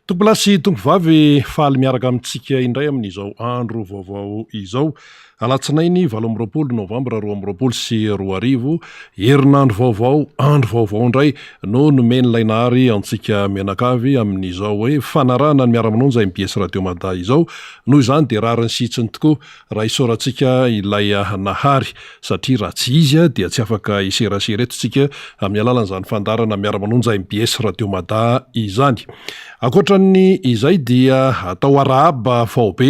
Tompolahy sy tompovavy, faly miaraka amintsika indray amin'izao andro vaovao izao. Alatsinainy 28 novambra 2022, herinandro vaovao, andro vaovao indray no nomen'ilay Nahary antsika mianakavy amin'izao hoe fanarahana ny miara-manonja mbs Radio Mada izao. Noho izany dia rariny sy hitsiny tokoa raha isaorantsika ilay Nahary satria raha tsy Izy dia tsy afaka hiserasera eto isika amin'ny alalan'izany fandaharana miara-manonja mbs Radio Mada izany. Ankoatra ny izay dia atao arahaba faobe,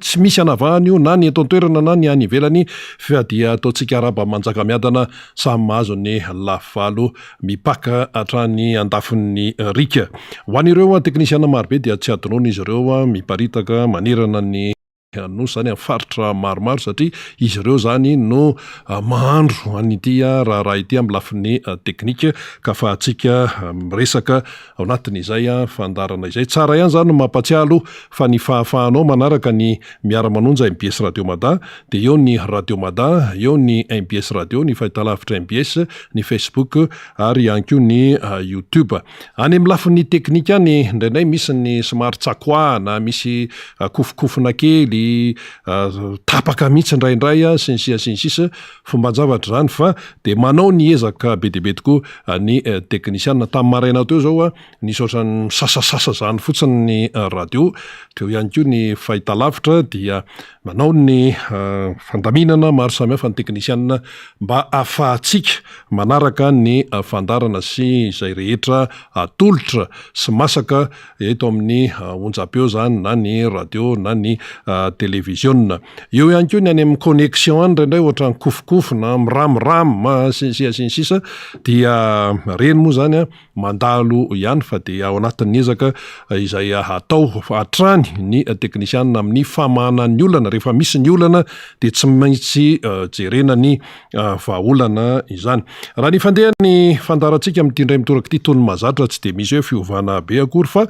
tsy misy anavahana io na ny eto an-toerana na ny any ivelany fa dia ataontsika arahaba manjakamiadana samy mahazo ny lafivalo mipaka hatrany andafin'ny riaka. Ho an'ireo teknisiana marobe dia tsy adinoina izy ireo miparitaka manerana ny. Nosy izany amin'ny faritra maromaro satria izy ireo izany no mahandro an'ity raharaha ity amin'ny lafiny teknika ka afahantsika miresaka ao anatin'izay fandaharana izay. Tsara ihany izany ny mampatsiahy aloha fa ny fahafahanao manaraka ny miara-manonja mbs Radio Mada dia eo ny Radio Mada, eo ny mbs Radio, ny fahitalavitra mbs, ny Facebook ary ihany koa ny YouTube. Any amin'ny lafiny teknika any indraindray misy ny somary tsakoahana, misy kofokofona kely, tapaka mihitsy indraindray sy ny sisa sy ny sisa, fomban-javatra izany fa dia manao ny ezaka be dia be tokoa ny teknisiana. Tamin'ny maraina teo izao nisy ohatran'ny misasasasa izany fotsiny ny radio, teo ihany koa ny fahitalavitra dia manao ny fandaminana maro samihafa ny teknisiana mba ahafahantsika manaraka ny fandaharana sy izay rehetra atolotra sy masaka eto amin'ny onjam-peo izany na ny radio na ny televiziona. Eo ihany koa ny any amin'ny connexion any indraindray ohatran'ny kofokofona, miramram sy ny sisa sy ny sisa dia ireny moa izany mandalo ihany fa dia ao anatin'ny ezaka izay atao hatrany ny teknisianina amin'ny famahana ny olana. Rehefa misy ny olana dia tsy maintsy jerena ny vahaolana izany. Raha ny fandehan'ny fandaharantsika amin'ity indray mitoraka ity toy ny mahazatra tsy dia misy hoe fiovana be akory fa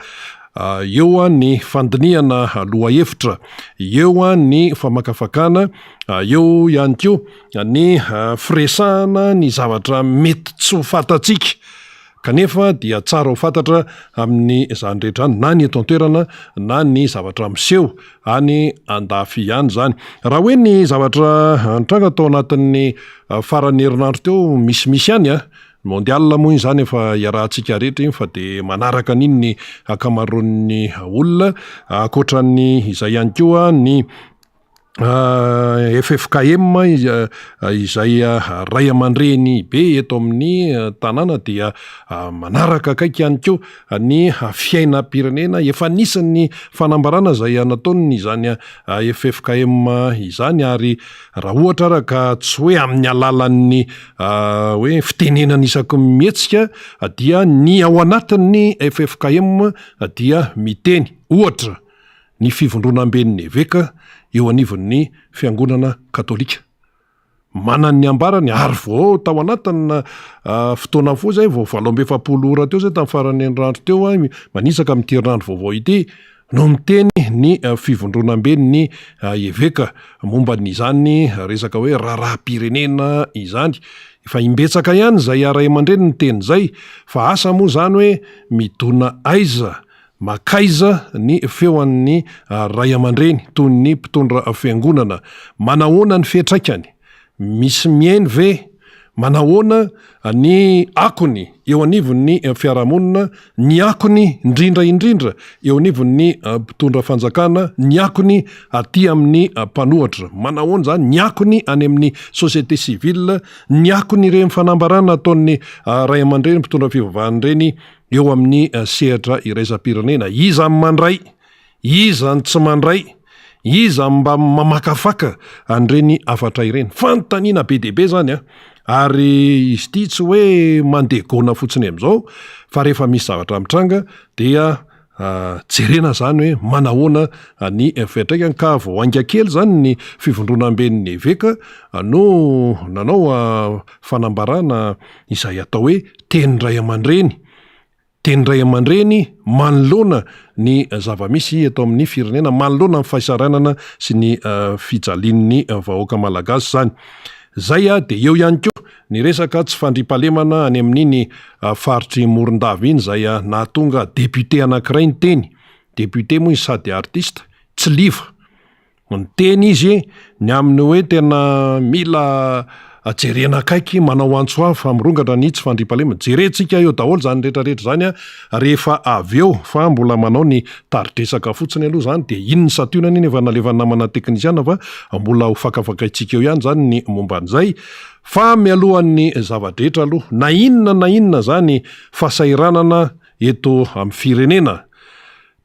eo ny fandinihana lohahevitra, eo ny famakafakana, eo ihany koa ny firesahana ny zavatra mety tsy ho fantatsika kanefa dia tsara ho fantatra amin'izany rehetra izany na ny eto an-toerana na ny zavatra miseho any andafy ihany izany. Raha hoe ny zavatra nitranga tao anatin'ny faran'ny herinandro teo misimisy ihany an, ny mondial moa izany efa iarahantsika rehetra iny fa dia manaraka an'iny ny ankamaroan'ny olona, ankoatran'ny izay ihany koa ny Ffkm izay ray aman-dreny be eto amin'ny tanàna dia manaraka akaiky ihany koa ny fiainam-pirenena. Efa nisy ny fanambarana izay nataony izany ffkm izany ary raha ohatra ara ka tsy hoe amin'ny alalan'ny hoe fitenenana isaky ny mihetsika dia ny ao anatin'ny ffkm dia miteny. Ohatra. ny fivondronamben'ny eveka eo anivon'ny fiangonana katolika. Manana ny ambarany ary vao tao anatina fotoana fohy izay, vao 48 ora teo izay tamin'ny faran'ny herinandro teo, manitsaka amin'ity herinandro vaovao ity, no miteny ny fivondronamben'ny eveka momba an'izany resaka hoe raharaham-pirenena izany. Efa imbetsaka ihany izay ray aman-dreny niteny izay, fa asa moa izany hoe midona aiza Makaiza ny feon'ny ray aman-dreny toy ny mpitondra fiangonana? Manahoana ny fiantraikany? Misy mihaino ve? Manahoana ny akony eo anivon'ny fiarahamonina, ny akony indrindra indrindra eo anivon'ny mpitondra fanjakana, ny akony aty amin'ny mpanohatra? Manahoana izany ny akony any amin'ny société civile, ny akon'ireny fanambarana ataon'ny ray aman-dreny mpitondra fivavahana ireny eo amin'ny sehatra iraisam-pirenena. Iza ny mandray? Iza ny tsy mandray? Iza ny mba mamakafaka an'ireny hafatra ireny? Fanontaniana be dia be izany an! Ary izy ity tsy hoe mandeha gona fotsiny amin'izao fa rehefa misy zavatra mitranga dia jerena izany hoe manahoana ny fiantraikany ka vao hainga kely izany ny fivondronamben'ny eveka no nanao fanambarana izay atao hoe teny ray aman-dreny, teny ray aman-dreny manoloana ny zava-misy eto amin'ny firenena, manoloana ny fahisaranana sy ny fijalian'ny vahoaka malagasy izany. Izay dia eo ihany koa ny resaka tsy fandriampahalemana any amin'iny faritr'i Morondava iny izay nahatonga député anankiray niteny. Député moa izy sady artiste, tsy liva. Niteny izy ny amin'ny hoe tena mila jerena akaiky, manao antso avo fa mirongatra ny tsy fandriampahalemana. Jerentsika eo daholo izany rehetra rehetra izany rehefa avy eo fa mbola manao ny tari-dresaka fotsiny aloha izany dia iny ny santionany iny efa nalefan'ny namana teknisiana fa mbola ho fakafakaintsika eo ihany izany ny momba an'izay. Fa mialohan'ny zava-drehetra aloha, na inona na inona izany fahasahiranana eto amin'ny firenena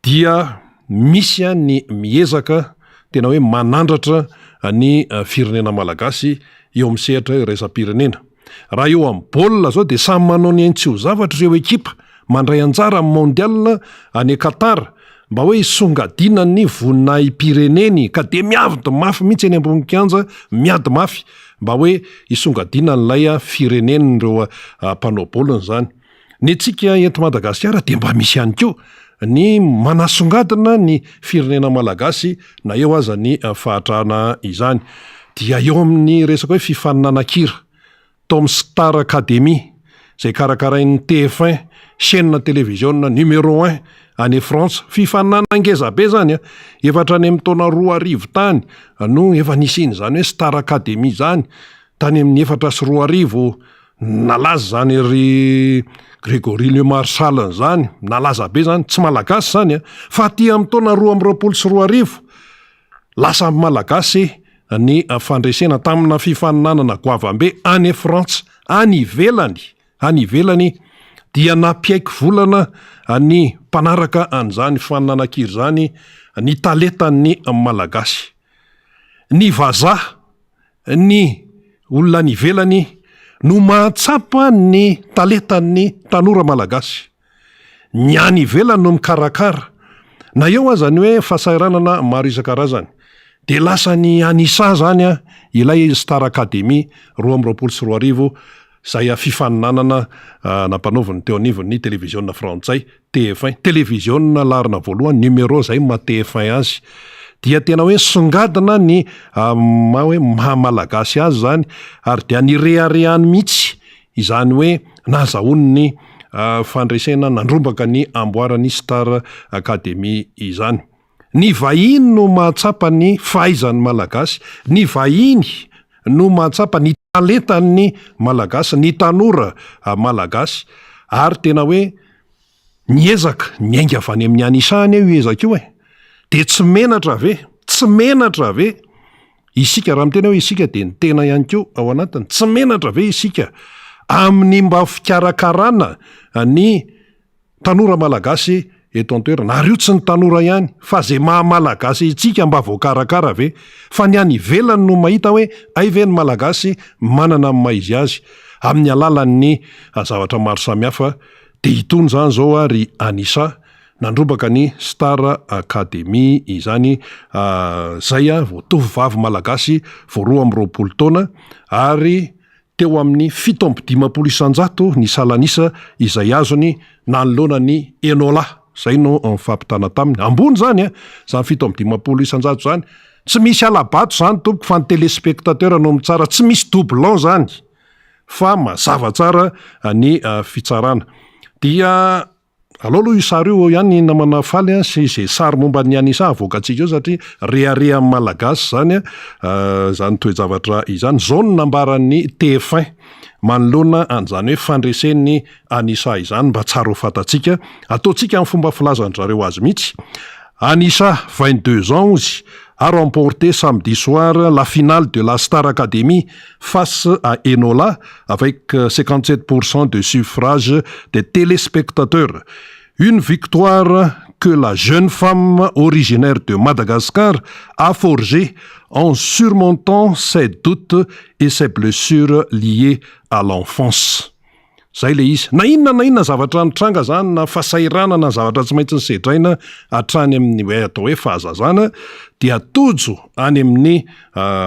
dia misy ny miezaka tena hoe manandratra ny firenena malagasy eo amin'ny sehatra iraisam-pirenena. Raha eo amin'ny baolina izao dia samy manao ny ainy tsy ho zavatra ireo ekipa mandray anjara amin'ny mondial any Qatar mba hoe hisongadina ny voninahi-pireneny ka dia miady mafy mihitsy eny ambony kianja, miady mafy mba hoe hisongadina an'ilay firenen'ireo mpanao baolina izany. Ny antsika eto Madagasikara dia mba misy ihany koa ny manasongadina ny firenena malagasy na eo aza ny fahatrana izany. Dia eo amin'ny resaka hoe fifaninanan-kira, Tom Star Academy, izay karakarain'ny TF1, chaîne televiziona numéro un any Frantsa. Fifaninanana ngeza be izany an! Efa hatrany amin'ny taona 2000 tany no efa nisian'izany hoe Star Academy izany. Tany amin'ny 2004 Nalaza izany ry Grégory Le Marchal izany, nalaza be izany, tsy malagasy izany an, fa aty amin'ny taona 2022, lasa amin'ny malagasy ny fandresena tamina fifaninanana goavambe any Frantsa, any ivelany, any ivelany dia nampiaiky volana ny mpanaraka an'izany fifaninanan-kira izany ny talentan'ny malagasy. Ny vazaha Ny olona any ivelany no mahatsapa ny talentan'ny tanora malagasy. Ny any ivelany no mikarakara. Na eo aza ny hoe fahasahiranana maro isan-karazany. Dia lasa ny Anisa izany ilay Star Academy 2022 izay fifaninanana nampanaoviny teo anivon'ny televiziona frantsay TF1, televiziona laharana voalohany, numéro izay maha TF1 azy, dia tena hoe nisongadina ny maha hoe maha malagasy azy izany ary dia nireharehany mihitsy izany hoe nahazahoany ny fandresena nandrombaka ny amboaran'ny Star Academy izany. Ny vahiny no mahatsapa ny fahaizan'ny Malagasy, ny vahiny no mahatsapa ny talentan'ny Malagasy, ny tanora Malagasy ary tena hoe niezaka, niainga avy any amin'ny Anisa anie io ezaka io e! Dia tsy menatra ve, tsy menatra ve isika, raha miteny hoe isika dia ny tena ihany koa ao anatiny, tsy menatra ve isika amin'ny mba fikarakarana ny Tanora malagasy eto an-toerana, ary io tsy ny tanora ihany fa ze maha malagasy antsika mba voakarakara ve? Fa ny any ivelany no mahita hoe hay ve ny malagasy manana ny maha izy azy amin'ny alalan'ny zavatra maro samihafa dia itony izany izao ary Anissa nandrombaka ny Star Academy izany zay vao tovovavy malagasy vao 22 taona ary teo amin'ny 57% ny salan'isa izay azony nanoloana ny Enola, izay no nifampitana taminy. Ambony izany an, izany 57% izany. Tsy misy hala-bato izany tompoko fa ny téléspectateur no mitsara, tsy misy doublon izany fa mazava tsara ny fitsarana. Dia Alao aloha io sary io eo ihany ny namana Faly a, sy izay sary momba an'i Anissa avoakantsika eo satria reharehan'ny Malagasy izany izany toe-javatra izany. Izao no nambaran'ny TF1 manoloana an'izany hoe fandresen'i Anissa izany mba tsara ho fantatsika. Ataontsika amin'ny fomba filazan-dry zareo azy mihitsy. Anissa, 22 ans ozy, a remporté samedi soir la finale de la Star Academy face à Enola avec 57% de suffrages des téléspectateurs. Une victoire que la jeune femme originaire de Madagascar a forgée en surmontant ses doutes et ses blessures liées à l'enfance. Zay le izy. Na inona na inona zavatra nitranga zany na fahasahiranana na zavatra tsy maintsy nisedraina hatrany amin'ny hoe atao hoe fahazazana dia tojo any amin'ny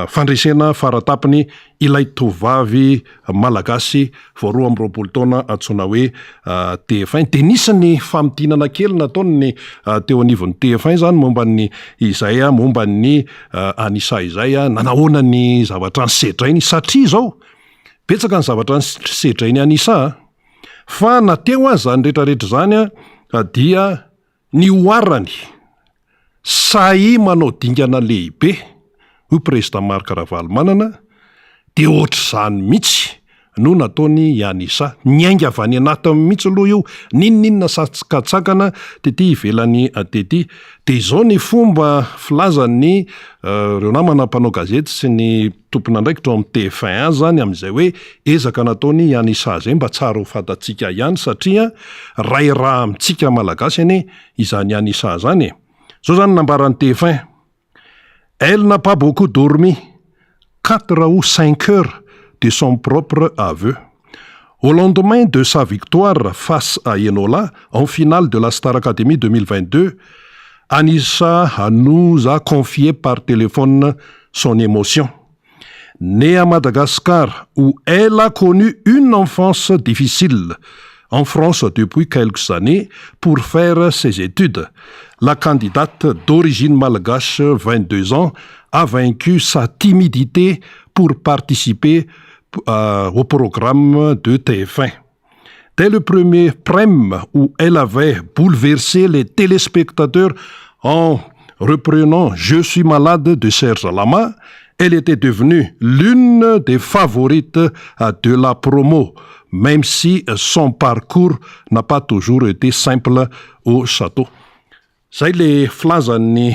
fandresena faratapony ilay tovovavy malagasy vao 22 taona antsoina hoe TF1. Dia nisy ny famintinana kely nataony teo anivon'ny TF1 zany momba ny izay momba ny Anissa izay, nanahoana ny zavatra nisedrainy satria izao Betsaka ny zavatra nisedrain'i Anissa a! Fa na teo aza izany rehetra rehetra izany dia Nihoarany, sahy manao dingana lehibe, hoy Prezida Marc Ravalomanana, dia ohatr'izany mihitsy no nataony i Anissa. Niainga avy any anatiny mihitsy aloha io, n'inon'inona sakantsakana tety ivelany tety. Dia izao ny fomba filazan'ny ireo namana mpanao gazety sy ny tompon'andraikitra ao amin'ny TF1 izany amin'izay hoe ezaka nataony i Anissa izay mba tsara ho fantatsika ihany satria ray ra amintsika Malagasy anie izany Anissa izany e. Izao izany ny nambaran'ny TF1. Elle n'a pas beaucoup dormi, quatre ou cinq heures de son propre aveu. Au lendemain de sa victoire face à Enola en finale de la Star Academy 2022, Anissa nous a confié par téléphone son émotion. Née à Madagascar, où elle a connu une enfance difficile, en France depuis quelques années pour faire ses études. La candidate d'origine malgache, 22 ans, a vaincu sa timidité pour participer euh, au programme de TF1. Dès le premier prime où elle avait bouleversé les téléspectateurs en reprenant Je suis malade de Serge Lama, elle était devenue l'une des favorites de la promo, même si son parcours n'a pas toujours été simple au château. Zay le filazan'ny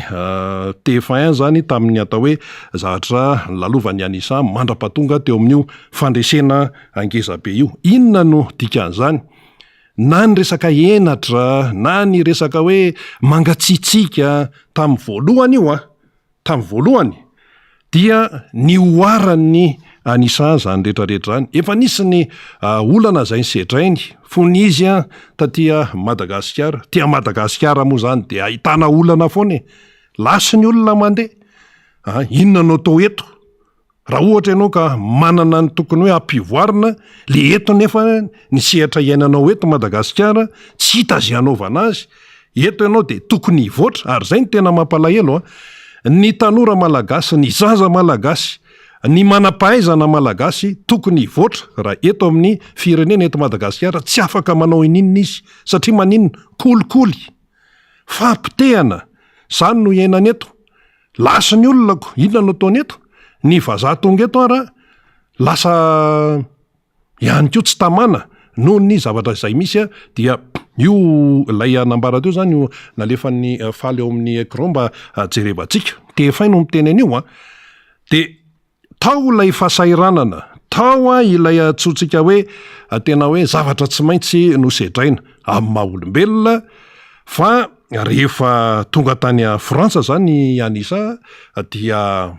TF1 zany tamin'ny atao hoe zavatra nolalovan' Anissa mandra-pahatonga teo amin'io fandresena ngeza be io. Inona no dikan'izany? Na ny resaka henatra na ny resaka hoe mangatsiatsiaka tamin'ny voalohany io an! Tamin'ny voalohany dia nihoaran'ny Anissa izany rehetra rehetra izany. Efa nisy ny olana izay nisedrainy fony izy taty Madagasikara. Aty Madagasikara moa izany dia ahitana olana foana e! Lasa ny olona mandeha. Inona no atao eto? Raha ohatra ianao ka manana ny tokony hoe hampivoarina le eto nefa ny sehatra iainanao eto Madagasikara tsy hita izay hanaovana azy, eto ianao dia tokony hivoatra ary izay no tena mampalahelo an, ny tanora malagasy, ny zaza malagasy, ny manam-pahaizana malagasy tokony hivoatra raha eto amin'ny firenena eto Madagasikara tsy afaka manao ininona izy satria maninona? Kolikoly, fahapotehana, izany no iainana eto. Lasa ny olona ko, inona no ataony eto? Ny vazaha tonga eto ara lasa ihany koa tsy tamana noho ny zavatra izay misy dia io ilay nambara teo zany io nalefan'ny faly eo amin'ny écran mba jerevantsika. TF1 no miteny an'io an. De Tao ilay fahasahiranana, tao ilay antsointsika hoe tena hoe zavatra tsy maintsy nosedraina amin'ny maha olombelona fa rehefa tonga tany Frantsa zany i Anissa dia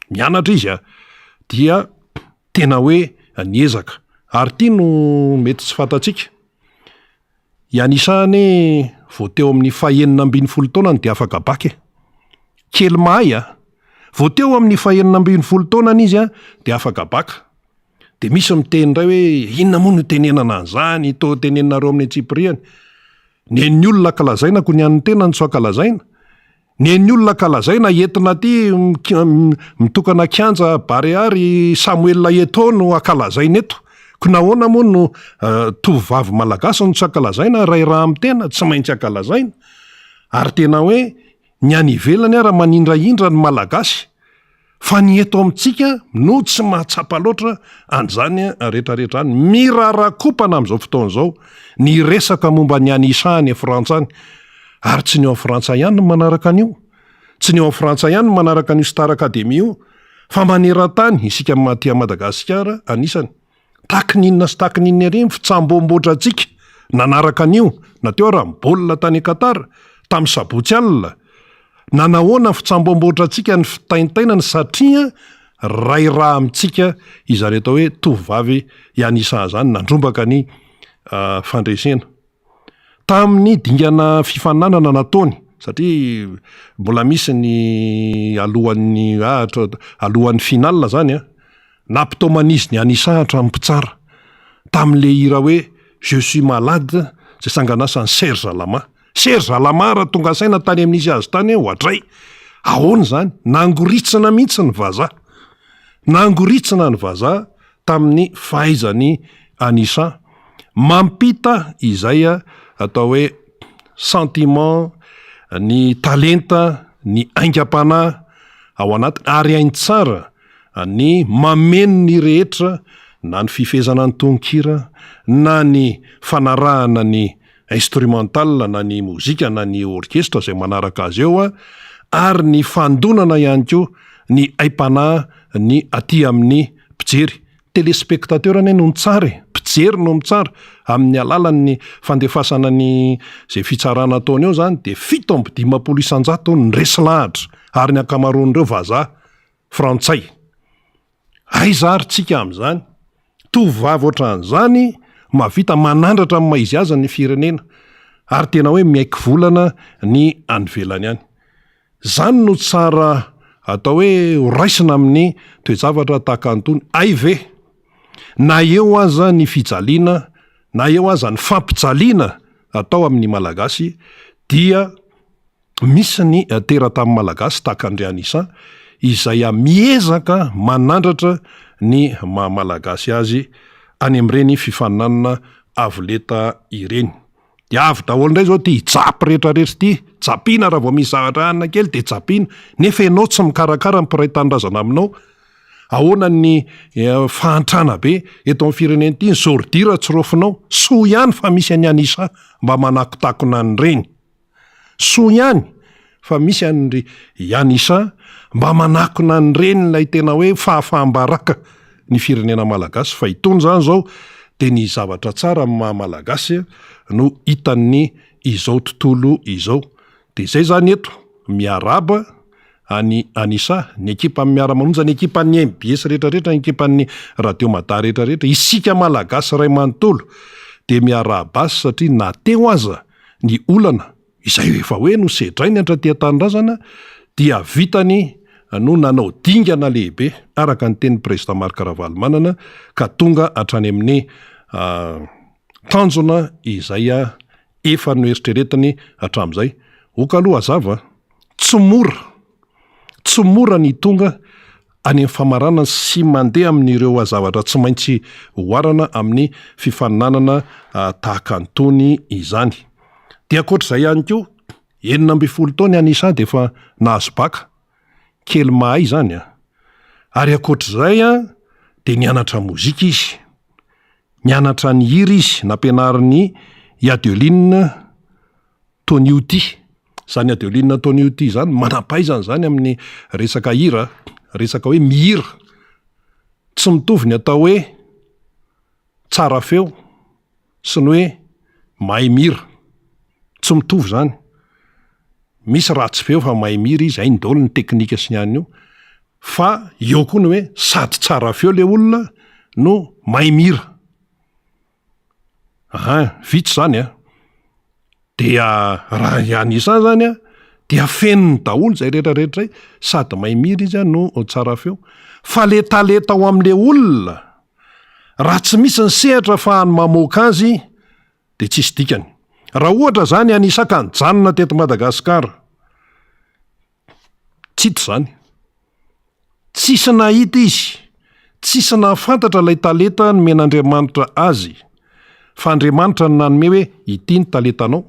mianatra izy dia tena hoe niezaka ary ity no mety tsy fantatsika. I Anissa anie vao teo amin'ny fahenina ambinifolo taonany dia afaka bac e! Kely mahay a! Vao teo amin'ny fahenina ambinifolo taonany izy dia afaka bac. Dia misy miteny indray hoe inona moa no itenenana an'izany, toa teneninareo amin'ny antsipiriany. Ny an'ny olona ankalazaina ko ny an'ny tenany tsy ho ankalazaina. Ny an'ny olona ankalazaina entina aty mitokana kianja Barea ry Samuel Eto'o no ankalazaina eto. Ko nahoana moa no tovovavy malagasy no tsy ankalazaina ray raha amin'ny tena tsy maintsy ankalazaina. Ary tena hoe ny any ivelany ara manindrahindra ny malagasy. Fa ny eto amintsika no tsy mahatsapa loatra an'izany rehetrarehetra any. Mirarakopana amin'izao fotoana izao ny resaka momba ny Anissa any Frantsa any. Ary tsy ny ao Frantsa ihany no manaraka an'io. Tsy ny ao Frantsa ihany no manaraka an'io Star Academy io, fa maneran-tany, isika aty Madagasikara anisany. Taky ny inona sy taky ny inona ery ny fitsamboamboatra antsika nanaraka an'io na teo ara ny baolina tany Qatar tamin'ny sabotsy alina. Nanahoana ny fitsamboamboatra antsika ny fitaintainana satria ray ra amintsika izany atao hoe tovovavy Yanissa izany nandrombaka ny fandresena. Tamin'ny dingana fifaninanana nataony, satria mbola misy ny alohan'ny alohan'ny finale zany an, nampitaoman'izy ny Anissa hatramin'ny mpitsara, tamin'ilay hira hoe Je suis malade izay sanganasan'i Serge Lama. Serge Lama raha tonga saina tany amin'ny nisy azy tany hoe oadray, ahoana izany? Nangoritsina mihitsy ny vazaha. Nangoritsina ny vazaha tamin'ny fahaizan'i Anissa mampita izay atao hoe sentiment. ny talenta, ny aingam-panahy ao anatiny ary hainy tsara ny mameno ny rehetra na ny fifehezana ny tononkira na ny fanarahana ny instrumental na ny mozika na ny orkestra izay manaraka azy eo ary ny fandonana ihany koa ny aim-panahy ny aty amin'ny mpijery. Téléspectateur anie no mitsara e, mpijery no mitsara, amin'ny alalan'ny fandefasana ny izay fitsarana ataony eo izany dia 57% ny resy lahatra ary ny ankamaroan'ireo vazaha, frantsay. Aiza ary tsika amin'izany? Tovovavy ohatran'izany mahavita manandratra amin'ny maha izy azy ny firenena ary tena hoe miaiky volana ny any ivelany any. Izany no tsara atao hoe ho raisina amin'ny toe-javatra tahaka an'itony. Hay ve? Na eo aza ny fijaliana, na eo aza ny fampijaliana atao amin'ny Malagasy dia misy ny teratany Malagasy tahaka an-dry Anissa izay miezaka manandratra ny maha Malagasy azy any amin'ireny fifaninanana avo lenta ireny. Dia avy daholo indray izao ity japy rehetrarehetra ity, japiana raha vao misy zavatra hanina kely dia japiana, nefa ianao tsy mikarakara ny mpiray tanindrazana aminao. Ahoana ny fahantrana be eto amin'ny firenena ity, ny ordure tsy raofinao, soa ihany fa misy an'i Anissa mba manakotakona an'ireny. Soa ihany fa misy an'i Yanissa mba manakona an'ireny ilay tena hoe fahafaham-baraka ny firenena malagasy fa itony izany izao dia ny zavatra tsara amin'ny maha malagasy no hitan'ny izao tontolo izao. Dia izay izany eto, miarahaba an'i Anissa, ny ekipan'ny Miara-manonja, ny ekipan'ny mbs rehetrarehetra, ny ekipan'ny Radio Mada rehetrarehetra, isika malagasy iray manontolo dia miarahaba azy satria na teo aza ny olana izay efa hoe nosedrainy hatraty an-tanindrazana dia vitany no nanao dingana lehibe araka ny tenin'ny Président Marc Ravalomanana ka tonga hatrany amin'ny tanjona izay efa noeritreretiny hatramin'izay. Ok aloha hazava, tsy mora, tsy mora ny tonga any amin'ny famaranana sy mandeha amin'ireo zavatra tsy maintsy oharana amin'ny fifaninanana tahaka an'itony izany. Dia ankoatr'izay ihany koa, 16 taona i Anissa dia efa nahazo baka, kely mahay izany an! Ary ankoatr'izay dia nianatra mozika izy, nianatra nihira izy, nampianarin'i i Adeline Toniutti. Izany Adeline Toniutti izany, manam-pahaizana izany amin'ny resaka hira, resaka hoe mihira. Tsy mitovy ny atao hoe tsara feo sy ny hoe mahay mihira. Tsy mitovy izany. Misy ratsy feo fa mahay mihira izy, hainy daholo ny teknika sy ny an'io. Fa eo koa ny hoe sady tsara feo ilay olona no mahay mihira. Aha, vitsy zany an! Dia raha i Anissa zany an, dia fenony daholo zay rehetra rehetra zay, sady mahay mihira izy an no tsara feo. Fa le talenta ao amle olona, raha tsy misy ny sehatra afahany mamoaka azy de tsisy dikany. Raha ohatra zany Anissa ka nijanona teto Madagasikara, Tsy hita izany. Tsisy nahita izy, tsisy nahafantatra ilay talenta nomen'Andriamanitra azy, fa Andriamanitra no nanome hoe ity ny talentanao.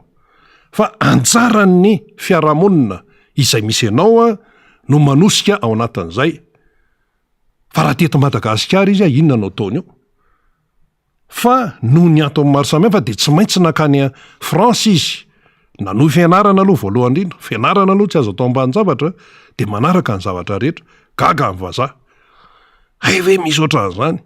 Fa anjaran'ny fiarahamonina izay misy anao no manosika ao anatin'izay. Fa raha teto Madagasikara izy, inona no ataony eo? Fa noho ny antony maro samihafa dia tsy maintsy nankany France izy. Nanohy fianarana aloha voalohany indrindra. Fianarana aloha tsy azo atao ambanin-javatra dia manaraka ny zavatra rehetra. Gaga ny vazaha. Hay ve misy ohatran'izany?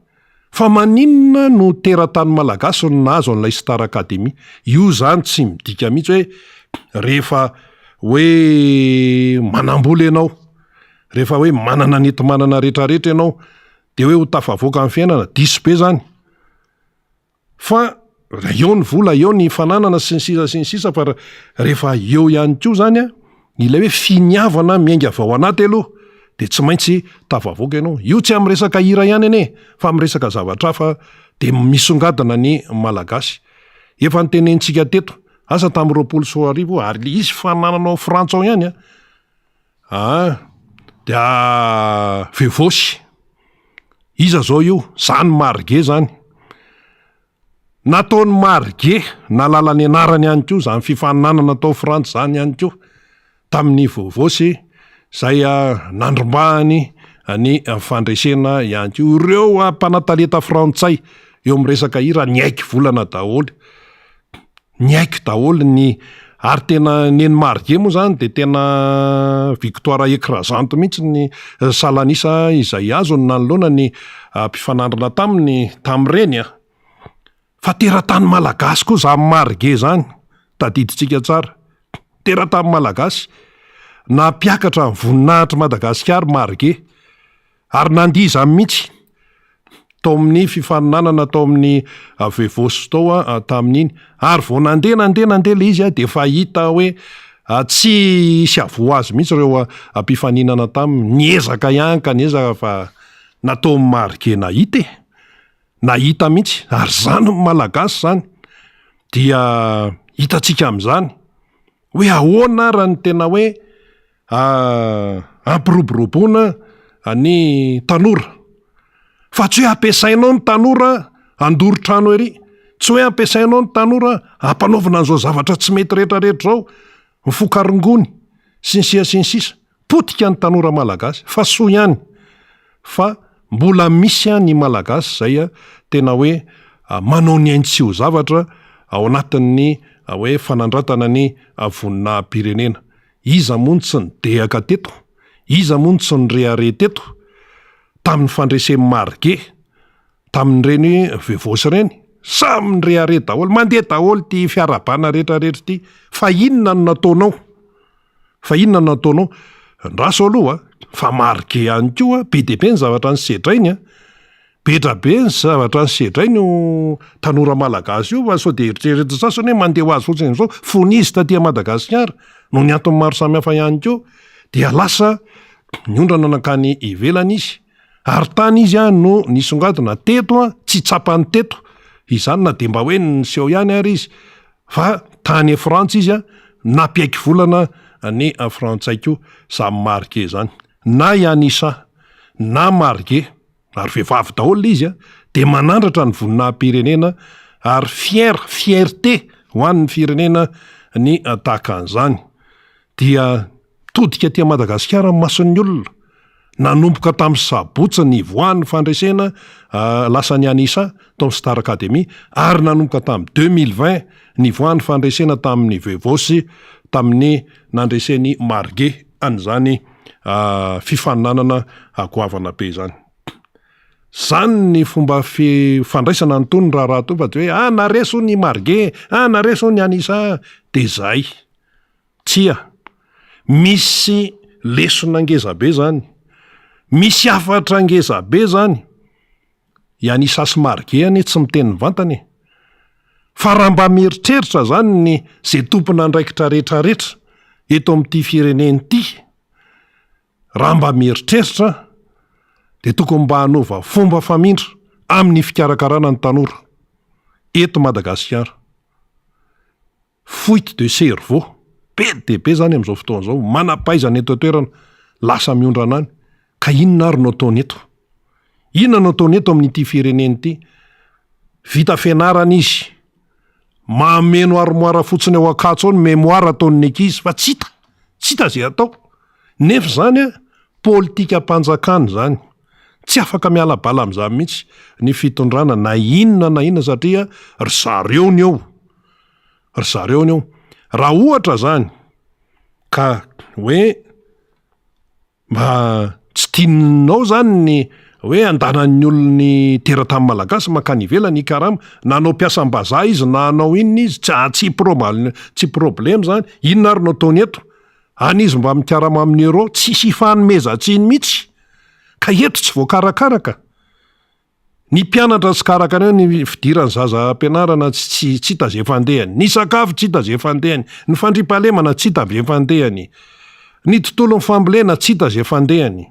Fa maninona no teratany malagasy no nahazo an'ilay Star Academy? Io izany tsy midika mihitsy hoe rehefa hoe manam-bola ianao, rehefa hoe manana ny enti-manana rehetrarehetra ianao Dia hoe ho tafavoaka amin'ny fiainana, diso be zany. Fa raha eo ny vola, eo ny fananana sy ny sisa sy ny sisa fa rehefa eo ihany koa zany an, ilay hoe finiavana miainga avy ao anaty aloha dia tsy maintsy tafavoaka ianao. Io tsy amin'ny resaka hira ihany anie fa amin'ny resaka zavatra hafa dia misongadina ny Malagasy. Efa notenenintsika teto, asa tamin'ny 2020 ary ilay izy fananana ao Frantsa ao ihany an. Aa dia vevôsy. Iza zao io? Zany Marge zany. Nataon'i Marge nahalala ny anarany ihany koa zany fifaninanana tao Frantsa zany ihany koa. tamin'ny Voavosy izay nandrombahany ny fandresena ihany koa. Ireo mpanatalenta frantsay eo amin'ny resaka hira niaiky volana daholo. Niaiky daholo ny ary tena ny an'i Marguet moa zany de tena victoire écrasante mihitsy ny salan'isa izay azony nanoloana ny mpifanandrina taminy tamin'ireny a. Fa teratany malagasy koa zany Marguet zany, tadidintsika tsara. Teratany malagasy, nampiakatra ny voninahitr'i Madagasikara Marguet. Ary nandihy izany mihitsy tao amin'ny fifaninanana tao amin'ny Vevos tao tamin'iny. Ary vao nandeha nandeha nandeha ilay izy dia efa hita hoe tsy hisy havoa azy mihitsy ireo mpifaninana taminy. Niezaka ihany ka niezaka fa nataon'i Marguet nahita e! Nahita mihitsy. Ary izany ny Malagasy izany dia hitantsika amin'izany hoe ahoana ara ny tena hoe Ampiroboroboana ny tanora. Fa tsy hoe ampiasainao ny tanora handoro trano ery. Tsy hoe ampiasainao ny tanora hampanaovina an'izao zavatra tsy mety rehetra rehetra izao, mifoka rongony, sy ny sisa sy ny sisa. Potika ny tanora malagasy. Fa soa ihany fa mbola misy ny malagasy izay tena hoe manao ny ainy tsy ho zavatra ao anatin'ny hoe fanandratana ny voninahim-pirenena. Iza moa no tsy nidehaka teto? Iza moa no tsy nirehareha teto tamin'ny fandresen'i Marguet tamin'ireny Vevos ireny? Samy nirehareha daholo, mandeha daholo ity fiarahabana rehetrarehetra ity. Fa inona no nataonao? Fa inona no nataonao? Andraso aloha fa Marguet ihany koa be dia be ny zavatra nosedrainy an! Be dra be ny zavatra nosedrainy io tanora malagasy io fa sao dia eritreretin'ny sasany hoe mandeha ho azy fotsiny amin'izao, fony izy taty Madagasikara noho ny antony maro samihafa ihany koa dia lasa niondrana nankany ivelany izy ary tany izy no nisongadina, teto tsy tsapany teto izany na dia mba hoe niseho ihany ary izy fa tany Frantsa izy nampiaiky volana ny frantsay koa izany Marguet izany na i Anissa na Marguet. ary vehivavy daholo le izy a, de manandratra ny voninahim-pirenena ary fier, fierté ho an'ny firenena ny tahaka an'izany. Dia mitodika aty Madagasikara ny mason'ny olona. Nanomboka tamin'ny sabotsy nivoahan'ny fandresena lasan'i Anissa tao amin'ny Star Academy ary nanomboka tamin'ny 2020 nivoahan'ny fandresena tamin'ny Vevosy tamin'ny nandresen'i Marguet an'izany fifaninanana goavana be izany. Izany ny fomba fandraisana an'itony raharaha itony fa tsy hoe ah naharesy hono i Marguet, ah naharesy hono i Anissa, dia izay. Tsia. Misy lesona ngeza be izany. Misy hafatra ngeza be izany. I Anissa sy Marguet anie tsy miteny mivantana e. Fa raha mba mieritreritra zany ny ze tompon'andraikitra retraretra eto amin'ity firenena ity, raha mba mieritreritra dia tokony mba hanova fomba famindra amin'ny fikarakarana ny tanora eto Madagasikara. Fuite de cerveau be dia be zany amin'izao fotoana izao, manam-pahaizana eto an-toerana lasa miondrana any, ka inona ary no ataony eto? Inona no ataony eto amin'ity firenena ity? Vita fianarana izy, mameno armoire fotsiny ao Ankatso ao ny mémoire ataon'ny ankizy fa tsy hita, tsy hita izay atao. Nefa izany an, politikam-panjakana izany, tsy afaka miala bala amin'izany mihitsy ny fitondrana na inona na inona satria ry zareo ny eo. ry zareo any io. Raha ohatra zany ka hoe mba tsy tianao zany ny hoe andanan'ny olon'ny teratany malagasy mankany ivelany hikarama, na hanao mpiasam-bazaha izy na hanao inona izy, tsy tsy proba- tsy problema zany, inona ary no ataony eto? Any izy mba mikarama amin'ny euro, tsisy ifanomezan-tsiny mihitsy, ka eto tsy voakarakara ka. Ny mpianatra tsy karakaraina, ny fidiran'ny zaza am-pianarana tsy tsy hita izay fandehany, ny sakafo tsy hita izay fandehany, ny fandriampahalemana tsy hita izay fandehany, ny tontolon'ny fambolena tsy hita izay fandehany,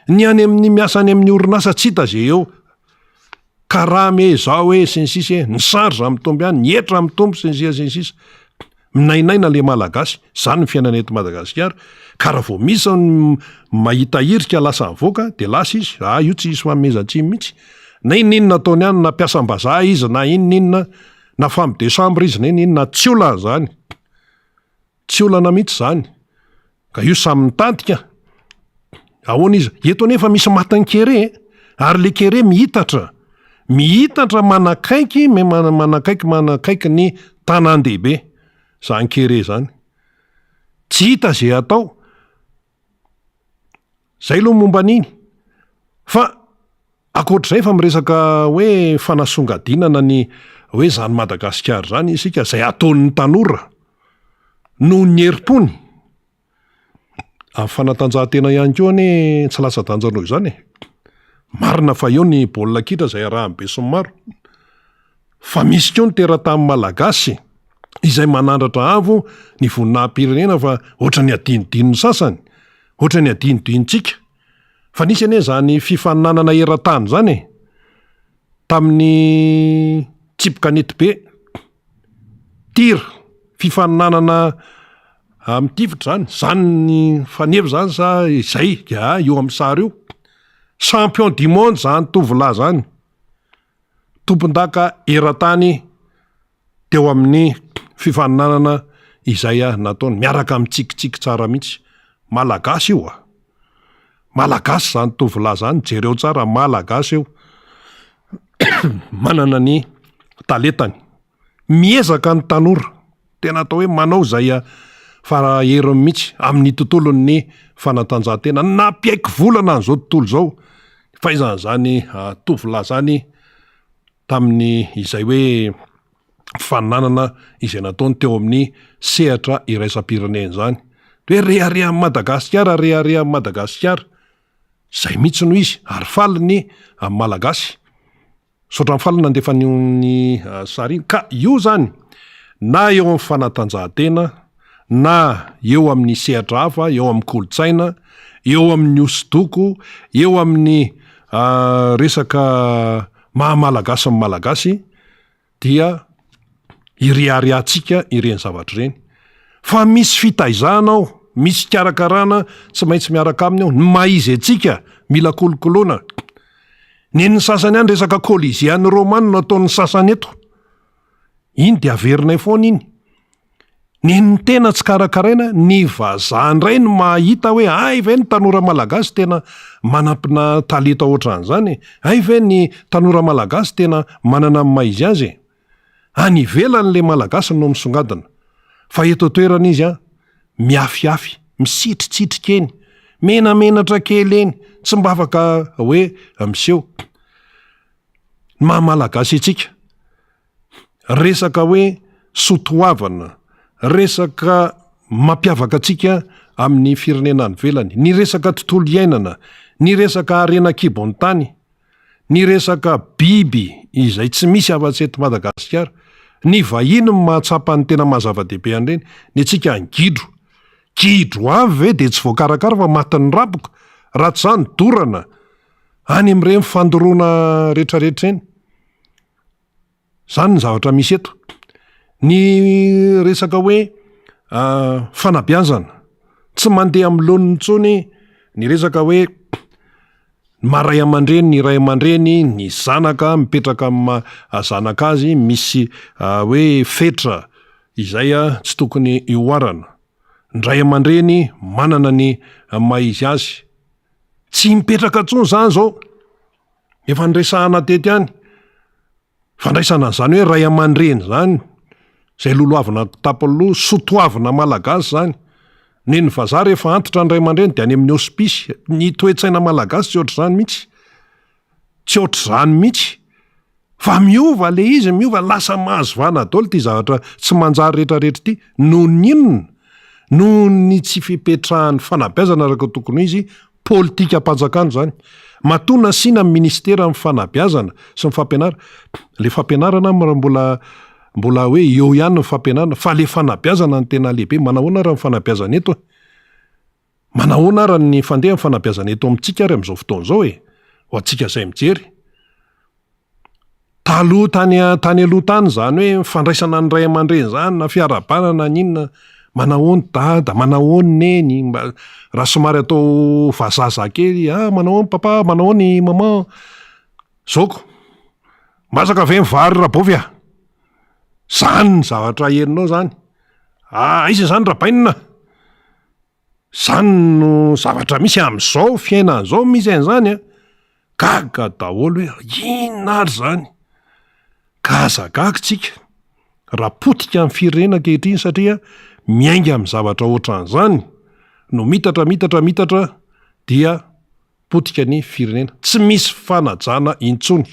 ny any amin'ny miasa any amin'ny orinasa tsy hita izay eo, karama e, izao e, sy ny sisa e, ny charge mitombo ihany, ny hetra mitombo sy ny sisa sy ny sisa. Minainaina le malagasy, zany ny fiainana eto Madagasikara, ka raha vao misy ny mahita hirika lasa mivoaka de lasa izy, ah io tsy hisy fanomezan-tsiny mihitsy, na inona inona ataony any na mpiasam-bazaha izy na inona inona, na femme de chambre izy na inona inona, tsy olana zany, tsy olana mihitsy zany. Ka io samy mitady ka. Ahoana izy? Eto anefa misy matin'ny kere e! Ary le kere mihitatra. Mihitatra manakaiky, manakaiky manakaiky ny tanàn-dehibe zany kere zany. Tsy hita ze atao. Zay aloha momba an'iny. Fa ankoatr'izay efa miresaka hoe fanasongadinana ny hoe zany Madagasikara zany isika, zay ataon'ny tanora noho ny herim-pony. Amin'ny fanatanjahantena ihany koa anie tsy latsa-danja noho izany e. Marina fa eo ny baolina kitra izay arahan'ny besinimaro. Fa misy koa ny teratany malagasy izay manandratra avo ny voninahim-pirenena fa ohatran'ny adinodinon'ny sasany, ohatran'ny adinodinontsika. Fa nisy anie izany fifaninanana eran-tany izany e! Tamin'ny tsipy kanety be, tir, fifaninanana mitifitra izany, izany ny faneva izany sa izay, io amin'ny sary io. Champion du monde izany tovolahy izany. Tompondaka eran-tany teo amin'ny fifaninanana izay nataony, miaraka amin'ny tsikitsiky tsara mihitsy. Malagasy io a! Malagasy izany tovolahy izany, jereo tsara, Malagasy io. Manana ny talentany. Miezaka ny tanora, tena atao hoe manao izay fara heriny mihitsy amin'ny tontolon'ny fanatanjahantena. Nampiaiky volana an'izao tontolo izao ny fahaizan'izany tovolahy izany tamin'ny izay hoe fifaninanana izay nataony teo amin'ny sehatra iraisam-pirenena izany. Hoe reharehan'i Madagasikara, reharehan'i Madagasikara. Izay mihitsy no izy ary faly ny Malagasy. Misaotra an'i Faly nandefa an'iny sary iny. Ka io zany na eo amin'ny fanatanjahantena na eo amin'ny sehatra hafa, eo amin'ny kolontsaina, eo amin'ny hosodoko, eo amin'ny resaka maha malagasy ny malagasy dia ireharehantsika ireny zavatra ireny. Fa misy fitaizana ao, misy fikarakarana tsy maintsy miaraka aminy ao. Ny maha izy antsika mila kolokoloina. Nen'ny sasany any resaka colisée any Roma any no ataon'ny sasany eto. Iny dia averinay foana iny. Nen'ny tena tsy karakaraina, ny vazaha indray no mahita hoe hay ve ny tanora malagasy tena manampina talenta ohatran'izany e? Hay ve ny tanora malagasy tena manana ny maha izy azy e? Any ivelany le malagasy no misongadina fa eto an-toerana izy an, miafiafy, misitritsitrika eny, menamenatra kely eny, tsy mba afaka hoe miseho. Ny maha malagasy antsika, resaka hoe soatoavana, resaka mampiavaka antsika amin'ny firenena any ivelany, ny resaka tontolo iainana, ny resaka harena an-kibon'ny tany, ny resaka biby izay tsy misy afa-tsy eto Madagasikara, ny vahiny no mahatsapa ny tena maha zava-dehibe an'ireny, ny antsika ny gidro, gidro avy ve dia tsy voakarakara fa matin'ny raboka, raha tsy izany dorana any amin'ireny fandoroana retraretra ireny. Zany ny zavatra misy eto. Ny resaka hoe fanabeazana, tsy mandeha amin'ny laoniny intsony ny resaka hoe ny maha ray aman-dreny ny ray aman-dreny, ny zanaka mipetraka amin'ny maha zanaka azy, misy hoe fetra izay tsy tokony hihoarana. Ny ray aman-dreny manana ny maha izy azy. Tsy mipetraka intsony izany izao. Efa niresahana teto ihany, fandraisana an'izany hoe ray aman-dreny izany, izay lolohavina kitapon'ny loha, sotoavina malagasy izany. Nen'ny vazaha rehefa antitra ny ray aman-dreny dia any amin'ny hospice. Ny toe-tsaina malagasy tsy ohatr'izany mihitsy. Tsy ohatr'izany mihitsy. Fa miova le izy, miova, lasa mahazo vahana daholo ity zavatra tsy manjary rehetrarehetra ity. Noho ny inona? Noho ny tsy fipetrahan'ny fanabeazana araka ny tokony ho izy, politikam-panjakana izany. Matoa nasiana ny ministeran'ny fanabeazana sy ny fampianarana, le fampianarana moa mbola mbola hoe eo ihany ny fampianarana fa le fanabeazana no tena lehibe. Manahoana ary ny fanabeazana eto e? Manahoana ary ny fandehan'ny fanabeazana eto amintsika ary amin'izao fotoana izao e? Ho antsika izay mijery. Taloha tany tany aloha tany izany hoe fandraisana ny ray aman-dreny izany na fiarahabana na ny inona, manahoana dada, manahoana neny, mba raha somary atao vazahazaha kely, ah manahoana papa, manahoana i maman, zoko, masaka ve ny vary Rabovy a? Zany ny zavatra henonao zany, ah aiza izany Rabainina? Zany no zavatra misy am'zao fiainana zao misy an'zany an, gaga daholo hoe inona ary zany? Ka aza gaga tsika raha potika ny firenena ankehitriny satria miainga amin'ny zavatra ohatran'izany no mitatra mitatra mitatra dia potika ny firenena, tsy misy fanajana intsony.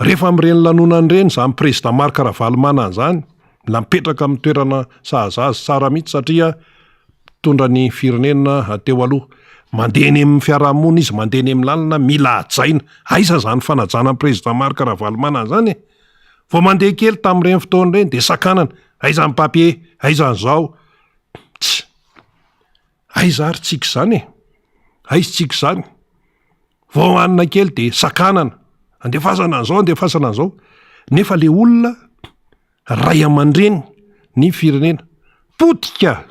Rehefa amin'ireny lanonana ireny izany Président Marc Ravalomanana izany, mila mipetraka amin'ny toerana sahaza azy tsara mihitsy satria mpitondra ny firenena teo aloha. Mandeha eny amin'ny fiarahamonina izy, mandeha eny amin'ny lalana, mila hajaina. Aiza izany fanajana ny Président Marc Ravalomanana izany e? Vao mandeha kely tamin'ireny fotoana ireny dia sakanana, aiza ny papier, aiza ny izao. Tsia. Aiza ary tsika izany e? Aiza tsika izany? Vao hanina kely de sakanana, andefasana an'izao, andefasana an'izao, nefa le olona ray aman-dreny ny firenena, potika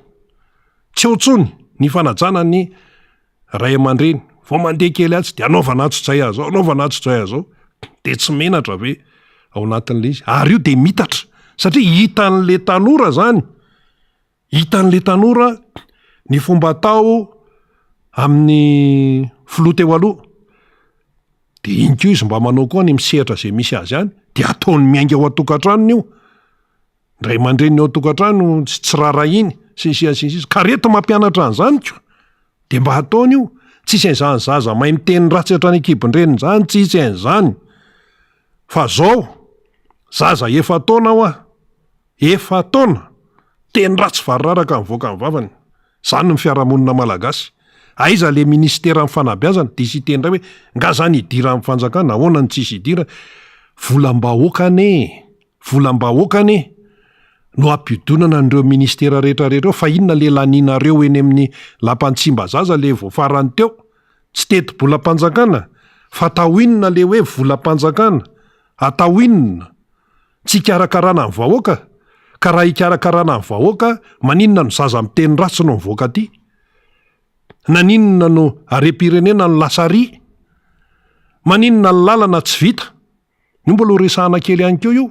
tsy eo intsony ny fanajana ny ray aman-dreny, vao mandeha kely atsy de anaovana antsojay an'izao, anaovana antsojay an'izao, de tsy menatra ve ao anatin'le izy? Ary io de mitatra satria hitan'le tanora zany. Hitan'le tanora ny fomba atao amin'ny filoha teo aloha, de iny koa izy mba manao koa any amin'ny sehatra zay misy azy any, de ataony miainga ao an-tokantranony io, ny ray aman-dreniny ao an-tokantrano tsy tsy raharahiany sy ny sisa sy ny sisa, ka reto mampianatra an'zany ko, de mba ataony io, tsisy an'zany zaza mahay miteny ratsy hatrany an-kibon-dreniny zany, tsisy an'zany, fa zao zaza efa-taona hoa Efa-taona! Teny ratsy variraraka mivoaka ny vavany. Zany ny fiarahamonina malagasy. Aiza le ministeran'ny fanabeazana? Diso hiteny indray hoe nga zany hidiran'ny fanjakana? Ahoana no tsisy hidirany? Volam-bahoaka anie e! Volam-bahoaka anie no ampidonana an'ireo ministera rehetra rehetra ireo fa inona le lanianareo eny amin'ny lapan'i Tsimbazaza le vao farany teo? Tsy tetibolam-panjakana? Fa atao inona le hoe volam-panjakana? Atao inona? Tsy hikarakarana ny vahoaka? Ka raha hikarakarana ny vahoaka, maninona no zaza miteny ratsy no mivoaka aty? Naninona no harem-pirenena no lasa ary? Maninona ny lalana tsy vita? Io mbola ho resahana kely ihany koa io.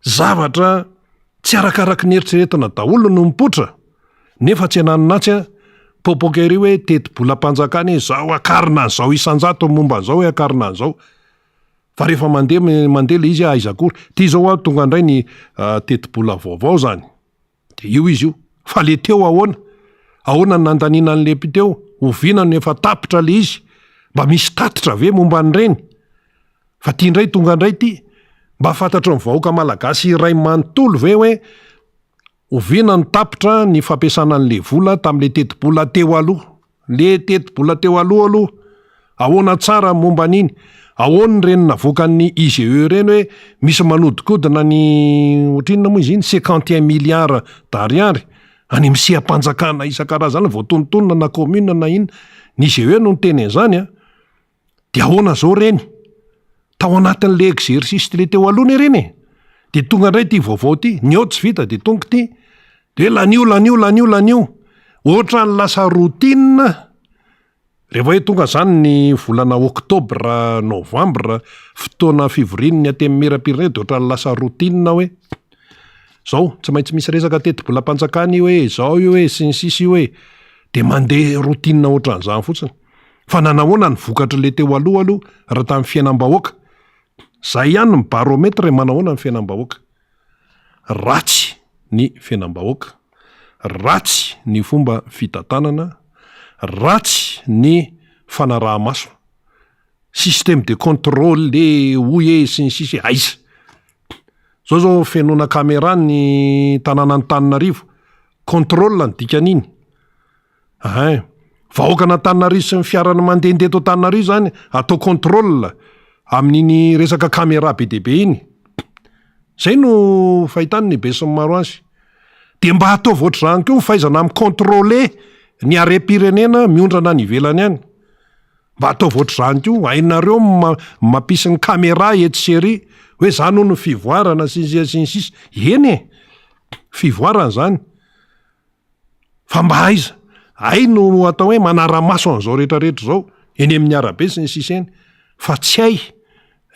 Zavatra tsy arakaraky ny eritreretina daholo no mipoitra, nefa tsy ananona atsy an, popoka ery hoe tetibolam-panjakana e, zao akarina an'izao isan-jato ny momba an'izao hoe akarina an'izao. Fa rehefa mandeha mandeha le izy aiza akory. Ty zao an tonga indray ny tetibola vaovao zany. De io izy io. Fa le teo ahoana? Ahoana ny nandaniana an'le teo? Oviana no efa tapitra le izy? Mba misy tatitra ve momba an'ireny? Fa ty indray tonga indray ty. Mba fantatry ny vahoaka malagasy iray manontolo ve hoe Oviana no tapitra ny fampiasana an'le vola tamin'le tetibola teo aloha? Le tetibola teo aloha aloha, ahoana tsara ny momba an'iny? Ahoana ireny navoakan'ny IGE ireny hoe misy manodikodina ny ohatrinona moa izy iny? Cinquante et un milliards d'ariary any amin'ny seha-panjakana isan-karazany voatonontonona na commune na inona. Ny IGE no niteny an'izany an! De ahoana zao reny? Tao anatin'le exercice le teo aloha ne reny e! De tonga indray ty vaovao ty, ny ao tsy vita de tonga ty, de hoe lanio lanio lanio lanio, ohatran'ny lasa routine rehefa hoe tonga zany ny volana octobre, novembre, fotoana fivorian'ny antenimierampirenena de ohatran'ny lasa routine hoe zao tsy maintsy misy resaka tetibolam-panjakana io e, zao io e, sy ny sisa io e, de mandeha routine ohatran'izany fotsiny. Fa nanahoana ny vokatr'ilay teo aloha aloha raha tamin'ny fiainam-bahoaka? Zay ihany ny baromètre manahoana ny fiainam-bahoaka. Ratsy ny fiainam-bahoaka, ratsy ny fomba fitantanana, ratsy ny fanaraha-maso, système de contrôle e, hoy e, sy ny sisa e, aiza? Zao zao fenoina caméra ny tanàn'Antananarivo, contrôle ny dikan'iny. Ein! Vahoakan'Antananarivo sy ny fiarany mandehandeha eto Antananarivo zany atao contrôle amin'iny resaka caméra be dia be iny. Zay no fahitany ny besinimaro azy. De mba ataovy ohatr'izany koa ny fahaizana mi-contrôler ny harem-pirenena miondrana any ivelany any. Mba ataovy ohatr'izany koa, hainareo ny mampisy ny caméra etsy sy ery, hoe zany hono ny fivoarana sy ny sisa sy ny sisa. Eny e! Fivoarana zany. Fa mba aiza? Hay no atao hoe manara-maso an'izao rehetra rehetra izao, eny amin'ny arabe sy ny sisa eny, fa tsy hay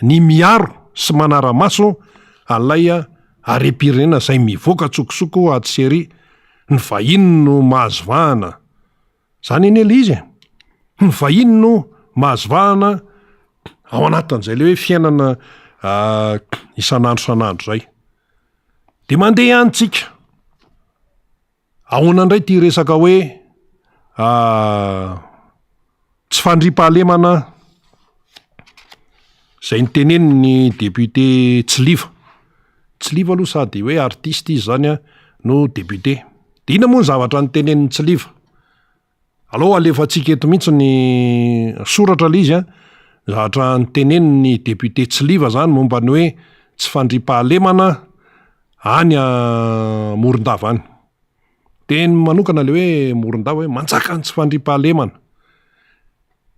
ny miaro sy manara-maso an'ilay harem-pirenena izay mivoaka an-tsokosoko atsy sy ery. Ny vahiny no mahazo vahana. Zany anie le izy e. Ny vahiny no mahazo vahana ao anatin'izay le hoe fiainana isan'andro isan'andro zay. De mandeha ihany tsika. Ahoana indray ity resaka hoe tsy fandriampahalemana izay notenenin'ny député Tsiliva. Tsiliva aloha sady hoe artiste izy izany an no député. De inona moa ny zavatra notenenin'i Tsiliva? Aleo alefantsika eto mihitsy ny soratra ilay izy an, zavatra notenenin'ny député Tsiliva izany momba ny hoe tsy fandriampahalemana any Morondava any. Teny manokana ilay hoe Morondava hoe manjaka ny tsy fandriampahalemana.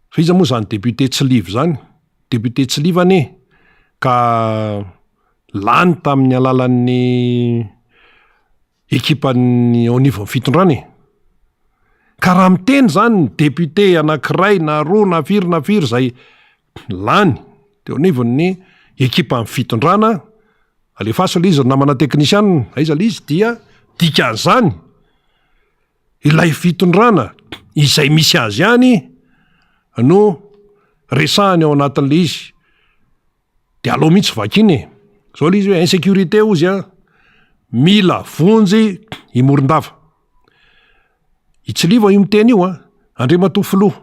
Fa iza moa izany député Tsiliva izany? Député Tsiliva anie ka lany tamin'ny alalan'ny ekipan'ny eo anivon'ny fitondrana e! Ka raha miteny izany ny député anankiray na roa na firy na firy izay lany teo anivon'ny ekipan'ny fitondrana, alefaso ilay izy ry namana teknisianina, aiza ilay izy dia dikan'izany ilay fitondrana izay misy azy ihany no resahany ao anatin'ilay izy. De aleo mihitsy vakiana e! Zao le izy hoe insécurité ozy an, mila vonjy i Morondava. I Tsiliva io miteny io an, Andriamatoa Filoha,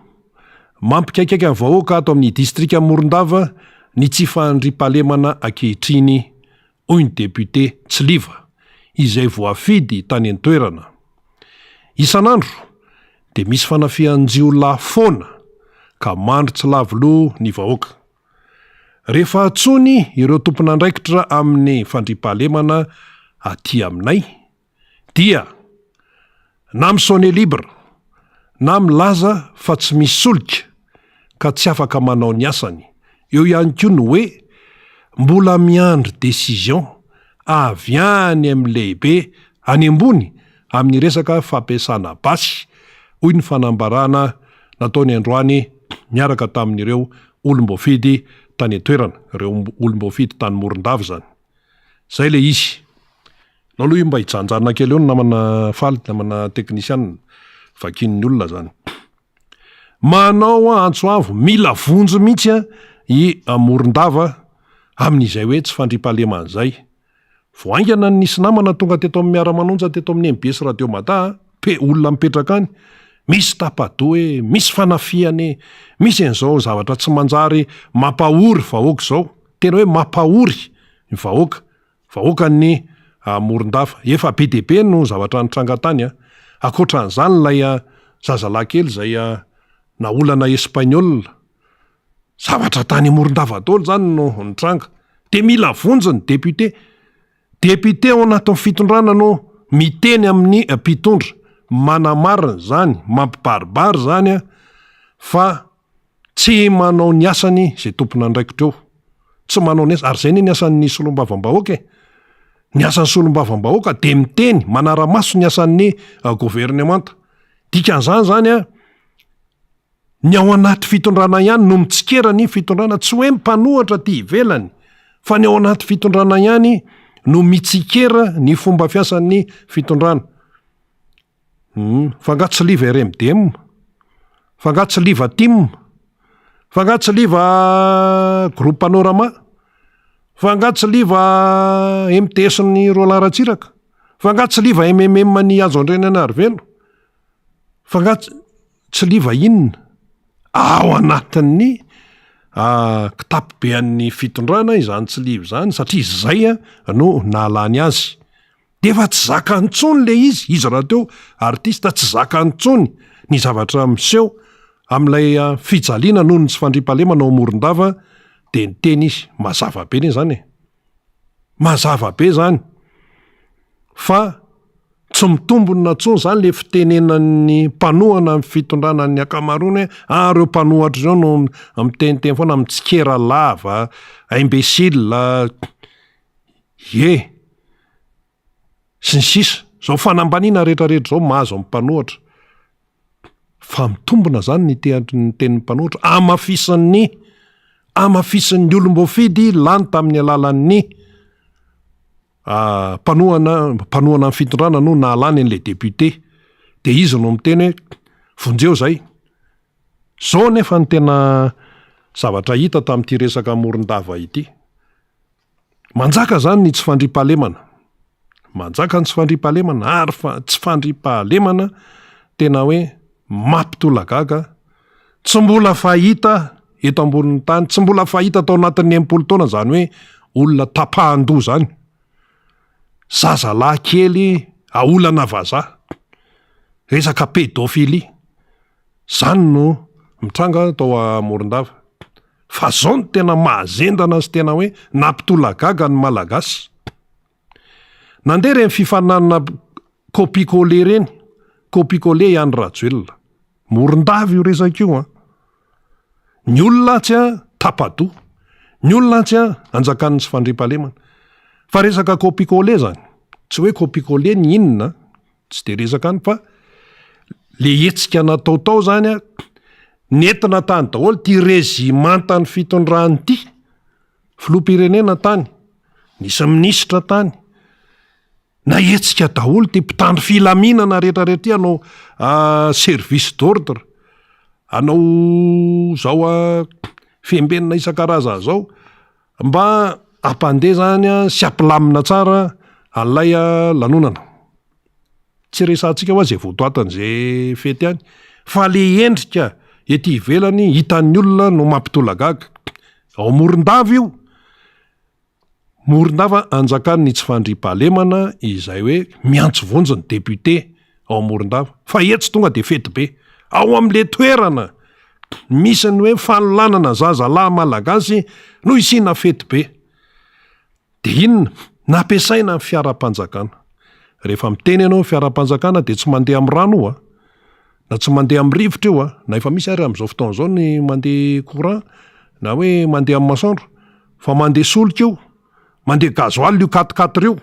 mampikaikaika ny vahoaka ato amin'ny distrikan'i Morondava ny tsy fandriampahalemana ankehitriny hoy ny député Tsiliva, izay voafidy tany an-toerana. Isan'andro dia misy fanafihan-jiolahy foana ka mandry tsy lavo loha ny vahoaka. Rehefa antsoiny ireo tompon'andraikitra amin'ny fandriampahalemana aty aminay dia na mi-sonner libre na milaza fa tsy misy solika ka tsy afaka manao ny asany. Eo ihany koa ny hoe mbola miandry décision avy any amin'ny lehibe any ambony amin'ny resaka fampiasana basy, hoy ny fanambarana nataony androany niaraka tamin'ireo olom-boafidy tany an-toerana, ireo olom-boafidy tany Morondava izany. Izay ilay izy. Aleo aloha io mba hijanonjanona kely eo ny namana Faly, namana teknisianina, vakian'ny olona izany. Manao antso avo, mila vonjy mihitsy i Morondava amin'izay hoe tsy fandriampahalemana izay. Vao haingana ny nisy namana tonga teto amin'ny Miara-manonja teto amin'ny mbs Radio Mada a, pe olona mipetraka any, misy tapa-doha e, misy fanafihana e, misy an'izao zavatra tsy manjary mampahory vahoaka izao, tena hoe mampahory ny vahoaka, vahoakan'ny Morondava. Efa be dia be no zavatra nitranga tany a. Ankoatran'izany ilay zazalahy kely izay naolana espagnol, Zavatra tany Morondava daholo zany no nitranga. De mila vonjy ny député. Député ao anatin'ny fitondrana no miteny amin'ny mpitondra, manamarina izany, mampibaribary izany fa tsy manao ny asany izay tompon'andraikitra eo. Tsy manao ny asa, ary izay anie ny asan'ny solombavambahoaka e. Ny asan'ny solombavambahoaka de miteny, manara-maso ny asan'ny governemanta. Dikan'izany zany an, Ny ao anaty fitondrana ihany no mitsikera ny fitondrana, tsy hoe mpanohatra aty ivelany fa ny ao anaty fitondrana ihany no mitsikera ny fomba fiasan'ny fitondrana. Hum, fa nga tsy liva RMDM? Fa nga tsy liva tim? Fa nga tsy liva groupe Panorama? Fa nga tsy liva MTS ny Roland Ratsiraka? Fa nga tsy liva MMM ny Hajo Andrianainarivelo? Fa nga tsy liva inona? Ao anatin'ny kitapo be an'ny fitondrana izany tsy liva izany satria izay no nahalany azy. De efa tsy zakany intsony le izy, izy rahateo artiste tsy zakany intsony ny zavatra miseho amin'ilay fijaliana noho ny tsy fandriampahalemana ao Morondava de niteny izy, mazava be anie zany e! Mazava be zany fa tsy mitombina intsony zany le fitenenan'ny mpanohana ny fitondrana ny ankamaroany hoe ah reo mpanohatra ireo no miteniteny foana mitsikera lava, imbecile, ie sy ny sisa. Zao fanambaniana rehetrarehetra zao mahazo ny mpanohatra. Fa mitombina zany ny tehatry ny tenin'ny mpanohatra, amafisin'ny amafisin'ny olom-boafidy lany tamin'ny alalan'ny. Mpanohana mpanohana ny fitondrana no nahalany an'ilay député. Dia izy no miteny hoe vonjeo zay. Zao anefa ny tena zavatra hita tamin'ity resaka Morondava ity. Manjaka zany ny tsy fandriampahalemana. Manjaka ny tsy fandriampahalemana ary fa tsy fandriampahalemana tena hoe mampitolagaga, tsy mbola fahita eto ambonin'ny tany, tsy mbola fahita tao anatin'ny 60 taona izany hoe olona tapahan-doha izany. Zazalahy kely aolana vazaha. Resaka pédophilie. Izany no mitranga tao Morondava. Fa izao no tena mahazendana sy tena hoe nampitolagaga ny Malagasy. Nandeha ireny fifaninanana copie coller ireny, copie coller i Andry Rajoelina. Morondava io resaka io an. Ny olona atsy an, tapa-doha. Ny olona atsy an, anjakan'ny tsy fandriampahalemana. Fa resaka copie coller zany, tsy hoe copie coller ny inona, tsy de resaka any fa le hetsika natao tao zany an, nentina tany daholo ity rezimantan'ny fitondrana ity. Filoham-pirenena tany, nisy minisitra tany, nahetsika daholo ity mpitandro filaminana rehetra rehetra ity hanao service d'ordre, hanao zao fiambenana isan-karazany zao mba hampandeha zany sy hampilamina tsara an'ilay lanonana. Tsy resahantsika hoa zay votoatin'izay fety any fa le endrika ety ivelany hitan'ny olona no mampitolagaga. Ao Morondava io, Morondava anjakan'ny tsy fandriampahalemana izay hoe miantso vonjy ny député ao Morondava fa etsy tonga de fety be. Ao am'le toerana misy ny hoe fanolanana zazalahy malagasy no isiana fety be. Dia inona? Nampiasaina ny fiaram-panjakana. Rehefa miteny ianao ny fiaram-panjakana dia tsy mandeha amin'ny rano io a! Na tsy mandeha amin'ny rivotra io a! Na efa misy ary amin'izao fotoana izao ny mandeha courant na hoe mandeha amin'ny masoandro fa mandeha solika io, mandeha gasoil io quatre quatre io.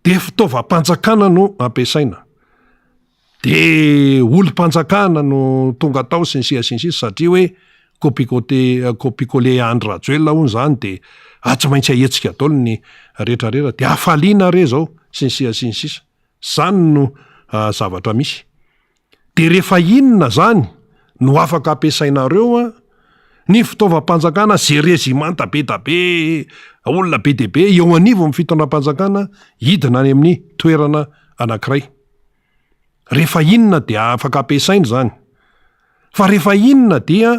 Dia fitaovam-panjakana no ampiasaina. Dia olom-panjakana no tonga tao sy ny sisa sy ny sisa satria hoe copie-cote copie-coller Andry Rajoelina hono izany dia ah tsy maintsy ahetsika daholo ny rehetra rehetra dia hafaliana re izao sy ny sisa sy ny sisa. Izany no zavatra misy. Dia rehefa inona izany no afaka ampiasainareo an ny fitaovam-panjakana ze rezimanta be da be, olona be dia be eo anivon'ny fitondram-panjakana hidina any amin'ny toerana anankiray. Rehefa inona dia afaka ampiasaina izany. Fa rehefa inona dia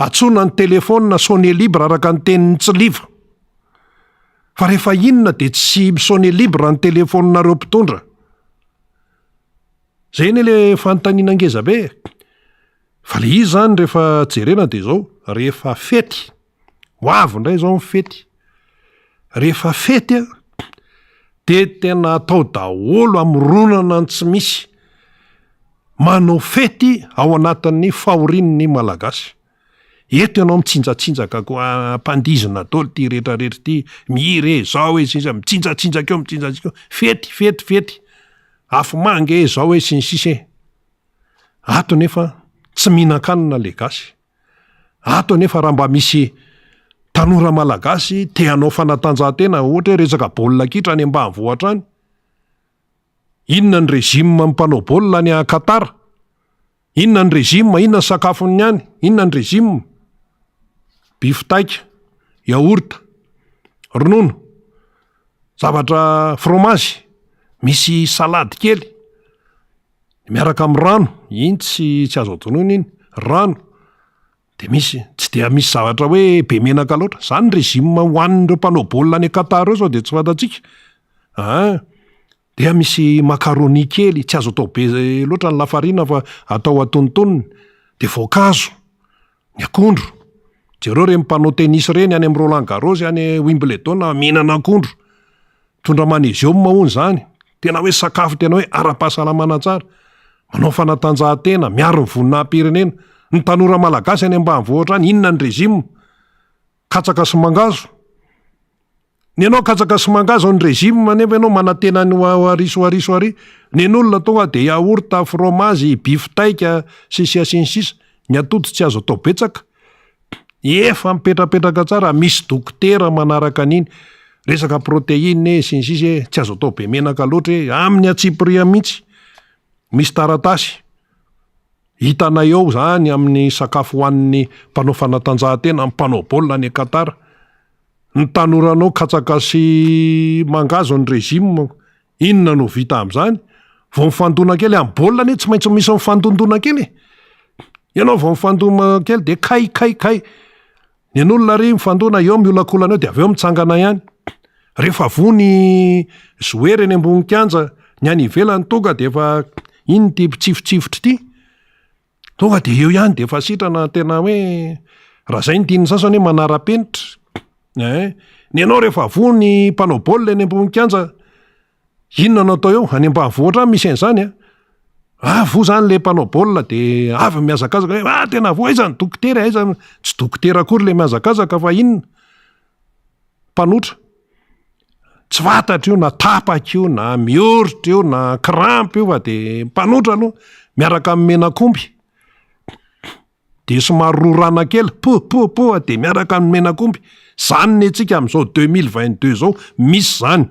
antsoina ny telefaonina sonner libre araka ny tenin'i Tsiliva. Fa rehefa inona dia tsy mi-sonner libre ny telefaoninareo mpitondra. Zay anie le fanontaniana ngeza be e. Fa le izy zany rehefa jerena dia izao, rehefa fety, ho avy indray izao ny fety, rehefa fety an, dia tena atao daholo hamoronana ny tsy misy, manao fety ao anatin'ny fahorian'ny Malagasy. Eto ianao mitsinjatsinjaka koa ampandihizina daholo ity rehetra rehetra ity, mihira e, zao e, sy ny sisa, mitsinjatsinjaka eo, mitsinjatsinjaka eo, fety, fety, fety, afomanga e, zao e, sy ny sisa e. Ato nefa tsy mihinan-kanina le gasy. Ato anefa raha mba misy tanora malagasy te hanao fanatanjahantena ohatra hoe resaka baolina kitra any ambanivohitra any, inona ny régime mpanao baolina any Qatar? Inona ny régime, inona ny sakafon'ny any, inona ny régime? Bifiteak, yaourt, ronono, zavatra fromage, misy salade kely. Miaraka amin'ny rano, iny tsy tsy azo adinoina iny, rano, de misy, tsy dia misy zavatra hoe be menaka loatra, zany ny régime hohanin'ireo mpanao baolina any Qatar ireo sao de tsy fantatsika, an, dia misy macaroni kely, tsy azo atao be loatra ny lafarina fa atao antonontonony, de voankazo, ny akondro, jereo ireny mpanao tennis ireny any amin'ny Roland Garros, any Wimbledon, mihinana akondro, Mitondra magnésium hono izany, tena hoe sakafo tena hoe ara-pahasalamana tsara, manao fanatanjahantena, miaro ny voninahi-pirenena. Ny tanora malagasy any ambanivohitra any, inona ny régime? Katsaka sy mangahazo. Ny anao katsaka sy mangahazo ny régime nefa ianao manantena ny ho ary sy ho ary sy ho ary. Ny an'olona tonga dia yaourt, fromage, bifteck, sy ny sisa sy ny sisa. Ny atody tsy azo atao betsaka. Efa mipetrapetraka tsara, misy dokotera manaraka an'iny. Resaka protéine e sy ny sisa e, tsy azo atao be menaka loatra e, amin'ny antsipiriany mihitsy. Misy taratasy hitanay ao zany amin'ny sakafo hohanin'ny mpanao fanatanjahantena, mpanao baolina any Qatar. Ny tanoranao katsaka sy mangahazo ny régime, inona no vita amin'izany? Vao mifandona kely, amin'ny baolina anie tsy maintsy misy mifandondona kely e! Ianao vao mifandona kely de kay kay kay. Ny an'olona ary mifandona eo miolakolana eo de avy eo mitsangana ihany. Rehefa voa ny joueur eny ambony kianja, ny any ivelany tonga de efa iny ity mpitsifotsifotra ity. Tonga de eo ihany de efa sitrana tena hoe raha zay no tian'ny sasany hoe manara-penitra eh. Ny anao rehefa voa ny mpanao baolina eny ambony kianja, inona no atao eo? Any ambanivohitra any misy an'izany an. Ah voa zany le mpanao baolina de avy mihazakazaka hoe ah tena voa, aiza ny dokotera e, aiza ny, tsy dokotera akory le mihazakazaka fa inona? Mpanotra. Tsy fantatro io na tapaka io na mioritra io na crampe io fa de mpanotra aloha miaraka amin'ny menak'omby. De somary rorana kely, po po po de miaraka amin'ny menak'omby. Zany ny antsika amin'izao 2022 zao, misy zany.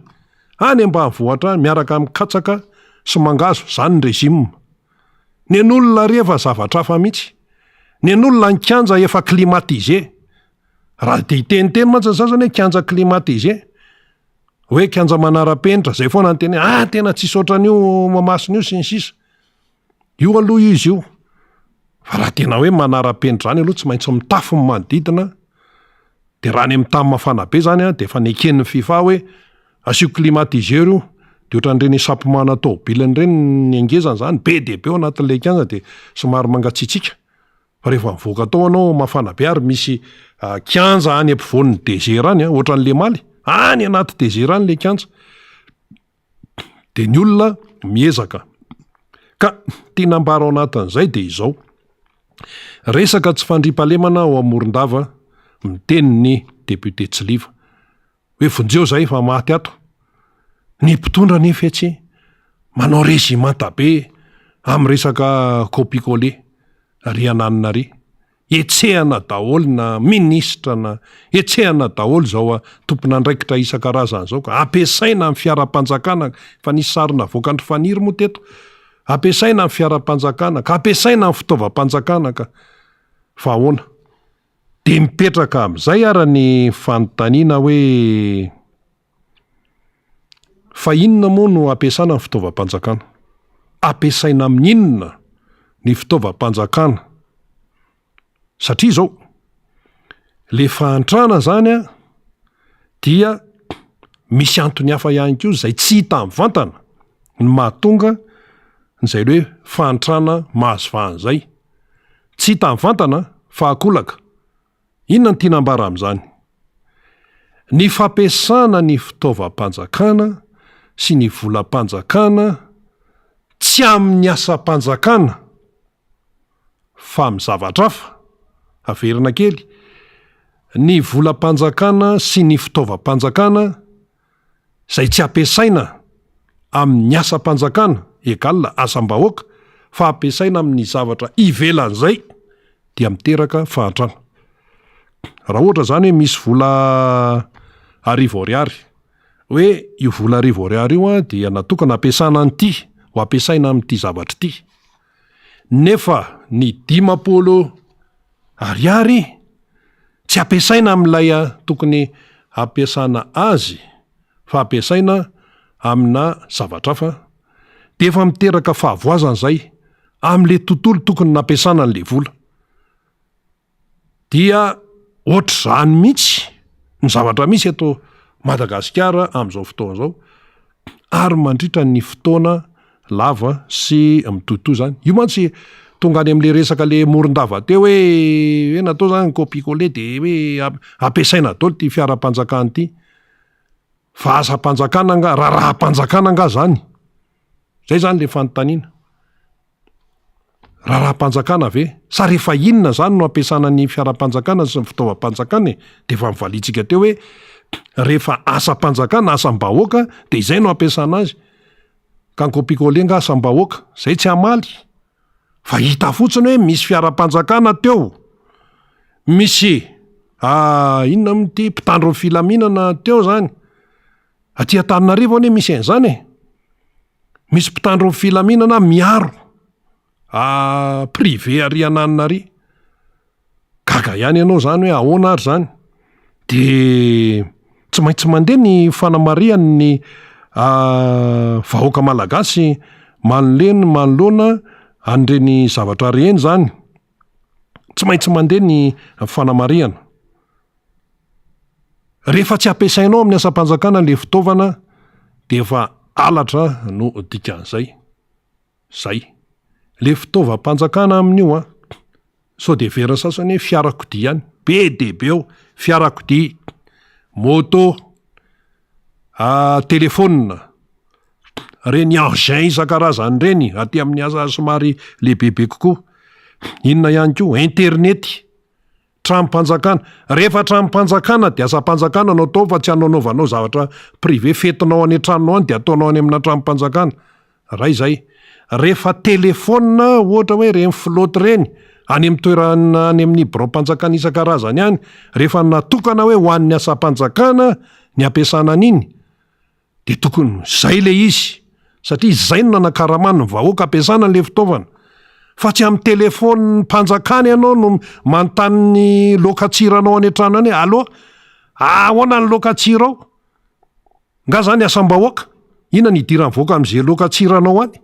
Any ambanivohitra any miaraka amin'ny katsaka sy mangahazo, zany ny régime. Ny an'olona ary efa zavatra hafa mihitsy. Ny an'olona ny kianja efa climatisé. Raha te hiteniteny mantsy ny sasany hoe kianja climatisé, hoe kianja manara-penitra, zay foana ny teny hoe ah tena tsisy ohatran'io Mahamasina io sy ny sisa. Io aloha izy io, fa raha tena hoe manara-penitra zany aloha tsy maintsy mitafy ny manodidina, de raha any amin'ny tany mafana be zany an de efa neken'ny fifa hoe asio climatiseur io, de ohatran'ireny échappement-na tômôbilina ireny ny hangezany zany, be dia be ao anatin'ilay kianja de somary mangatsiatsiaka. Fa rehefa mivoaka tao anao mafana be ary misy kianja any ampovoan'ny desert any an, ohatran'ny Lemaly, any anaty desert any le kianja. De ny olona miezaka. Ka tiana ambara ao anatin'izay de izao, resaka tsy fandriampahalemana ao Morondava miteny ny député Tsiliva. Hoe vonjeo zahay fa maty ato. Ny mpitondra anefa etsy manao régimenta be amin'ny resaka copie coller ry ananona ry. Hetsehana daholo na minisitra na hetsehana daholo izao tompon'andraikitra isan-karazany izao ka ampiasaina amin'ny fiaram-panjakana, efa nisy sary navoakan-dry Faniry moa teto, ampiasaina amin'ny fiaram-panjakana ka ampiasaina amin'ny fitaovam-panjakana ka fa ahoana? Dia mipetraka amin'izay ara ny fanontaniana hoe fa inona moa no ampiasana ny fitaovam-panjakana? Ampiasaina amin'ny inona ny fitaovam-panjakana? Satria izao, le fahantrana zany an, dia misy antony hafa ihany koa izay tsy hita mivantana ny mahatonga an'izay hoe fahantrana mahazo vahana izay. Tsy hita mivantana fa akolaka. Inona no tiana ambara amin'izany? Ny fampiasana ny fitaovam-panjakana sy ny volam-panjakana tsy amin'ny asam-panjakana fa amin'ny zavatra hafa, averina kely, ny volam-panjakana sy ny fitaovam-panjakana izay tsy ampiasaina amin'ny asam-panjakana, egal asam-bahoaka, fa ampiasaina amin'ny zavatra ivelan'izay dia miteraka fahantrana. Raha ohatra izany hoe misy vola arivo ariary, hoe io vola arivo ariary io an dia natokana ampiasana an'ity, ho ampiasaina amin'ity zavatra ity, nefa ny 50 ariary Tsy ampiasaina amin'ilay tokony hampiasana azy fa ampiasaina amina zavatra hafa dia efa miteraka fahavoazana izay amin'ilay tontolo tokony nampiasana an'ilay vola. Dia ohatr'izany mihitsy ny zavatra misy eto Madagasikara amin'izao fotoana izao. ary mandritra ny fotoana lava sy mitohitohy zany. Io mantsy tonga any am'le resaka le Morondava teo hoe hoe natao zany copie coller de hoe ampiasaina daholo ty fiaram-panjakana ty. Fa asam-panjakana nga, raharaham-panjakana nga zany? Zay zany le fanontaniana. Raharaham-panjakana ve? Sa rehefa inona izany no ampiasana ny fiaram-panjakana sy ny fitaovam-panjakana e? Dia efa novaliantsika teo hoe rehefa asam-panjakana, asam-bahoaka dia izay no ampiasana azy. Ka ny copie-coller nga asam-bahoaka? Izay tsy hamaly. Fa hita fotsiny hoe misy fiaram-panjakana teo, misy inona moa ity, mpitandro ny filaminana teo izany. Aty Antananarivo anie misy an'izany e! Misy mpitandro ny filaminana miaro privé ary ananona ary. Gaga ihany ianao zany hoe ahoana ary zany? De tsy maintsy mandeha ny fanamarihan'ny vahoaka malagasy manoleny manoloana an'ireny zavatra ireny zany. Tsy maintsy mandeha ny fanamarihana. Rehefa tsy ampiasainao amin'ny asam-panjakana le fitaovana de efa halatra no dikan'izay. Zay. Le fitaovam-panjakana amin'io an, sao de heverin'ny sasany hoe fiarakodia ihany, be dia be ao, fiarakodia, moto, telephone, reny engin isan-karazany reny aty amin'ny asa somary lehibebe kokoa, inona ihany koa, internety. Tranom-panjakana. Rehefa tranom-panjakana dia asam-panjakana no atao fa tsy anaonaovanao zavatra privé, fetinao any an-tranonao any dia ataonao any amina tranom-panjakana. Ray izay. Rehefa telephone ohatra hoe ireny flotte ireny, any amin'ny toerana any amin'ny biraom-panjakana isan-karazany any, rehefa natokana hoe ho an'ny asam-panjakana ny ampiasana an'iny, Dia tokony zay le izy satria zay no nanakaramany ny vahoaka ampiasana an'le fitaovana fa tsy amin'ny telephone mpanjakana ianao no manontany ny lokatsiranao any an-trano any hoe allo ahoana ny lokatsira ao? Nga zany asam-bahoaka? Inona ny idiran'ny vahoaka amin'izay lokatsiranao any?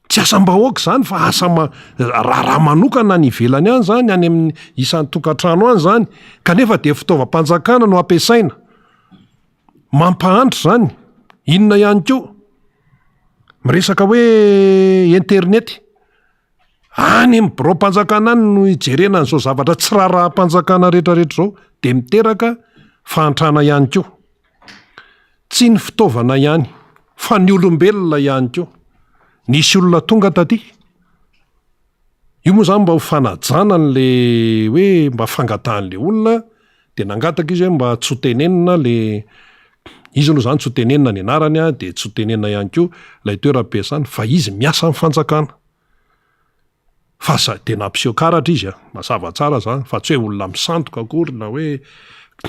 Tsy asam-bahoaka izany fa asa ma- raharaha manokana any ivelany any zany, any amin'ny isan-tokantrano any zany kanefa dia fitaovam-panjakana no ampiasaina. Mampahantra izany. Inona ihany koa? Miresaka hoe internet. Any amin'ny biraom-panjakana any no ijerena an'izao zavatra tsy raharaham-panjakana rehetrarehetra izao dia miteraka fahantrana ihany koa. Tsy ny fitaovana ihany fa ny olombelona ihany koa. Nisy olona tonga taty. Io moa zany mba ho fanajana an'le hoe mba fangatahan'le olona de nangataka izy hoe mba tsy ho tenenina le izy aloha zany tsy ho tenenina ny anarany a, de tsy ho tenenina ihany koa ilay toeram-piasany fa izy miasa amin'ny fanjakana. Fa za- de nampiseho karatra izy a, mazava tsara zany fa tsy hoe olona misandoka akory na hoe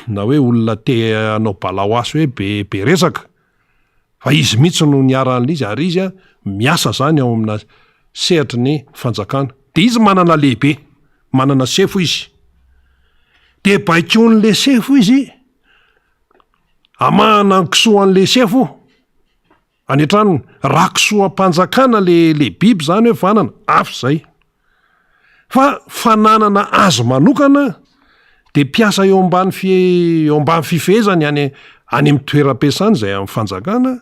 na hoe olona te hanao balaoasy hoe be be resaka. Fa izy mihitsy no niharan'ilay izy ary izy miasa zany ao amina sehatry ny fanjakana. De izy manana lehibe, manana sefo izy. De baikoin'le sefo izy hamahana ny kisoan'le sefo any an-tranony. Raha kisoam-panjakana le le biby zany hoe vanana, hafa izay. Fa fananana azy manokana dia mpiasa eo ambany fi- eo ambany fifehezany any any amin'ny toeram-piasany izay amin'ny fanjakana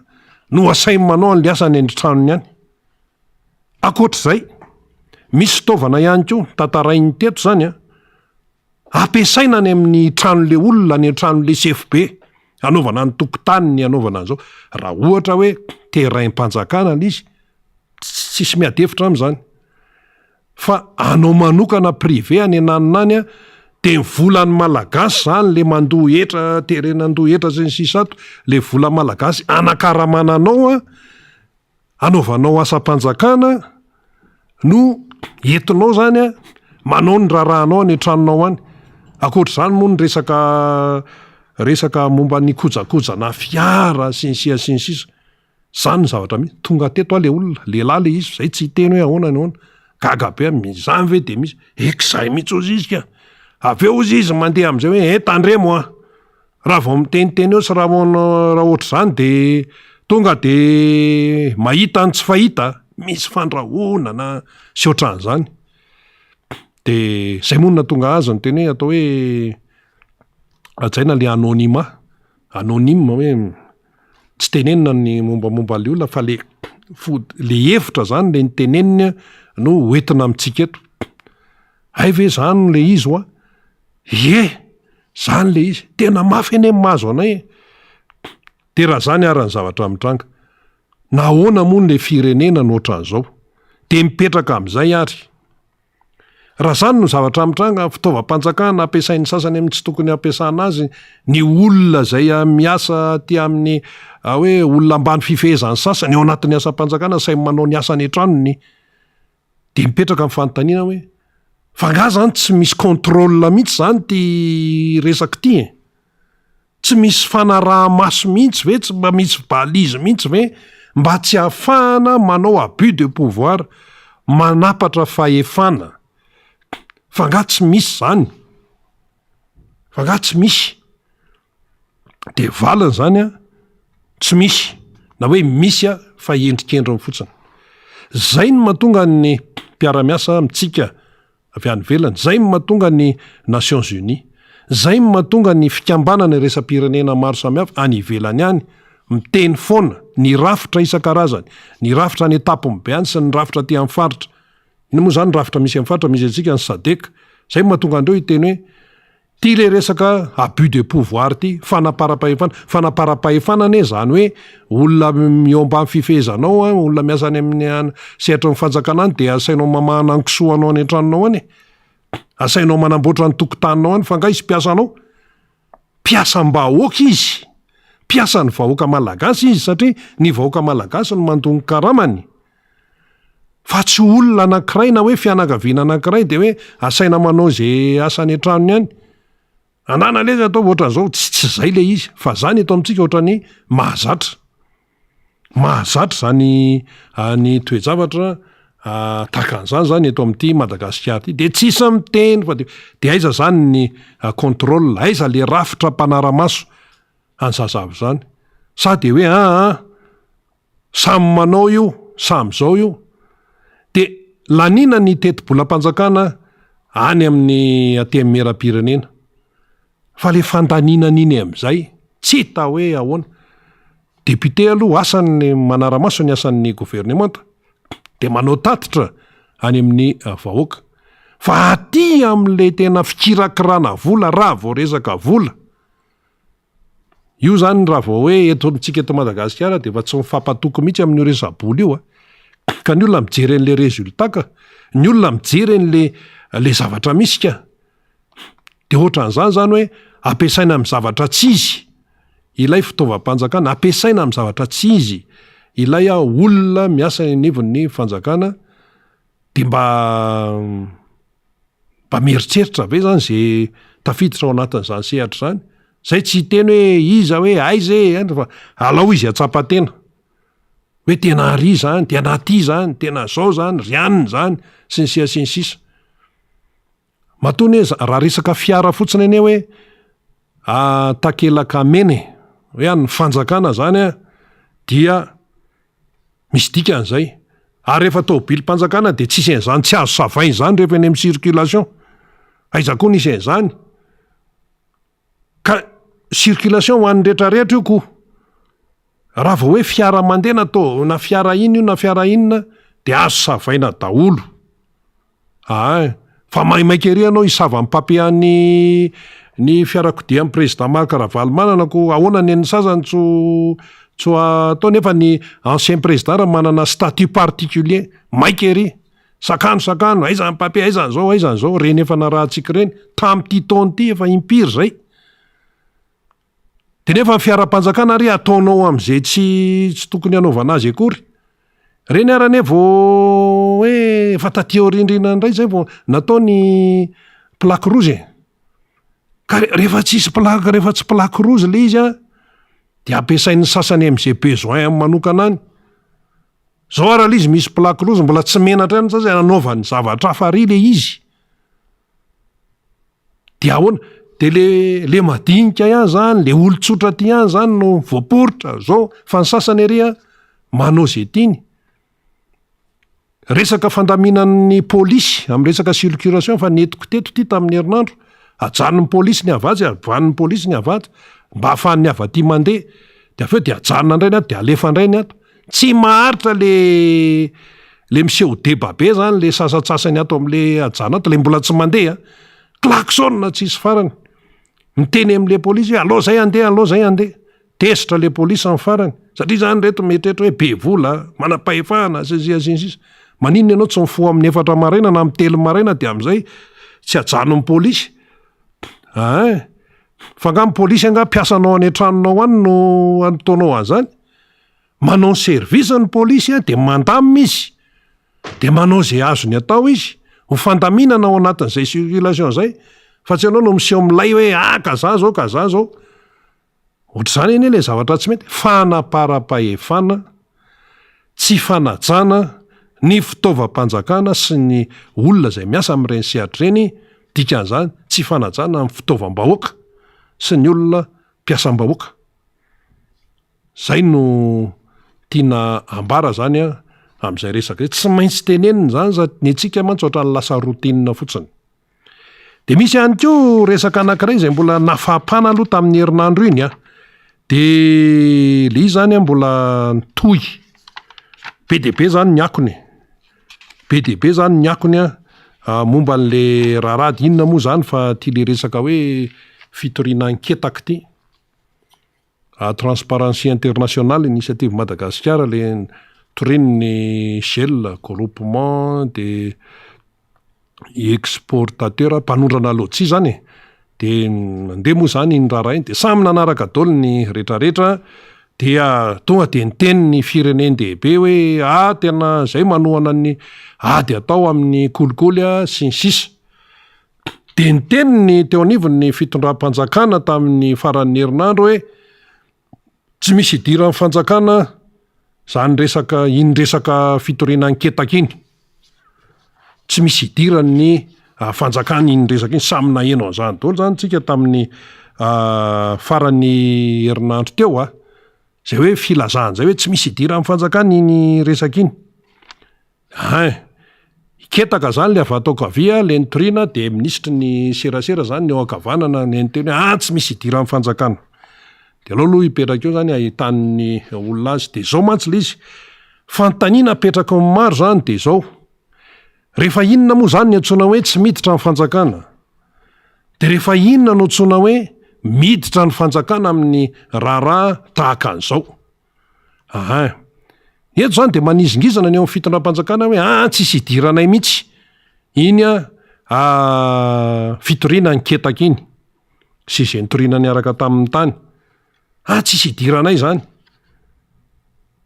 no asainy manao an'le asa any an-tranony any. Ankoatr'izay, misy fitaovana ihany koa tantarain'ny teto zany an, ampiasaina any amin'ny tranon'le olona, any an-tranon'le sefo be, anaovana ny tokotaniny, anaovana an'izao. Raha ohatra hoe terrain-panjakana le izy, tsisy miady hevitra am'zany. Fa anao manokana privé any ananona any an, de ny volan'ny malagasy zany le mandoa hetra, terena handoa hetra sy ny sisa ato, le vola malagasy anakaramana anao an, anaovanao asam-panjakana no entinao zany an, manao ny raharahanao any an-tranonao any. Ankoatr'izany moa ny resaka resaka momba ny kojakojana fiara sy ny sia sy ny sisa. Zany ny zavatra misy, tonga teto aho le olona, lehilahy le izy, zay tsy hiteny hoe ahoana ny ahoana, gaga be aho, izany ve de misy, eky zay mihitsy ozy izy ka, avy eo ozy izy mandeha am'zay hoe eh tandremo an, raha vao miteniteny eo sy raha raha ohatr'izany de tonga de mahita ny tsy fahita, misy fandrahonana sy ohatran'izany, de zay moa no nahatonga azy niteny hoe atao hoe hajaina le anonymat, anonyme hoe Tsy tenenina ny mombamomba an'ilay olona fa le fo- le hevitra zany le niteneniny no hoentina amintsika eto. Hay ve zany le izy hoa? Ie, zany le izy. Tena mafy anie ny mahazo anay e. De raha zany ara ny zavatra mitranga, nahoana moa le firenena no ohatran'izao? De mipetraka amin'izay ary. Raha izany no zavatra mitranga, fitaovam-panjakana ampiasain'ny sasany amin'ny tsy tokony hampiasana azy, ny olona izay miasa aty amin'ny hoe olona ambany fifehezan'ny sasany ao anatin'ny asam-panjakana sahy manao ny asany an-tranony, dia mipetraka ny fanontaniana hoe fa angaha izany tsy misy contrôle mihitsy izany ity resaka ity e? Tsy misy fanaraha-maso mihitsy ve, tsy mba misy balise mihitsy ve mba tsy hahafahana manao abus de pouvoir, manapatra fahefana? Fa nga tsy misy zany? Fa nga tsy misy? De valiny zany an, tsy misy, na hoe misy an fa endrikendriny fotsiny. Zay no mahatonga ny mpiara-miasa amintsika avy any ivelany, zay no mahatonga ny Nations Unies, zay no mahatonga ny fikambanana iraisam-pirenena maro samihafa any ivelany any miteny foana, ny rafitra isan-karazany, ny rafitra any an-tampony be any sy ny rafitra aty amin'ny faritra. Inona moa zany rafitra misy amin'ny faritra misy antsika, ny Sadec. Zay no mahatonga an'ireo hiteny hoe Ty le resaka abus de pouvoir ty, fanaparam-pahefana, fanaparam-pahefana anie zany hoe olona eo ambany fifehezanao an, olona miasa any amin'ny an sehatry ny fanjakana any de asainao mamahana ny kisoanao any an-tranonao any e, asainao manamboatra ny tokotaninao any fa nga izy mpiasanao? Mpiasam-bahoaka izy, mpiasan'ny vahoaka malagasy izy satria ny vahoaka malagasy no mandoa ny karamany. Fa tsy olona anankiray na hoe fianakaviana anankiray dia hoe asaina manao izay asa any an-tranony any. Anana lesy ataovy ohatran'izao, tsy tsy izay ilay izy fa zany eto amintsika ohatran'ny mahazatra. Mahazatra izany ny toe-javatra tahaka an'izany zany eto amin'ity Madagasikara ity. Dia tsisy miteny fa dia dia aiza zany ny contrôle, aiza le rafitra mpanara-maso an'izany zavatra izany. Sa dia hoe aa Samy manao io, samy zao io. Dia laniana ny tetibolam-panjakana any amin'ny Antenimierampirenena. Fa le fandaniana an'iny amin'izay, tsy hita hoe ahoana. Député aloha asany ny manara-maso ny asan'ny governemanta, dia manao tatitra any amin'ny vahoaka. Fa aty amin'ilay tena fikirakirana vola, raha vao resaka vola, Io zany raha vao hoe eto amintsika eto Madagasikara dia efa tsy mifampatoky mihitsy amin'io resa-bola io a. Ka ny olona mijery an'le résultat ka, ny olona mijery an'le le zavatra misy ka. De ohatran'izany zany hoe ampiasaina amin'ny zavatra tsy izy ilay fitaovam-panjakana, ampiasaina amin'ny zavatra tsy izy ilay olona miasa eny anivon'ny fanjakana de mba Mba mieritreritra ve zany ze tafiditra ao anatin'izany sehatra izany? Zay tsy hiteny hoe iza hoe aiza e an fa alao izy hatsapa tena hoe tena ary zany, tena aty zany, tena zao zany, ry anona zany, sy ny sisa sy ny sisa. Matoa anie raha resaka fiara fotsiny anie hoe takelaka mena e, hoe an'ny fanjakana zany an dia Misy dikany izay. Ary rehefa tomobilim-panjakana dia tsisy an'izany tsy azo savaina izany rehefa eny amin'ny circulation. Aiza koa nisy an'izany? Ka circulation ho an'ny rehetrarehetra io ko. Raha vao hoe fiara mandeha na to- na fiara inona io na fiara inona dia azo savaina daholo. Aa fa maimaika ery ianao hisava ny papier an'ny ny fiarakodia an'ny président Marc Ravalomanana ko ahoana ny an'ny sasany tsy ho tsy ho atao nefa ny ancien président raha manana statut particulier maika ery sakano sakano aiza ny papier aiza ny zao aiza ny zao reny efa narahantsika ireny tamin'ity taona ity efa impiry zay. De nefa ny fiaram-panjakana ary ataonao am'zay tsy tsy tokony hanaovana azy akory. Reny ary anie vao hoe efa taty aoriandriana indray zay vao natao ny plaque rouge e. Ka re- rehefa tsisy plaque rehefa tsy plaque rouge le izy an, de ampiasain'ny sasany am'zay besoin manokana any. Zao ary le izy misy plaque rouge mbola tsy menatra ihany sasany anaovany zavatra hafa ary le izy. De ahoana? De le le madinika ihany zany, le olon-tsotra aty ihany zany no voaporitra zao, fa ny sasany ary an manao ze tiany. Resaka fandaminan'ny polisy am'resaka circulation fa nentiko teto ty tamin'ny herinandro, ajanon'ny polisy ny avy atsy, avanon'ny polisy ny avy ato, mba ahafahan'ny avy aty mandeha, de avy eo de ajanona indray ny ato de alefa indray ny ato. Tsy maharitra le le miseho deba be zany le sasantsasany ato am'le ajanona ato, le mbola tsy mandeha an, klaxon tsisy farany, miteny am'le polisy hoe alao zay handeha, alao zay handeha, tezitra le polisy amin'ny farany, satria zany reto mieritreritra hoe be vola, manam-pahefana sy ny sisa sy ny sisa, maninona ianao tsy mifoha amin'ny efatra maraina na amin'ny telo maraina de am'zay tsy ajanon'ny polisy, ein, fa nga ny polisy angaha mpiasanao any an-tranonao any no ataonao an'zany? Manao ny service ny polisy a, de mandamina izy, de manao zay azony atao izy, ho fandaminana ao anatin'izay circulation zay, fa tsy ianao no miseho milay hoe ah ka za zao ka za zao. Ohatr'izany anie ilay zavatra tsy mety, fanaparam-pahefana, tsy fanajana ny fitaovam-panjakana sy ny olona izay miasa amin'ireny sehatra ireny, dikan'izany tsy fanajana ny fitaovam-bahoaka sy ny olona mpiasam-bahoaka. Izay no tiana ambara izany an, amin'izay resaka izay. Tsy maintsy tenenina izany sady ny antsika mantsy ohatran'ny lasa routine fotsiny. Dia misy ihany koa resaka anankiray izay mbola nafampana aloha tamin'ny herinandro iny an, dia ilay izy izany an mbola nitohy. Be dia be izany ny akony e. Be dia be izany ny akony an momba an'ilay raharaha. Dia inona moa izany fa ity ilay resaka hoe fitoriana anketaka ity. Transparency International, Initiative Madagasikara le torian'ny gel, groupement de exportateur, mpanondrana lodsia zany e, de nandeha moa zany iny raharaha iny de samy nanaraka daholo ny retraretra dia tonga de niteny ny firenen-dehibe hoe ah tena zay manohana ny ady atao amin'ny kolikoly sy ny sisa. Dia niteny ny teo anivon'ny fitondram-panjakana tamin'ny faran'ny herinandro hoe tsy misy idiran'ny fanjakana izany resaka iny resaka fitoriana anketaka iny. Tsy misy idiran'ny fanjakana iny resaka iny. Samy naheno an'izany daholo izany tsika tamin'ny faran'ny herinandro teo a. Izay hoe filazana izay hoe tsy misy idiran'ny fanjakana iny resaka iny. Ein! Hiketaka zany le avy ato ankavia le nitoriana de minisitry ny serasera zany ny eo ankavanana ny niteny hoe ah tsy misy idiran'ny fanjakana. De aleo aloha hipetraka eo zany ahitan'ny olona azy. De zao mantsy le izy, fanontaniana apetraky ny maro zany de zao, rehefa inona moa zany ny antsoina hoe tsy miditra ny fanjakana? De rehefa inona no antsoina hoe miditra ny fanjakana amin'ny raharaha tahaka an'izao? Ahaa. Ny eto zany de manizingizana ny eo amin'ny fitondram-panjakana hoe aa tsisy idiranay mihitsy iny a fitoriana niketaka iny sy izay nitoriana niaraka taminy tany. Ah tsisy idiranay zany.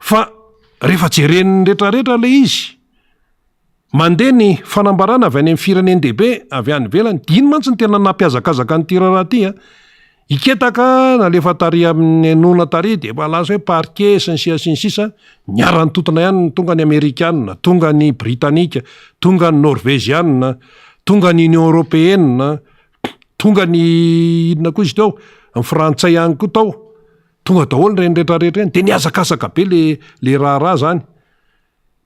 Fa rehefa jeren'ny retraretra le izy, Mandeha ny fanambarana avy any amin'ny firenen-dehibe avy any ivelany. Dia iny mantsy no tena nampihazakazaka an'ity raharaha ity a. Iketaka nalefa tary amin'ny nona tary dia efa lasa hoe parquet sy ny sisa sy ny sisa. Niara-nitontona ihany ny tonga ny Amerikana, tonga ny Britanika, tonga ny Norveziana, tonga ny Union Européenne, tonga ny inona koa izy teo, ny Frantsay ihany koa tao. Tonga daholo ireny rehetrarehetra ireny. Dia nihazakazaka be le le raharaha izany.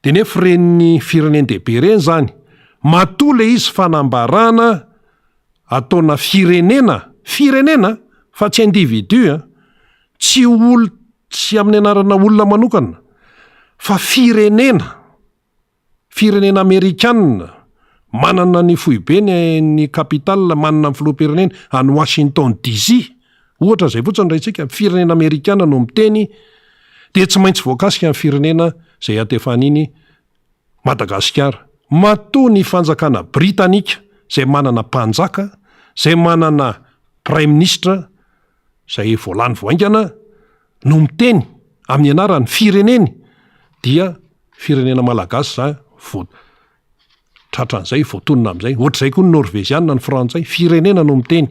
Dia nefa ireny firenen-dehibe ireny izany, matoa ilay izy fanambarana ataona firenena, firenena fa tsy individu an, tsy ol- tsy amin'ny anarana olona manokana fa firenena, firenena amerikana manana ny foibeny ny capital, manana ny filoham-pirenena any Washington DC, ohatra izay fotsiny raintsika, firenena amerikana no miteny dia tsy maintsy voakasika ny firenena izay iantefany iny Madagasikara. Matoa ny fanjakana britanika izay manana mpanjaka, izay manana praiminisitra izay vao lany vao haingana no miteny amin'ny anaran'ny fireneny dia firenena malagasy izany vao tratran'izay, voatonona amin'izay. Ohatr'izay koa ny norveziana, ny frantsay, firenena no miteny.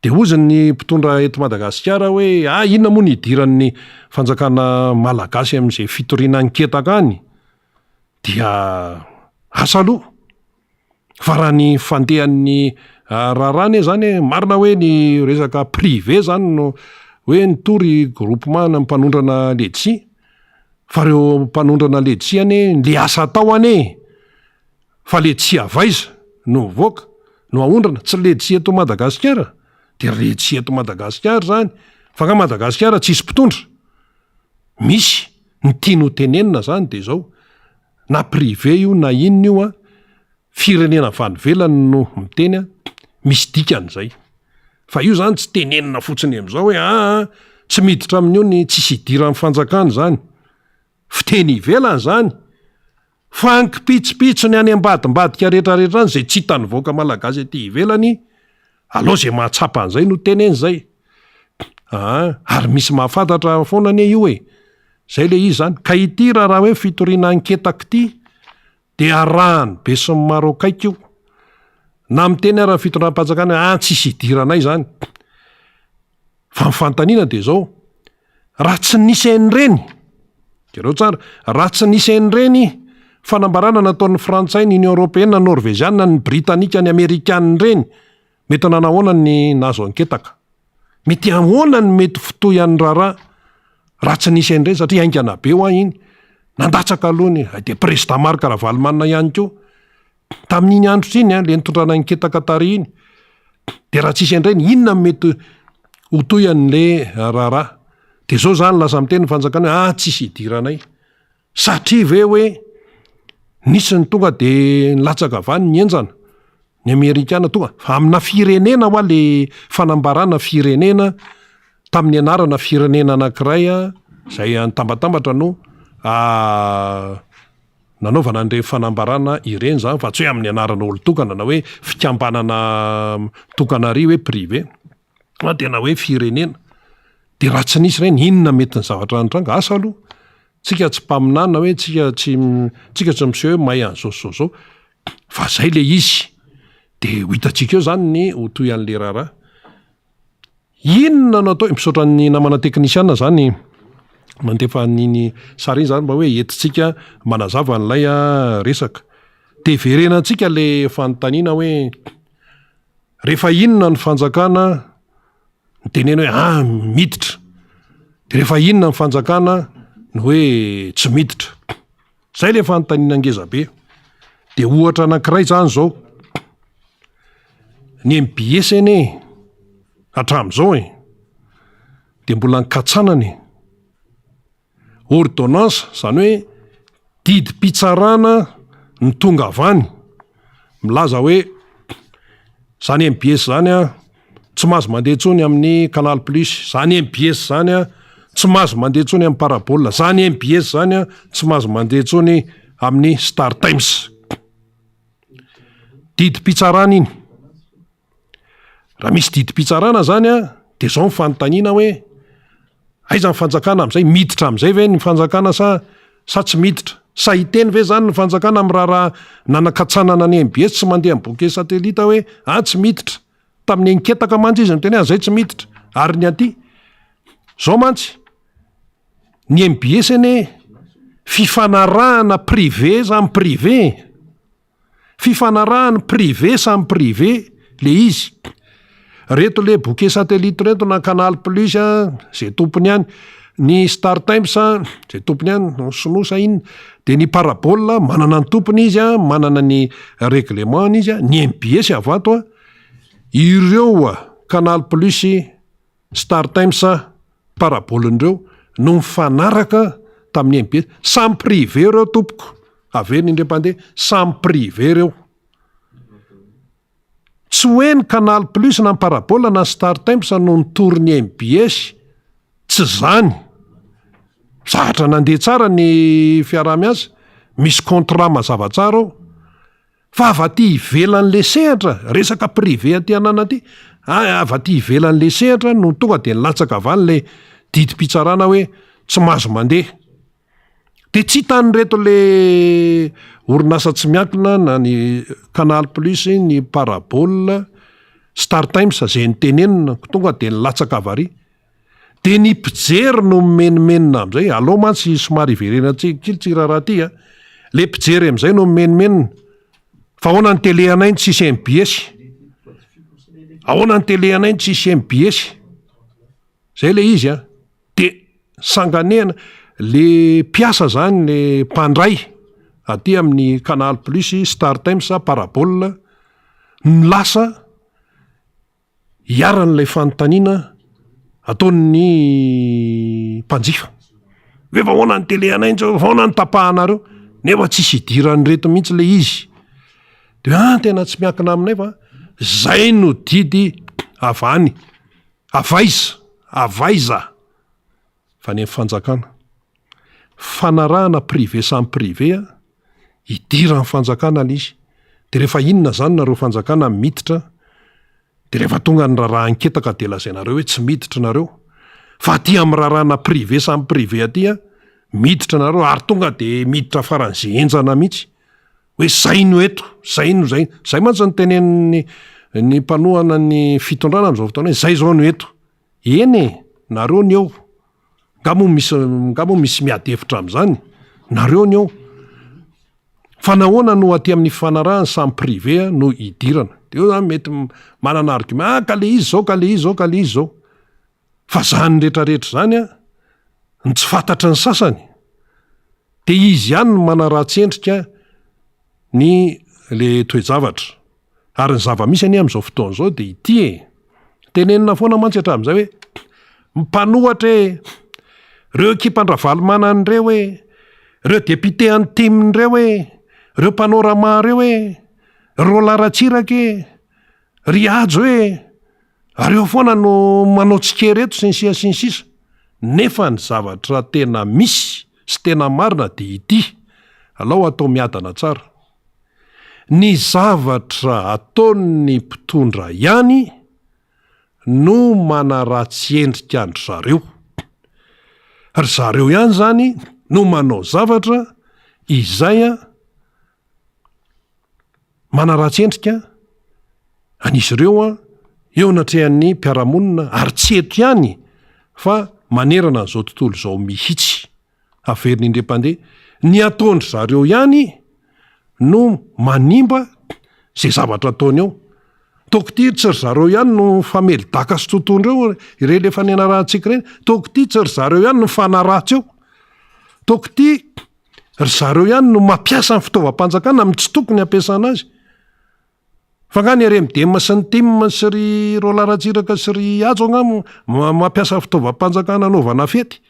Dia hozy ny mpitondra eto Madagasikara hoe ah inona moa ny hidiran'ny fanjakana malagasy amin'izay fitoriana anketaka any? Dia asa aloha fa raha ny fandehan'ny raharaha anie zany e, marina hoe ny resaka privé zany no hoe nitory groupement na mpanondrana letchis fa reo mpanondrana letchis anie le asa atao anie Fa letchis avy aiza no mivoaka, no aondrana? Tsy letchis eto Madagasikara? Dia letchis eto Madagasikara izany. Fa nga Madagasikara tsisy mpitondra? Misy. Ny tiany ho tenenina izany dia izao, na privé io na inona io an, firenena avy any ivelany no miteny an, misy dikany izay. Fa io izany tsy tenenina fotsiny amin'izao hoe aa tsy miditra amin'io ny tsisy idiran'ny fanjakana izany. Fiteny ivelany izany. Fa ny kipitsopitsony any ambadimbadika retraretra any izay tsy hitan'ny vahoaka malagasy aty ivelany, aleo izay mahatsapa an'izay no teneno izay. Aa, ary misy mahafantatra foana anie io e. Izay ilay izy izany. Ka ity raharaha hoe fitoriana anketaka ity dia arahan'ny besinimaro akaiky io. Na miteny ara ny fitondram-panjakana hoe aa tsisy idiranay izany. Fa ny fanontaniana dia izao, raha tsy nisy an'ireny, jereo tsara, raha tsy nisy an'ireny fanambarana nataon'ny frantsay, ny Union Européenne, ny Norveziana, ny Britanika, ny Amerikana ireny, mety nanahoana ny nahazo anketaka? Mety ahoana ny mety fotoy an'ny raharaha raha tsy nisy an'ireny satria haingana be hoa iny, nandatsaka aloha ny, dia Président Marc Ravalomanana ihany koa, Tamin'iny andro iny an, le nitondrana an'i Ketaka tary iny, de raha tsisy an'ireny, inona no mety ho tohian'le raharaha? De zao zany lasa miteny ny fanjakana hoe ah tsisy idiranay. Satria ve hoe nisy ny tonga de nilatsaka avy any ny henjana, ny amerikana tonga, fa amina firenena hoa le fanambarana firenena tamin'ny anarana firenena anankiray an, zay nitambatambatra no Nanaovana an'ireny fanambarana ireny izany fa tsy hoe amin'ny anarana olon-tokana na hoe fikambanana mitokana ary hoe privé fa tena hoe firenena. Dia raha tsy nisy ireny inona mety ny zavatra nitranga? Asa aloha, tsika tsy mpaminany na hoe tsika tsy tsika tsy miseho hoe mahay an'izao sy izao izao fa zay le izy. Dia ho hitantsika eo izany ny ho tohian'le raharaha. Inona no atao, misaotra ny namana teknisiana zany mandefa an'iny sary iny zany mba hoe entintsika manazava an'ilay resaka. De verenantsika le fanontaniana hoe rehefa inona ny fanjakana mitenena hoe ah miditra, de rehefa inona ny fanjakana no hoe tsy miditra. Zay le fanontaniana ngeza be. De ohatra anankiray zany zao, ny mbs anie hatram'izao e, de mbola nikatsanana e. Ordonnance zany hoe didim-pitsarana no tonga avy any milaza hoe zany mbs zany an tsy mahazo mandeha intsony amin'ny canal plus, zany mbs zany an tsy mahazo mandeha intsony amin'ny parabole, zany mbs zany an tsy mahazo mandeha intsony amin'ny star times. Didim-pitsarana iny. Raha misy didim-pitsarana zany an, de zao ny fanontaniana hoe aiza ny fanjakana am'zay, miditra am'zay ve ny fanjakana sa sa tsy miditra? Sa hiteny ve zany ny fanjakana amin'ny raharaha nanakatsanana ny mbs tsy mandeha amin'ny bouquet satellite hoe ah tsy miditra? Tamin'ny enketaka mantsy izy niteny hoe ah zay tsy miditra, ary ny aty? Zao mantsy, ny mbs anie fifanarahana privé samy privé e. Fifanarahany privé samy privé le izy. Reto le bouquet satellite reto na canal plus a, ze tompony any, ny star times a, ze tompony any, ny sinoa sa inona, de ny parabole manana ny tompony izy a, manana ny règlement-ny izy a, ny mbs avy ato a, ireo a canal plus, Star Times parabole-ndreo no mifanaraka tamin'ny MB. Samy privé reo tompoko, averina indray mpandeha, samy privé reo. Tsy hoe ny Canal Plus na ny parabole na ny Star Times no nitory ny mbs, tsy zany. Zahatra nandeha tsara ny fiaraha-miasa, misy contrat mazava tsara ao. Fa avy aty ivelan'le sehatra, resaka privé aty anana aty, avy aty ivelan'le sehatra no tonga de nilatsaka avy any le didim-pitsarana hoe tsy mahazo mandeha. De tsy hitan'ireto le orinasa tsy miankina na ny canal plus, ny parabole, star times zay nitenenina, tonga de nilatsaka avy ary. De ny mpijery no mimenomenona amizay, aleo mantsy somary hiverenantsika kely tsy raharaha ty a, le mpijery amizay no mimenomenona, fa ahoana ny télé anay no tsisy mbs, ahoana ny télé anay no tsisy mbs, zay le izy a, de sanganehana, le mpiasa zany le mpandray aty amin'ny canal plus, star times, parabole no lasa Iharan'ilay fanontaniana ataon'ny mpanjifa hoe fa ahoana ny télé anay ntsy, fa ahoana ny tapahanareo, nefa tsisy idiran'ireto mihitsy le izy, de ah tena tsy miankina aminay fa zay no didy avy any, avy aiza, avy aiza fa ny fanjakana. Fanarahana privé samy privé a, idiran'ny fanjakana le izy, de rehefa inona zany nareo fanjakana miditra, de rehefa tonga ny raharaha anketaka de lazainareo hoe tsy miditra nareo, fa aty amin'ny raharahana privé samy privé aty a, miditra nareo ary tonga de miditra faran'ze henjana mihitsy, hoe zay no eto, zay no zay, zay mantsy no tenenin'ny ny mpanohana ny fitondrana am'zao fotoana hoe zay zao no eto. Eny e, nareo ny eo. Nga moa misy nga moa misy miady hevitra amin'izany? Nareo ny eo. Fa nahoana no aty amin'ny fifanarahana samy privé no idirana? De eo zany mety manana argument, ah ka le izy zao, ka le izy zao, ka le izy zao. Fa zany retraretra zany an, ny tsy fantatry ny sasany, de izy ihany no manaratsy endrika ny le toe-javatra. Ary ny zava-misy anie amin'izao fotoana izao dia ity e! Tenenina foana mantsy hatramin'izay hoe mpanohatra e! Reo ekipan-dRavalomanana ireo e! Reo député an'ny tim ireo e! Reo panorama ireo e! Roland Ratsiraka e! Ry Hajo e! Reo foana no manao tsikera eto sy ny sisa sy ny sisa. Nefa ny zavatra tena misy sy tena marina dia ity, alao atao miadana tsara. Ny zavatra ataon'ny mpitondra ihany no manaratsy endrika an-dry zareo. Ry zareo ihany izany no manao zavatra izay manaratsy endrika an'izy ireo eo anatrehan'ny mpiara-monina ary tsy eto ihany fa manerana an'izao tontolo izao mihitsy. Averiny indray mpandeha, ny ataon-dry zareo ihany no manimba izay zavatra ataony eo. Tokity tsy ry zareo ihany no mifamely daka sy totohondry eo, ireny efa nianarantsika ireny. Tokity tsy ry zareo ihany no mifanaratsy eo. Tokity ry zareo ihany no mampiasa ny fitaovam-panjakana amin'ny tsy tokony hampiasana azy. Fa nga ny RMDM sy ny tim sy ry Roland Ratsiraka sy ry Hajo nga mampiasa fitaovam-panjakana anaovana fety?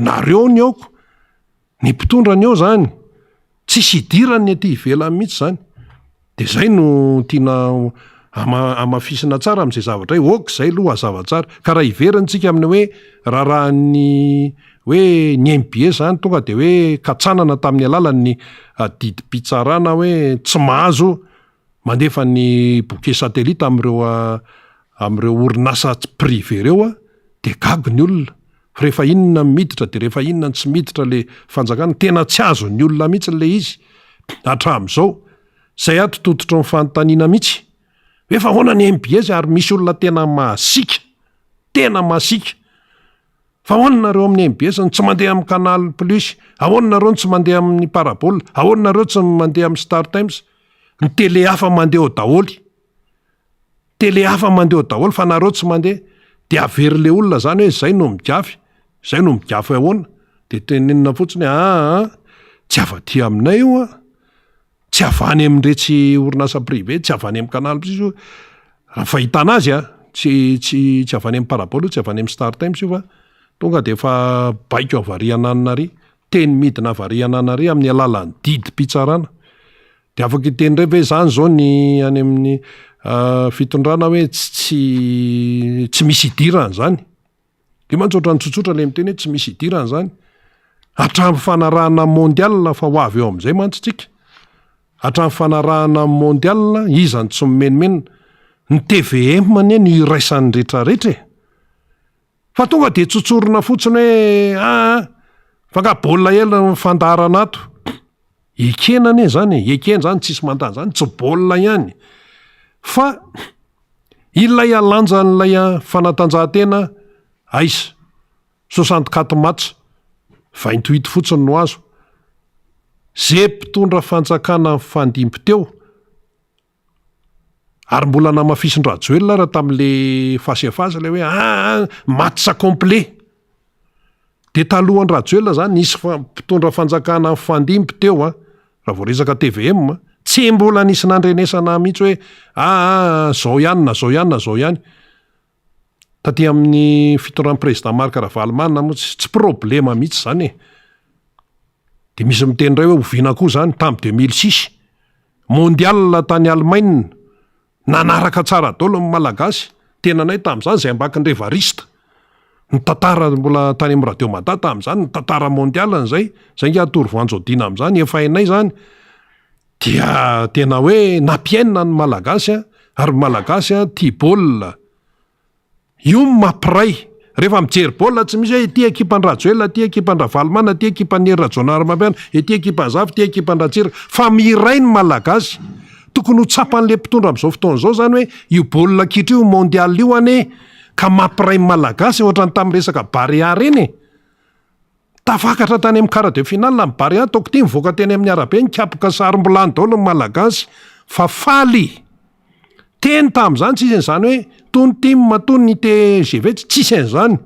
Nareo ny aoko, ny mpitondra ny eo zany, tsisy idirany ny aty ivelany mihitsy zany. De zay no tiana hamafisina tsara am'zay zavatra hoe ok zay aloha hazava tsara. Ka raha hiverina tsika amin'ny hoe raharahan'ny hoe ny MBA zany tonga de hoe katsanana tamin'ny alalan'ny didim-pitsarana hoe tsy mahazo mandefa ny bouquet satellite amin'ireo amin'ireo orinasa privé ireo de gaga ny olona fa rehefa inona no miditra de rehefa inona no tsy miditra le fanjakana, tena tsy azon'ny olona mihitsy le izy hatramin'izao, zay ato tototry ny fanontaniana mihitsy hoe fa ahoana ny MBA zay ary misy olona tena masiaka, tena masiaka. Fa ahoana nareo amin'ny mbs no tsy mandeha amin'ny canal plus? Ahoana nareo no tsy mandeha amin'ny parabole? Ahoana nareo tsy mandeha amin'ny star times? Ny télé hafa mandeha ao daholo. Télé hafa mandeha ao daholo fa nareo tsy mandeha. Dia averin'ilay olona zany hoe zay no migafy. Zay no migafy ahoana? Dia tenenina fotsiny hoe aa tsy avy aty aminay io an. Tsy avy any amin'iretsy orinasa privé, tsy avy any amin'ny canal plus io, raha ny fahitana azy an, tsy tsy tsy avy any amin'ny parabole io, tsy avy any amin'ny star times io fa tonga dia efa baiko avy ary ananona ary, teny midina avy ary ananona ary amin'ny alalan'ny didim-pitsarana. Dia afaka hiteny indray ve izany izao ny any amin'ny fitondrana hoe tsy tsy tsy misy idirany izany? Io mantsy ohatran'ny tsotsotra ilay miteny hoe tsy misy idirany izany. Hatramin'ny fanarahana mondial fa ho avy eo amin'izay mantsy tsika. Hatramin'ny fanarahana mondial, iza no tsy mimenomenona? Ny tvm anie no iraisan'ny retraretra e. Fa tonga dia tsotsorina fotsiny hoe aa fa nga baolina ela ny fandaharana ato. Ekena anie izany e, ekena izany tsisy mandà an'izany, tsy baolina ihany. Fa Ilay halanjan'ilay fanatanjahantena aiza? 64 match, 28 fotsiny no azo. Ze mpitondra fanjakana nifandimby teo, ary mbola namafisin-dRajoelina ara tamin'le face à face le hoe aa match complet. Dia talohan-dRajoelina zany nisy mpitondra fanjakana nifandimby teo an, raha vao resaka tvm, tsy mbola nisy nandrenesana mihitsy hoe aa zao ihany na zao ihany na zao ihany. Taty amin'ny fitondran'ny président Marc Ravalomanana moa tsy tsy problema mihitsy zany e. Dia misy miteny indray hoe oviana koa zany, tamin'ny 2006, mondial tany Allemagne, Nanaraka tsara daholo ny Malagasy, tenanay tamin'izany izay ambakin'i Evariste. Ny tantara mbola tany amin'ny Radio Mada tamin'izany, ny tantara mondial izay, izay angaha Tour Voanjo Dina amin'izany, efa hainay izany. Dia tena hoe nampiainina ny Malagasy ary ny Malagasy tia baolina. Io no mampiray. Rehefa mijery baolina tsy misy hoe ity ekipan-dRajoelina, ity ekipan-dRavalomanana, ity ekipan'i Hery Rajaonarimampianina, ity ekipan'i Zafy, ity ekipan-dRatsiraka. Fa miray ny Malagasy. Tokony ho tsapan'ilay mpitondra amin'izao fotoana izao izany hoe io baolina kitra io, mondial io anie, Ka mampiray ny Malagasy ohatran'ny tamin'ny resaka Barea ireny e! Tafakatra tany amin'ny quart de finale ny Barea, ataoko ity nivoaka teny amin'ny arabe nikapoka sarom-bilany daholo ny Malagasy fa faly! Teny tamin'izany tsisy an'izany hoe tony tim tony tgv tsisy an'izany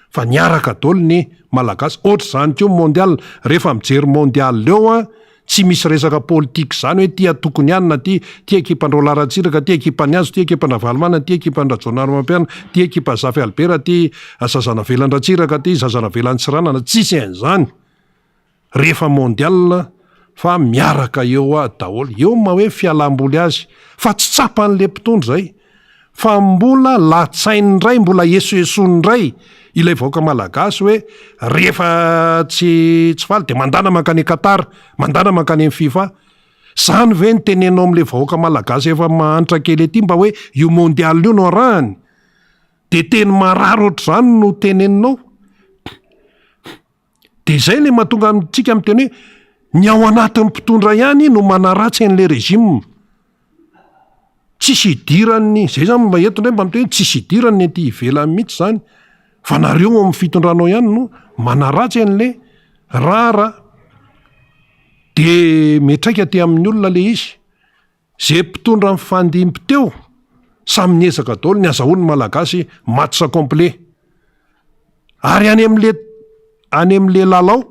fa niaraka daholo ny Malagasy. Ohatr'izany koa ny mondial, rehefa mijery mondial eo an, Tsy misy resaka politique zany hoe ty antokony anona ty, ty ekipan-dRoland Ratsiraka, ty ekipan'i Hazo, ty ekipan-dRavalomanana, ty ekipan-dRajaonarimampianina, ty ekipan'i Zafy Albert, ty zazanavelan-dRatsiraka, ty zazanavelan'i Tsiranana, tsisy an'izany rehefa mondial fa miaraka eo daholo. Eo ny maha hoe fialamboly azy fa tsy tsapan'le mpitondra zay. Fa mbola latsainy indray, mbola esoesoiny indray ilay vahoaka malagasy hoe rehefa tsy tsy faly dia mandana mankany Qatar, mandana mankany amin'ny fifa. Zany ve no tenenao amin'ilay vahoaka malagasy efa mahantra kely aty mba hoe io mondial io no arahany? Dia teny marary ohatr'izany no teneninao? Dia izay ilay mahatonga antsika miteny hoe ny ao anatin'ny mpitondra ihany no manaratsy an'ilay régime. Tsisy idiran'ny, izay zany mba eto indray mba miteny hoe tsisy idiran'ny aty ivelany mihitsy izany fa nareo ao amin'ny fitondranao ihany no manaratsy an'ilay raharaha. Dia miantraika aty amin'ny olona ilay izy. Ze mpitondra nifandimby teo samy niezaka daholo ny azahoan'ny Malagasy match complet. Ary any amle any amle lalao,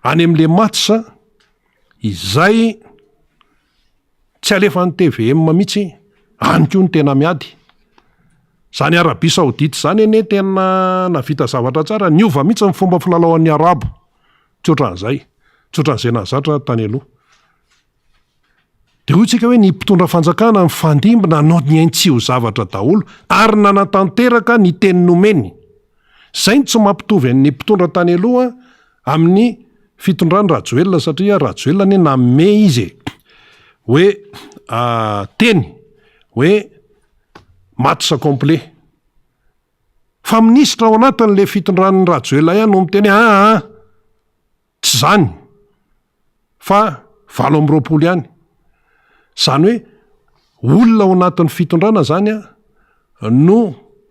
any amle match izay tsy alefan'ny tvm mihitsy, any koa no tena miady. Zany Arabie Saoudite zany anie tena nahavita zavatra tsara, niova mihitsy ny fomba filalaoan'ny arabo, tsy ohatran'izay, tsy ohatran'izay nahazatra tany aloha. Dia hoy tsika hoe ny mpitondra fanjakana nifandimby nanao ny ainy tsy ho zavatra daholo ary nanatanteraka ny teny nomeny. Izay no tsy mampitovy an'ny mpitondra tany aloha amin'ny fitondran'i Rajoelina satria Rajoelina anie nanome izy e! hoe teny hoe match complet. Fa minisitra ao anatin'ilay fitondran'i Rajoelina ihany no miteny hoe aa. Tsy izany fa 28 ihany. Izany hoe olona ao anatin'ny fitondrana izany no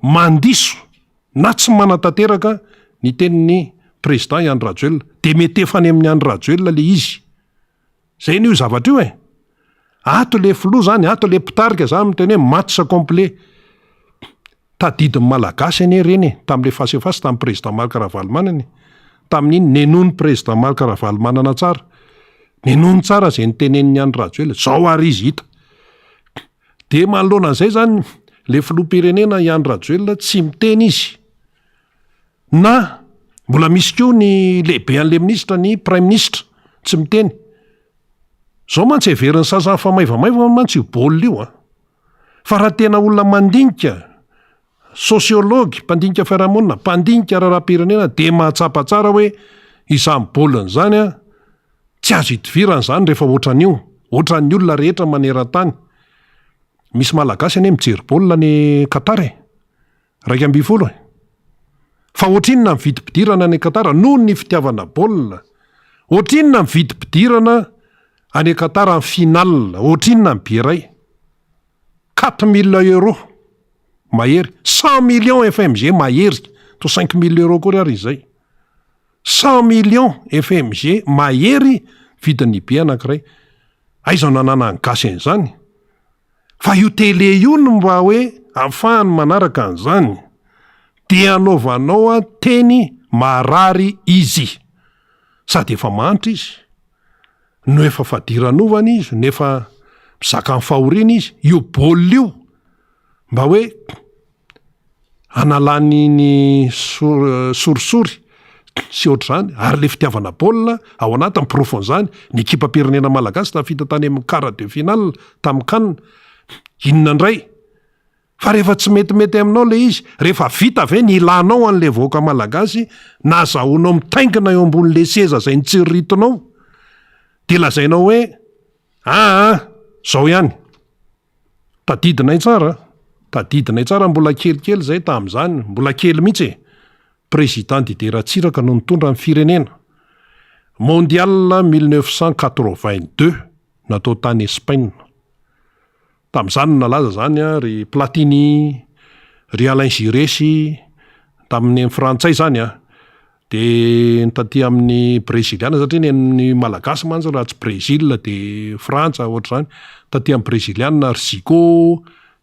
mandiso na tsy manatanteraka ny tenin'ny président i Andry Rajoelina. Dia mety efa any amin'i Andry Rajoelina ilay izy. Izay anie io zavatra io e! Ato ilay filoha izany, ato ilay mpitarika izany miteny hoe match complet. Tadidin'ny Malagasy anie ireny e, tamin'ilay face à face tamin'ny président Marc Ravalomanana e. Tamin'iny nenoin'ny président Marc Ravalomanana tsara. Nenoiny tsara izay notenenin'i Andry Rajoelina. Izao ary izy hita. Dia manoloana an'izay izany, ilay filoham-pirenena i Andry Rajoelina tsy miteny izy. Na mbola misy koa ny lehibe an'ilay minisitra, ny praiminisitra, tsy miteny. Izao mantsy heverin'ny sasany fa maivamaivana mantsy io baolina io an. Fa raha tena olona mandinika, sociologue, mpandinika fiarahamonina, mpandinika raharaham-pirenena dia mahatsapa tsara hoe izany baolina izany an, tsy azo idivirana izany rehefa ohatran'io, ohatran'ny olona rehetra maneran-tany. Misy Malagasy anie mijery baolina any Qatar e! 11 e! Fa ohatrinona ny vidim-pidirana any Qatar noho ny fitiavana baolina? Ohatrinona ny vidim-pidirana any Qatar en finale? Ohatrinona ny billet iray? 4000 euros mahery, 100 millions FMG mahery, toa 5000 euros akory ary izay. 100 millions FMG mahery vidin'ny billet anankiray. Aiza no ananan'ny gasy an'izany? Fa io télé io no mba hoe afahany manaraka an'izany. Dia anaovanao teny marary izy. Sady efa mahantra izy, no efa fadiranovana izy, no efa mizaka ny fahoriana izy. Io baolina io mba hoe Analany ny sorisory sy ohatr'izany ary le fitiavana baolina ao anatiny porofon'izany ny ekipam-pirenena malagasy tafita tany amin'ny quart de finale tamin'ny can inona indray fa rehefa tsy metimety aminao le izy rehefa vita ve ny ilanao an'le vahoaka malagasy nazahoanao mitaingina eo ambon'le seza izay nitsiriritinao de lazainao hoe aa zao ihany Tadidinay tsara, tadidinay tsara mbola kelikely zay tamin'izany, mbola kely mihitsy e! Président Didier Ratsiraka no nitondra ny firenena. Mondial 1982 natao tany Espaina. Tamin'izany no nalaza zany ry Platini, Ry Alain Giresse tamin'ny frantsay zany an, de ny taty amin'ny breziliana satria ny an'ny malagasy mantsy raha tsy Brésil de Frantsa ohatr'izany, taty amin'ny breziliana ry Zico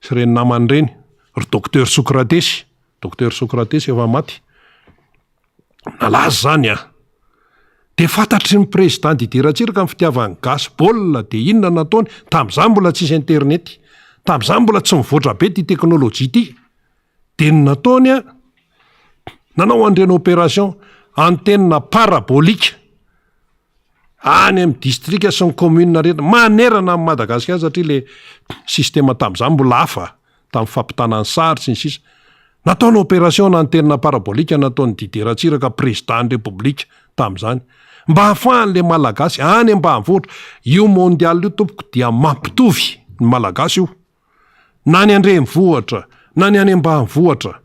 sy ireny namany ireny, ry docteur Socrates, docteur Socrates efa maty. Nalaza izany an! Dia fantatry ny président Didier Ratsiraka ny fitiavan'ny gasy baolina dia inona no nataony? Tamin'izany mbola tsisy internet, tamin'izany mbola tsy mivoatra be ity teknolojia ity. Dia ny nataony an, nanao an'ireny opération antenne parabolique any amin'ny distrika sy ny commune rehetra manerana an'i Madagasikara satria le système tamin'izany mbola hafa tamin'ny fampitana ny sary sy ny sisa. Natao ny opération na antenne parabolique nataon'i Didier Ratsiraka président ny République tamin'izany mba hahafahan'le Malagasy any ambanivohitra, io mondial io tompoko dia mampitovy ny Malagasy io. Na ny an-drenivohitra na ny any ambanivohitra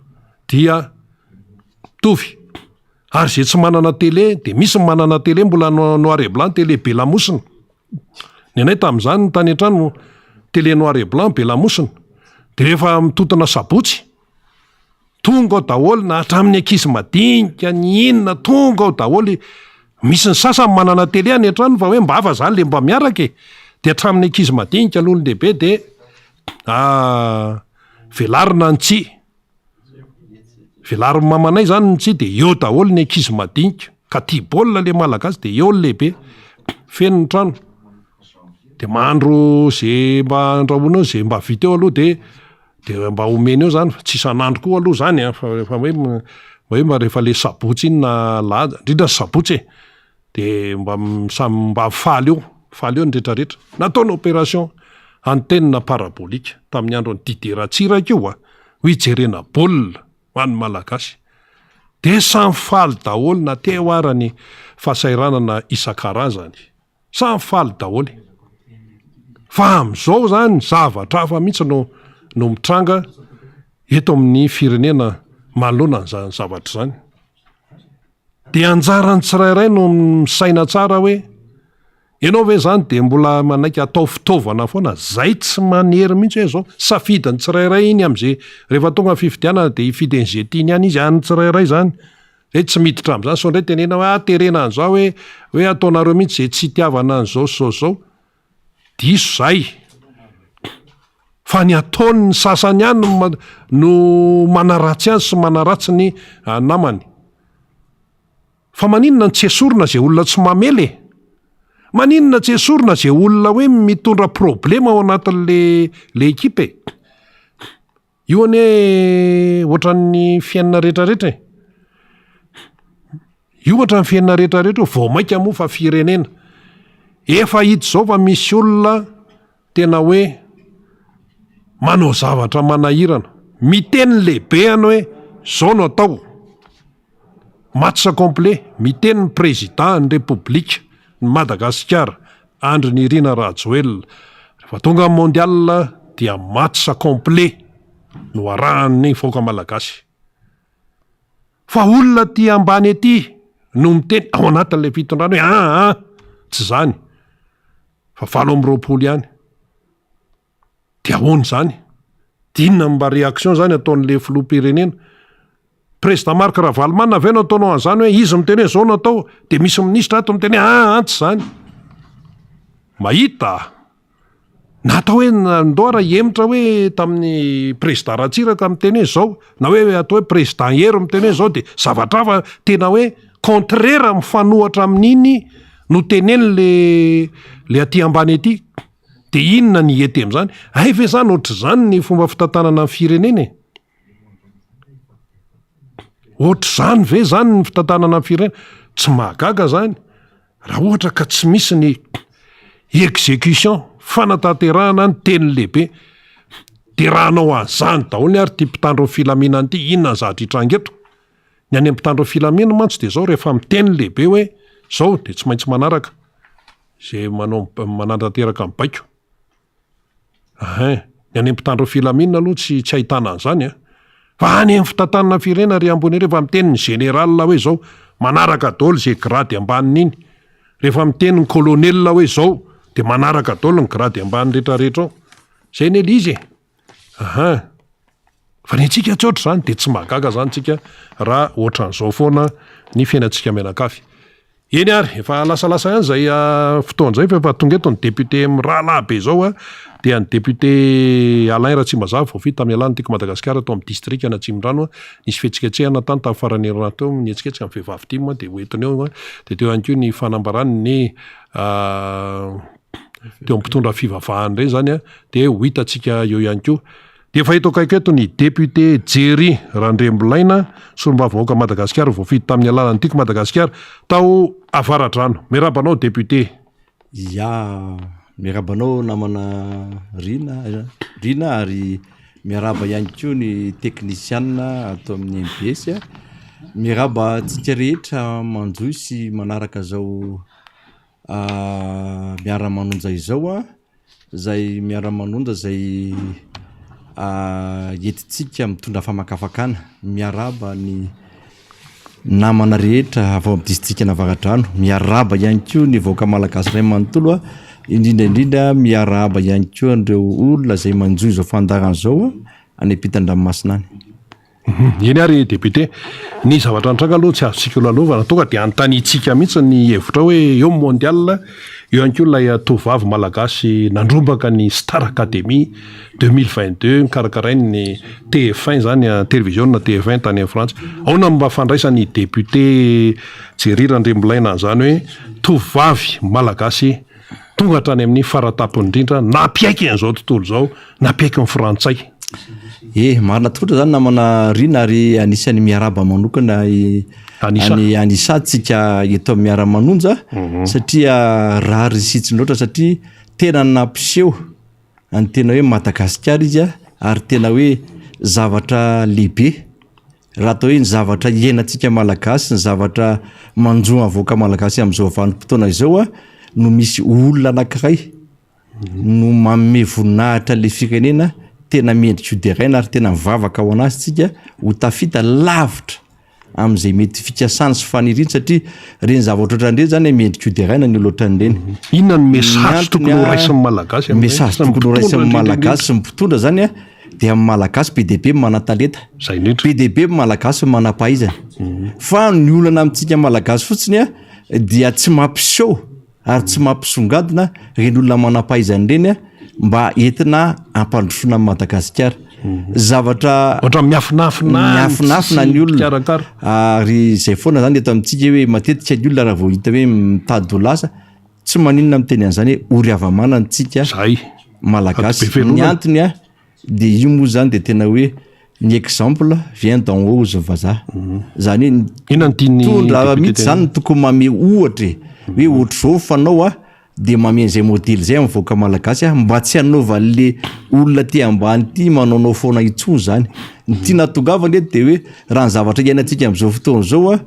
dia mitovy. Ary izay tsy manana télé dia misy ny manana télé mbola noir et blanc, télé be lamosina. Ny anay tamin'izany tany an-trano télé noir et blanc be lamosina. Dia rehefa mitontona sabotsy, Tonga ao daholo na hatramin'ny ankizy madinika, ny inona, tonga ao daholo. Misy ny sasany manana télé any an-trano fa hoe mba hafa zany le mba miaraka e. De hatramin'ny ankizy madinika ny olon-dehibe de velarina ny tsihy. Velarin'ny mamanay zany ny tsihy de eo daholo ny ankizy madinika. Ka tia baolina le malagasy de eo ny lehibe. Feno ny trano. De mahandro ze mba andrahoina eo, ze mba vita eo aloha de De mba omena eo zany fa tsy isan'andro koa aloha zany an, fa rehefa hoe mba hoe mba rehefa le sabotsy iny na alahady, indrindra ny sabotsy e, de mba samy mba faly eo, faly eo ny retraretra. Natao ny opération antenne parabolique tamin'ny andron'i Didier Ratsiraka io an, hoy hijerena baolina ho an'ny Malagasy. De samy faly daholo na teo ara ny fahasahiranana isan-karazany. Samy faly daholo. Fa amin'izao zany zavatra hafa mihitsy no no mitranga eto amin'ny firenena manoloana an'izany zavatra izany. Dia anjaran'ny tsirairay no misaina tsara hoe ianao ve zany dia mbola manaiky atao fitaovana foana, zay tsy manery mihitsy hoe zao, safidin'ny tsirairay iny am'zay rehefa tonga ny fifidianana dia hifidy an'izay tiany ihany izy, an'ny tsirairay zany. Zay tsy miditra amzany sao ndray tenena hoe ah terena anzao hoe hoe ataonareo mihitsy zay tsy itiavana anzao sy zao sy zao. Diso zay. Fa ny ataon'ny sasany ihany no no manaratsy azy sy manaratsy ny namany. Fa maninona no tsy esorina zay olona tsy mamely e? Maninona tsy esorina zay olona hoe mitondra problema ao anatin'le le ekipa e? Io anie ohatran'ny fiainana rehetrarehetra e. Io ohatran'ny fiainana rehetrarehetra io, vao mainka moa fa firenena. Efa hita izao fa misy olona tena hoe manao zavatra manahirana. Miteny ny lehibeny hoe zao no atao. Match complet, miteny ny Prezida ny Repoblika ny Madagasikara, Andry Nirina Rajoelina, rehefa tonga ny Mondial dia match complet no arahan'ny vahoaka Malagasy. Fa olona aty ambany aty no miteny ao anatin'ilay fitondrana hoe aa tsy izany fa 28 ihany. De ahoana izany? De inona no mba réaction zany ataon'le filoham-pirenena? Président Marc Ravalomanana ve no ataonao an'izany hoe izy miteny hoe zao no atao de misy minisitra ato miteny hoe aa tsy zany? Mahita ah! Na atao hoe ndao ara hihemotra hoe tamin'ny président Ratsiraka miteny hoe zao na hoe atao hoe président Hery miteny hoe zao de zavatra hafa tena hoe contraire mifanohatra amin'iny no tenen'le le aty ambany aty. De inona ny hety amin'izany? Hay ve zany ohatr'izany ny fomba fitantanana ny firenena e? Ohatr'izany ve zany ny fitantanana ny firenena? Tsy mahagaga zany raha ohatra ka tsy misy ny exécution, fanatanterahana ny teny lehibe. De raha hanao an'izany daholo ary ity mpitandro ny filaminana ity, inona ny zavatra hitranga eto? Ny any amin'ny mpitandro ny filaminana mantsy de zao, rehefa miteny ny lehibe hoe zao de tsy maintsy manaraka. Izay manao manantanteraka ny baiko. Ahin. Ny any amin'ny mpitandro ny filaminana aloha tsy tsy ahitana an'izany an. Fa any amin'ny fitantanana ny firenena ry ambony ery rehefa miteny ny général hoe izao, manaraka daholo izay grady ambaniny iny. Rehefa miteny ny colonel hoe izao, dia manaraka daholo ny grady ambany rehetrarehetra ao. Izay anie ilay izy e. Ahin. Fa ny antsika tsy ohatr'izany dia tsy mahagaga izany tsika raha ohatran'izao foana ny fiainantsika mianakavy. Eny ary, efa lasalasa ihany izay fotoana izay fa efa tonga eto ny député mirahalahy be izao dia ny député Alain Ratsimbazafy voafidy tamin'ny alalan'ny Tiako Madagasikara tao amin'ny distrikan' Atsimondrano. Nisy fihetsiketsehana tany tamin'ny faran'ny herinandro teo, nihetsiketsika ny vehivavy tim dia ho entiny eo. Dia teo ihany koa ny fanambarany ny teo amin'ny mpitondra fivavahana ireny izany dia ho hitantsika eo ihany koa. Dia efa eto akaiky eto ny député Jerry Randriambilaina, solombavambahoaka Madagasikara voafidy tamin'ny alalan'ny Tiako Madagasikara tao Avaradrano. Miarahaba anao député. Ya, miarahaba anao namana Rina, Rina ary miarahaba ihany koa ny teknisianina ato amin'ny mbs. Miarahaba antsika rehetra manjohy sy manaraka izao miara-manonja izao. Izay miara-manonja izay entintsika mitondra famakafakana. Miarahaba ny namana rehetra avy ao amin'ny distrikan'Avaradrano. Miarahaba ihany koa ny vahoaka malagasy iray manontolo, indrindra indrindra miarahaba ihany koa an'ireo olona izay manjohy izao fandaharana izao any ampitan-dranomasina any. Eny ary député, ny zavatra nitranga aloha tsy azontsika lalaovana, tonga dia anontaniantsika mihitsy ny hevitra hoe eo ny mondial, eo ihany koa ilay tovovavy malagasy nandrombaka ny Star Academy 2022 nokarakarain'ny TF1 izany, televiziona TF1 tany Frantsa. Ahoana no mba fandraisan'ny député Jerry Randriambilaina an'izany hoe tovovavy malagasy tonga hatrany amin'ny faratapony indrindra nampiaiky an'izao tontolo izao, nampiaiky ny frantsay. Eh, marina tokotra zany namana Rina ary anisan'ny miarahaba manokana i Anissa. any Anissa tsika eto amin'ny Miara-manonja Mhm. satria rariny sy hitsiny loatra satria tena nampiseho ny tena hoe Madagasikara izy a, ary tena hoe zavatra lehibe Raha atao hoe ny zavatra iainantsika Malagasy, ny zavatra manjo ny vahoaka Malagasy amin'izao vanim-potoana izao no misy olona anankiray no manome voninahitra ilay firenena, tena mendrika ho deraina ary tena mivavaka ho an'azy tsika ho tafita lavitra amin'izay mety fikasany sy faniriany satria ireny zavatra ohatran'ireny zany mendrika ho deraina ny olona ohatran'ireny. Inona ny message tokony ho raisin'ny Malagasy amin'izay? Message tokony ho raisin'ny Malagasy sy ny mpitondra zany a. Dia amin'ny Malagasy be dia be ny manan-talenta. Zay indrindra. Be dia be ny Malagasy ny manam-pahaizana. Fa ny olana amintsika Malagasy fotsiny a, dia tsy mampiseho ary tsy mampisongadina ireny olona manam-pahaizana ireny a, mba entina hampandrosoana an'i Madagasikara. Zavatra Ohatran'ny miafinafina any, miafinafina tsisy ny olona. mpikarakara. Ary izay foana zany eto amintsika hoe matetika ny olona raha vao hita hoe mitady ho lasa, Tsy maninona miteny an'izany hoe ory hava-manana tsika Zay. Malagasy. Be Ny veloma. antony a, de io moa zany de tena hoe ny exemple vient d'en haut hozy ny vazaha. Zany hoe ny Inona no tian'ny mpitondra député mihitsy zany no tokony mamehy ohatra e, hoe ohatr'izao ny fanao a, de mamehy an'izay modely zay amin'ny vahoaka malagasy a, mba tsy hanaovan'le olona aty ambany ity manaonao foana intsony zany. Ny tiana hahatongavana eto de hoe raha ny zavatra iainantsika amin'izao fotoana izao a,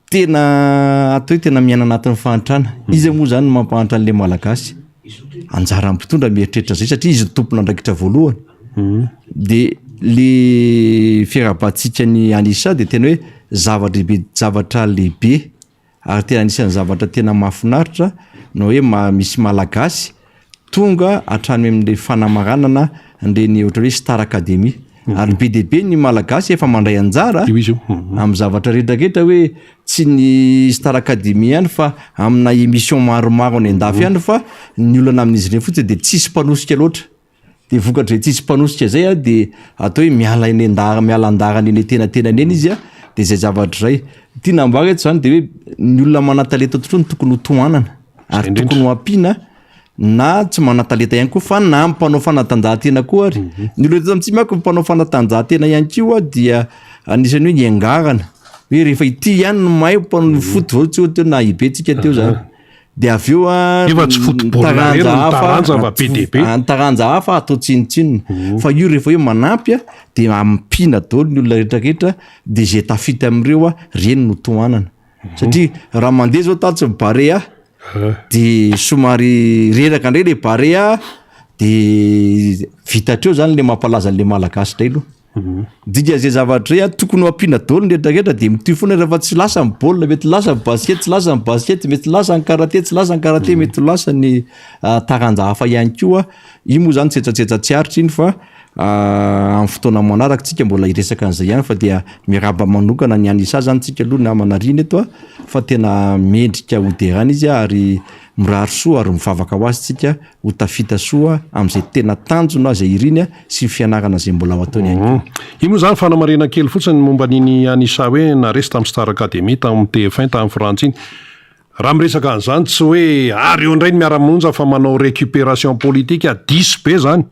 Tena atao hoe tena miaina anatin'ny fahantrana. Iza moa izany no mampahantra an'ilay Malagasy? Anjaran'ny mpitondra mieritreritra an'izay satria izy no tompon'andraikitra voalohany. Dia le fiarahabantsika ny Anissa dia tena hoe zava-dehibe zavatra lehibe ary tena anisan'ny zavatra tena mahafinaritra na hoe misy Malagasy tonga hatrany amin'ilay fanamaranana an'ireny ohatra hoe Star Academy. Ary be dia be ny Malagasy efa mandray anjara Io izy io. Mhm. amin'ny zavatra rehetrarehetra hoe tsy ny Star Academy ihany fa amina émission maromaro any an-dafy ihany fa ny olana amin'izy ireny fotsiny dia tsisy mpanosika loatra. Dia vokatr'izay tsisy mpanosika izay a dia atao hoe miala eny an-dahara miala an-daharana eny an-tenatenany eny izy a dia izay zavatra izay. Ny tiana ambara eto izany dia hoe ny olona manan-talenta tokoa no tokony ho tohanana ary Izay tokony ho ampiana na tsy manan-talenta ihany koa fa na mpanao fanatanjahantena koa ary. Ny olona eto amintsika manko mpanao fanatanjahantena ihany koa dia anisan'ny hoe niangarana hoe rehefa ity ihany no mahay mpanao foot vao tsy ohatra hoe na ibe tsika teo zany. Dia avy eo a Nefa tsy football taranja irery ny hafa, taranja fa be dia be. ny taranja hafa atao tsinontsinona. Fa io rehefa hoe manampy a dia ampiana daholo ny olona rehetrarehetra dia izay tafita amin'ireo a ireny no tohanana. Satria raha mandeha zao tatsy ny Barea de somary reraka indray le Barea de vita hatreo zany le mampalaza an'le Malagasy indray aloha. Dikan'izay zavatra izay a, tokony ho ampiana daholo ny rehetrarehetra de mitohy foana rehefa tsy lasa ny baolina, mety lasa ny basket, tsy lasa ny basket, mety lasa ny karate, tsy lasa ny karate, mety ho lasa ny taranja hafa ihany koa. Io moa zany tsetsatsetsa tsy aritra iny fa. Amin'ny fotoana manaraka tsika mbola hiresaka an'izay ihany fa dia miarahaba manokana an'i Anissa zany tsika aloha namana Rina eto a, fa tena mendrika ho derana izy ary mirary soa ary mivavaka ho azy tsika ho tafita soa amin'izay tena tanjona izay iriny sy ny fianarana izay mbola ho ataony ihany koa. Io moa izany fanamarihana kely fotsiny momba an'iny Anissa hoe naresy tamin'ny Star Academy tamin'ny TF1 tamin'ny Frantsa iny. Raha miresaka an'izany tsy hoe ary eo indray ny miara-monja fa manao récupération politique, diso be zany.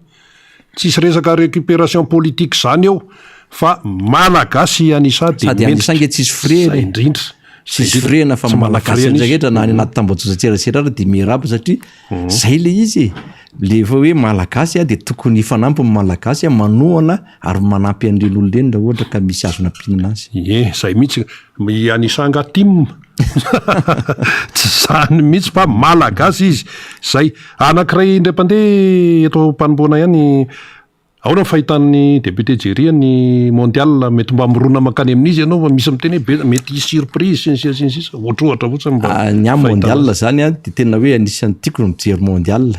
Tsisy resaka récupération politique zany eo fa Malagasy i Anissa dia Sady Anissa ange tsisy frais Zay indrindra. Tsisy frais na fa Malagasy rehetra rehetra na any anaty tambajotran-tserasera ary dia miarahaba satria zay le izy e. Le efa hoe Malagasy dia tokony hifanampy ny Malagasy manohana ary manampy an'ireny olona ireny raha ohatra ka misy azo nampiana azy. Ie, zay mihitsy. I Anissa angaha tim? Tsy zany mihitsy fa Malagasy izy. Zay. Anankiray indray mpandeha eto am-panombohana ihany, ahoana ny fahitan'ny député Jerry ny mondial? Mety mba mirona mankany amin'izy ianao fa misy miteny hoe be, mety hisy surprise sy ny sisa sy ny sisa. Ohatrohatra fotsiny mba Ny ahy mondial zany an, dia tena hoe anisan'ny tiako ny mijery mondial.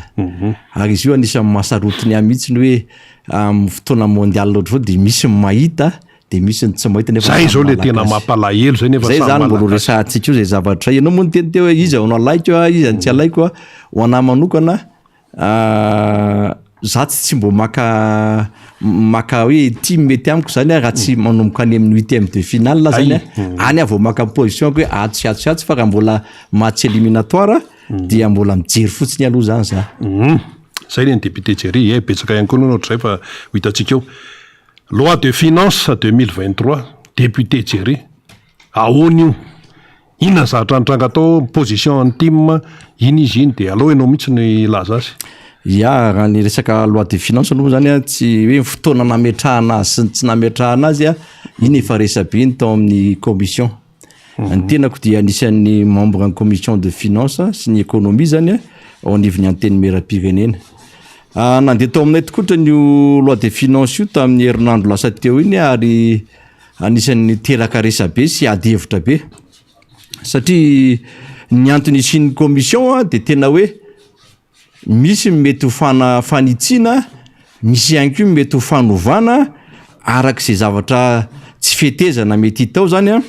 Ary izy io anisan'ny mahasarotiny ahy mihitsy ny hoe amin'ny fotoana mondial ohatr'izao dia misy ny mahita dia misy ny tsy mahita nefa Zay zao le tena mampalahelo zay nefa Zay zany mbola ho resahantsika io zay zavatra zay. Ianao moa niteny teo hoe iza no alaiko a, iza no tsy alaiko a. Ho anah manokana za tsy tsy mbo maka maka hoe ity mety amiko zany a raha tsy manomboka any amin'ny huitième de finale zany a. Any aho vao maka position-ko hoe atsy sy atsy sy atsy fa raha mbola match éliminatoire dia mbola mijery fotsiny aloha zany za. Zay le ny député Jerry e, betsaka ihany koa aloha ny ohatr'izay fa ho hitantsika eo. Loi de finance 2023, député Jerry, ahoana io? Inona ny zavatra nitranga tao, position an'ny tim, iny izy iny dia aleo ianao mihitsy no hilaza azy. Ya, raha ny resaka loi de finance aloha zany an, tsy hoe ny fotoana nametrahana azy sy ny tsy nametrahana azy an, iny efa resabe iny tao amin'ny commission. Ny tenako dia anisan'ny membre ny commission de finance sy ny économie zany ao anivon'ny antenimieram-pirenena. Ah, nandeha tao aminay tokoa io loi de finance io tamin'ny herinandro lasa teo iny ary anisan'ny niteraka resabe sy ady hevitra be satria ny antony isian'ny commission dia tena hoe Misy ny mety ho fana fanitsiana, misy ihany koa ny mety ho fanovana araka izay zavatra tsy fetezana mety hita ao zany an,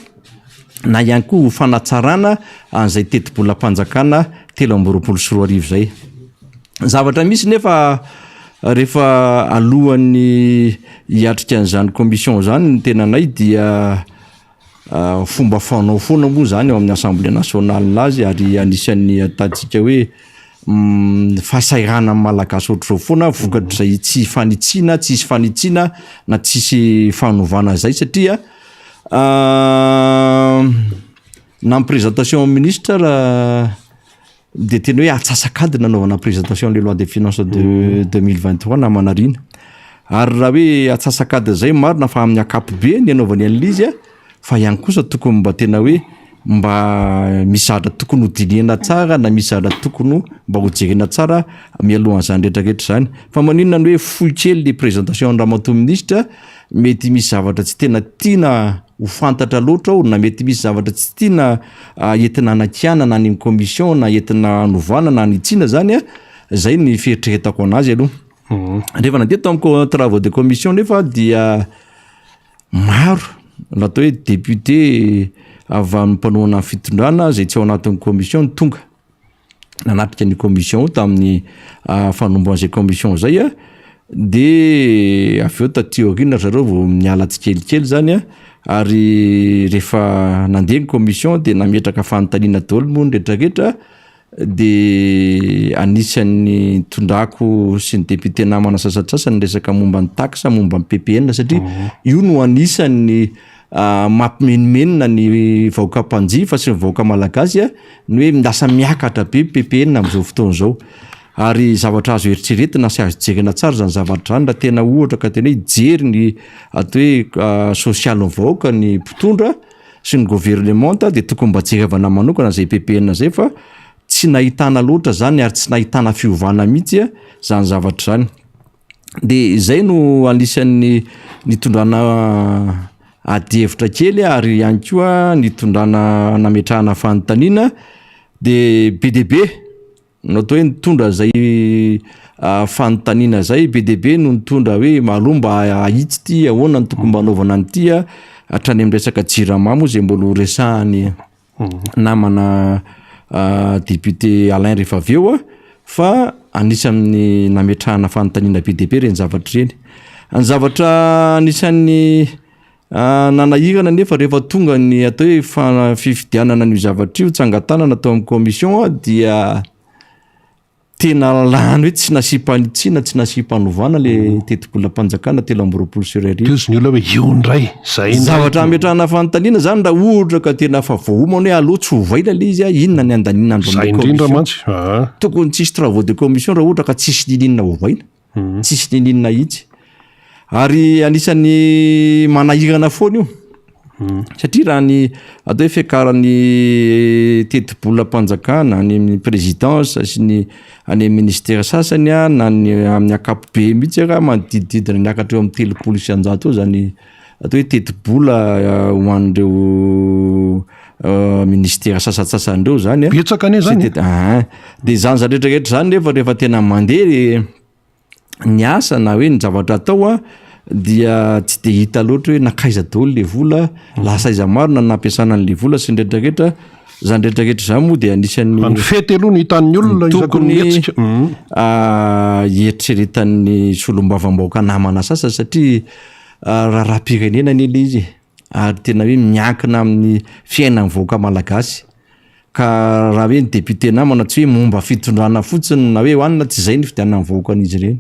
na ihany koa ho fanatsarana an'izay tetibolam-panjakana 2023 izay. Ny zavatra misy nefa rehefa alohan'ny hiatrika an'izany commission izany ny tenanay dia Fomba fanao foana moa izany ao amin'ny Assemblée nationale azy ary anisan'ny ahitantsika hoe fahasahiranan'ny Malagasy ohatr'izao foana vokatr'izay tsy fanitsiana, tsisy fanitsiana na tsisy fanovana izay satria na ny présentation ministre raha Dia tena hoe atsasak'adiny nanaovana présentation le loi des finances de 2023 namana Rina. Ary raha hoe atsasak'adiny zay marina fa amin'ny ankapobeny ny anaovany an'ilay izy a, fa ihany kosa tokony mba tena hoe mba misy zavatra tokony ho dinihana tsara na misy zavatra tokony mba ho jerena tsara mialohan'izany rehetrarehetra izany. Fa maninona ny hoe fohy kely le présentation an'i ramatoa minisitra, mety misy zavatra tsy tena tiana ho fantatra loatra ao na mety misy zavatra tsy tiana entina hanakianana any amin'ny commission na entina hanovana na hanitsiana zany a, zay ny fieritreretako anazy aloha. Rehefa nandeha tao amin'ny travaux de commission nefa dia maro ny atao hoe député avy amin'ny mpanohana ny fitondrana zay tsy ao anatin'ny commission no tonga. nanatrika ny commission tamin'ny fanombohan'izay commission zay a, de avy eo taty aoriana ry zareo vao niala tsikelikely zany a, ary rehefa nandeha ny commission de nametraka fanontaniana daholo moa ny retraretra de anisan'ny nitondrako sy ny député namana sasantsasany ny resaka momba ny taxe momba ny PPN satria io no anisan'ny mampimenomenona ny vahoaka mpanjifa sy ny vahoaka malagasy a, ny hoe lasa miakatra be ny PPN amin'izao fotoana izao. Ary zavatra azo eritreretina sy azo jerena tsara izany zavatra izany raha tena ohatra ka tena hoe hijery ny atao hoe sosialin'ny vahoaka ny mpitondra sy ny governemanta dia tokony mba jerevana manokana izay PPN izay fa tsy nahitana loatra izany ary tsy nahitana fiovana mihitsy izany zavatra izany. De izay no anisan'ny nitondrana adihevitra kely ary ihany koa nitondrana nametrahana fanontaniana de be dia be. No atao hoe nitondra izay fanontaniana izay, be dia be no nitondra hoe aleo mba ahitsy ity, ahoana no tokony mba hanaovana an'ity a, hatrany amin'ny resaka jirama moa izay mbola ho resahan'ny namana député Alain rehefa avy eo a, fa anisan'ny nametrahana fanontaniana be dia be ireny zavatra ireny. Ny zavatra anisan'ny Nanahirana anefa rehefa tonga ny atao hoe fa- fifidianana an'io zavatra io, tsangan-tanana tao amin'ny commission dia tena lany hoe tsy nasiam-panitsiana, tsy nasiam-panovana le tetibolam-panjakana 2023. Teo izy ny olona hoe io indray, zay indray. Zavatra ametrahana fanontaniana zany raha ohatra ka tena efa voaomana hoe aleo tsy ovaina le izy, inona ny andaniana andro Zay amin'ilay indrindra commission. mantsy. Aa. Tokony tsisy travaux de commission raha ohatra ka tsisy niniana ovaina. Tsisy niniana hitsy. Ary anisan'ny manahirana foana io. Satria raha ny atao hoe fiakaran'ny tetibolam-panjakana any amin'ny présidence sy ny any amin'ny ministère sasany an, na ny amin'ny ankapobe mihitsy ara manodidididina niakatra eo amin'ny 30% eo zany atao hoe tetibola ho an'ireo ministère sasantsasany ireo zany an. Betsaka anie zany e. Aa, de zany zavatra rehetrarehetra zany nefa rehefa tena mandeha ny asa na hoe ny zavatra atao an, dia tsy de hita loatra hoe nankaiza daholo le vola, lasa aiza marina ny nampiasana an'le vola sy ny rehetrarehetra, zany rehetrarehetra zany moa de anisan'ny Fa ny fety aloha no hitan'ny olona isaky ny tokony mihetsika. hieritreretan'ny solombavambahoaka namana sasany satria raharaham-pirenena anie le izy e, ary tena hoe miankina amin'ny fiainan'ny vahoaka malagasy. Ka raha hoe ny député namana tsy hoe momba fitondrana fotsiny na hoe hoanina tsy izay ny fidianan'ny vahoaka an'izy ireny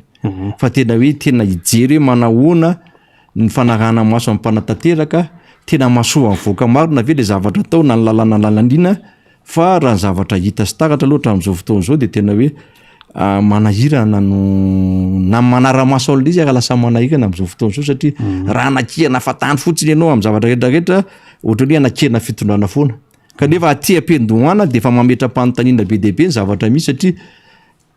fa tena hoe tena hijery hoe manahoana ny fanarahana maso amin'ny mpanatanteraka, tena mahasoa ny vahoaka marina ve le zavatra atao na ny lalàna lalaniana fa raha ny zavatra hita sy taratra aloha hatramin'izao fotoana izao dia tena hoe manahirana no na manara-maso an'ilay izy ary lasa manahirana amin'izao fotoana izao satria raha anakihana fatany fotsiny ianao amin'ny zavatra rehetrarehetra ohatran'ny hoe anakihana fitondrana foana. Kanefa aty am-piandohana dia efa mametra-panontaniana be dia be ny zavatra misy satria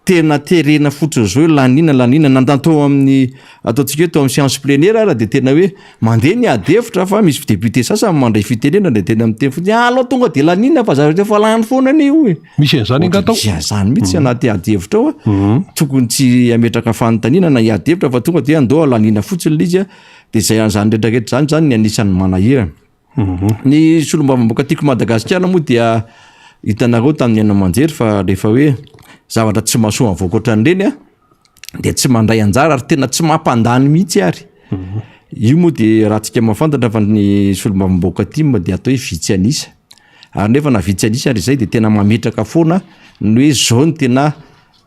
tena terena fotsiny izao hoe laniana laniana na tao amin'ny ataontsika hoe tao amin'ny séance plénière ara dia tena hoe mandeha ny ady hevitra fa misy député sasany mandray fitenenana dia tena miteny fotsiny ah alao tonga dia laniana fa zavatra efa lany foana anie io e. Misy an'izany angaha tao? Misy an'izany mihitsy anaty ady hevitra ao a. Tokony tsy hametraka fanontaniana na hiady hevitra fa tonga dia andao laniana fotsiny ilay izy a. Dia izay an'izany rehetrarehetra izany izany ny anisan'ny manahirana. Ny solombavambahoaka tiako Madagasikara moa dia hitanareo tamin'ny haino aman-jery fa rehefa hoe zavatra tsy mahasoa ny vahoaka ohatran'ireny a dia tsy mandray anjara ary tena tsy mampandany mihitsy ary. Io moa dia raha tsika mahafantatra fa ny solombavambahoaka tim dia atao hoe vitsy an'isa ary nefa na vitsy an'isa ary izay dia tena mametraka foana ny hoe zao no tena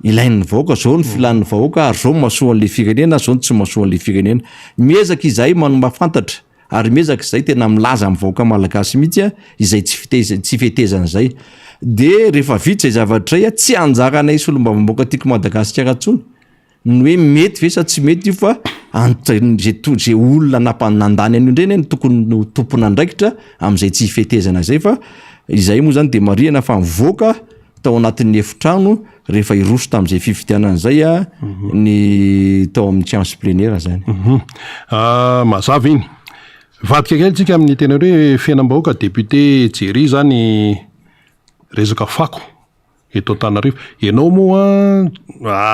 ilain'ny vahoaka, zao ny filan'ny vahoaka ary zao no mahasoa an'ilay firenena, zao no tsy mahasoa an'ilay firenena. Miezaka izahay mampahafantatra Ary miezaka izay tena milaza amin'ny vahoaka malagasy mihitsy izay tsy fitez- tsy fetezana izay. De rehefa vita izay zavatra izay, tsy anjaranay solombavambahoaka tiako Madagasikara intsony ny hoe mety ve sa tsy mety io fa ant- zay to- zay olona nampa- nandany an'io indray anie no tokony ho tompon'andraikitra amin'izay tsy fetezana izay fa izay moa zany de marihana fa mivoaka tao anatin'ny efitrano rehefa hiroso tamin'izay fifidianana izay ny tao amin'ny séance plénière zany. Mazava iny. Hivadika kely tsika amin'ny tena hoe fiainam-bahoaka député Jerry zany resaka fako eto Antananarivo. Ianao moa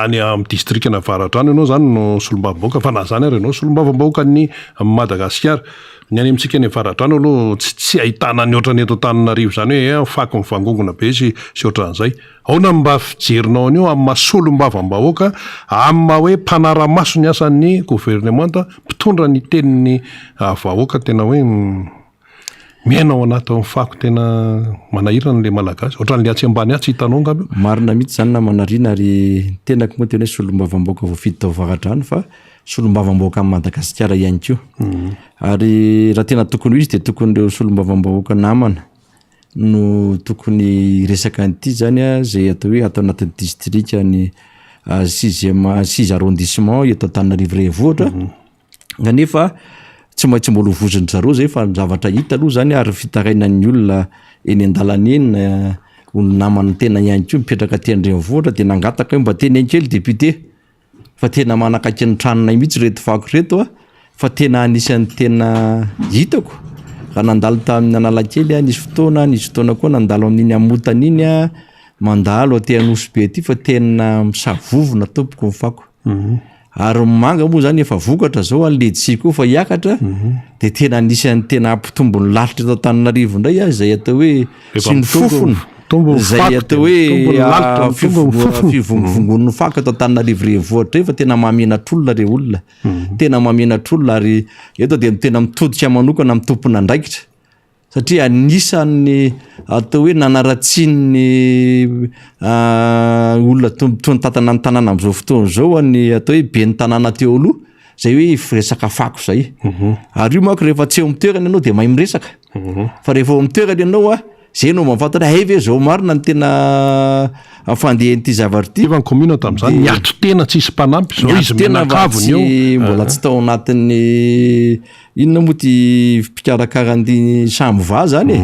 any amin'ny distrikan'Avaradrano ianao zany no solombavambahoaka fa na zany ary ianao solombavambahoakan'i Madagasikara. Ny any amintsika any Avaradrano aloha tsy tsy ahitana ny ohatran'ny eto Antananarivo izany hoe fako mivangongona be sy sy ohatran'izay. Ahoana ny mba fijerinao an'io amin'ny maha solombavambahoaka, amin'ny maha hoe mpanara-maso ny asan'ny governemanta, mpitondra ny tenin'ny vahoaka tena hoe miaina ao anatin'ny fako tena manahirana ilay Malagasy. Ohatran'ilay atsy ambany atsy hitanao angamba io. Marina mihitsy izany namana Rina ary ny tenako moa tena hoe solombavambahoaka voafidy tao Avaradrano fa solombavambahoakan'i Madagasikara ihany koa. Ary raha tena tokony ho izy dia tokony ireo solombavambahoaka namana no tokony hiresaka an'ity zany a, zay atao hoe ato anatin'ny distrikan'ny sixième six arrondissement eto Antananarivo renivohitra. Kanefa tsy maintsy mbola ho vozon-dry zareo zay fa ny zavatra hita aloha zany ary fitarainan'ny olona eny an-dalana eny na olo naman'ny tena ihany koa mipetraka aty an-drenivohitra dia nangataka hoe mba teneno kely député fa tena manakaiky ny tranonay mihitsy ireto fako ireto a, fa tena anisan'ny tena hitako raha nandalo tamin'ny Analakely aho nisy fotoana, nisy fotoana koa nandalo amin'iny Amotana iny aho, mandalo aty Anosibe aty fa tena misavovona tompoko ny fako. Ary ny manga moa zany efa vokatra zao an, letchi koa efa hiakatra, de tena anisan'ny tena hampitombo ny lalitra eto Antananarivo indray an, izay atao hoe sy ny fofona, izay atao hoe fivongovongon'ny fako eto Antananarivo renivohitra io fa tena mahamenatr'olona re olona, tena mahamenatr'olona ary eto dia tena mitodika manokana amin'ny tompon'andraikitra. Satria anisan'ny atao hoe nanaratsian'ny olona toa nitantana ny tanàna amin'izao fotoana izao ny atao hoe ben'ny tanàna teo aloha, izay hoe resaka fako izay. Ary io manko rehefa tsy eo amin'ny toerana ianao dia mahay miresaka. Fa rehefa eo amin'ny toerana ianao an, izay no mahafantatra hoe hay ve izao marina ny tena fandehan'ity zavatra ity. Nefa ny commune tamin'izany niato tena tsisy mpanampy, izao izy mianakavy ny eo. Mbola tsy tao anatin'ny Inona moa ty mpikarakara an'ity Samva zany e?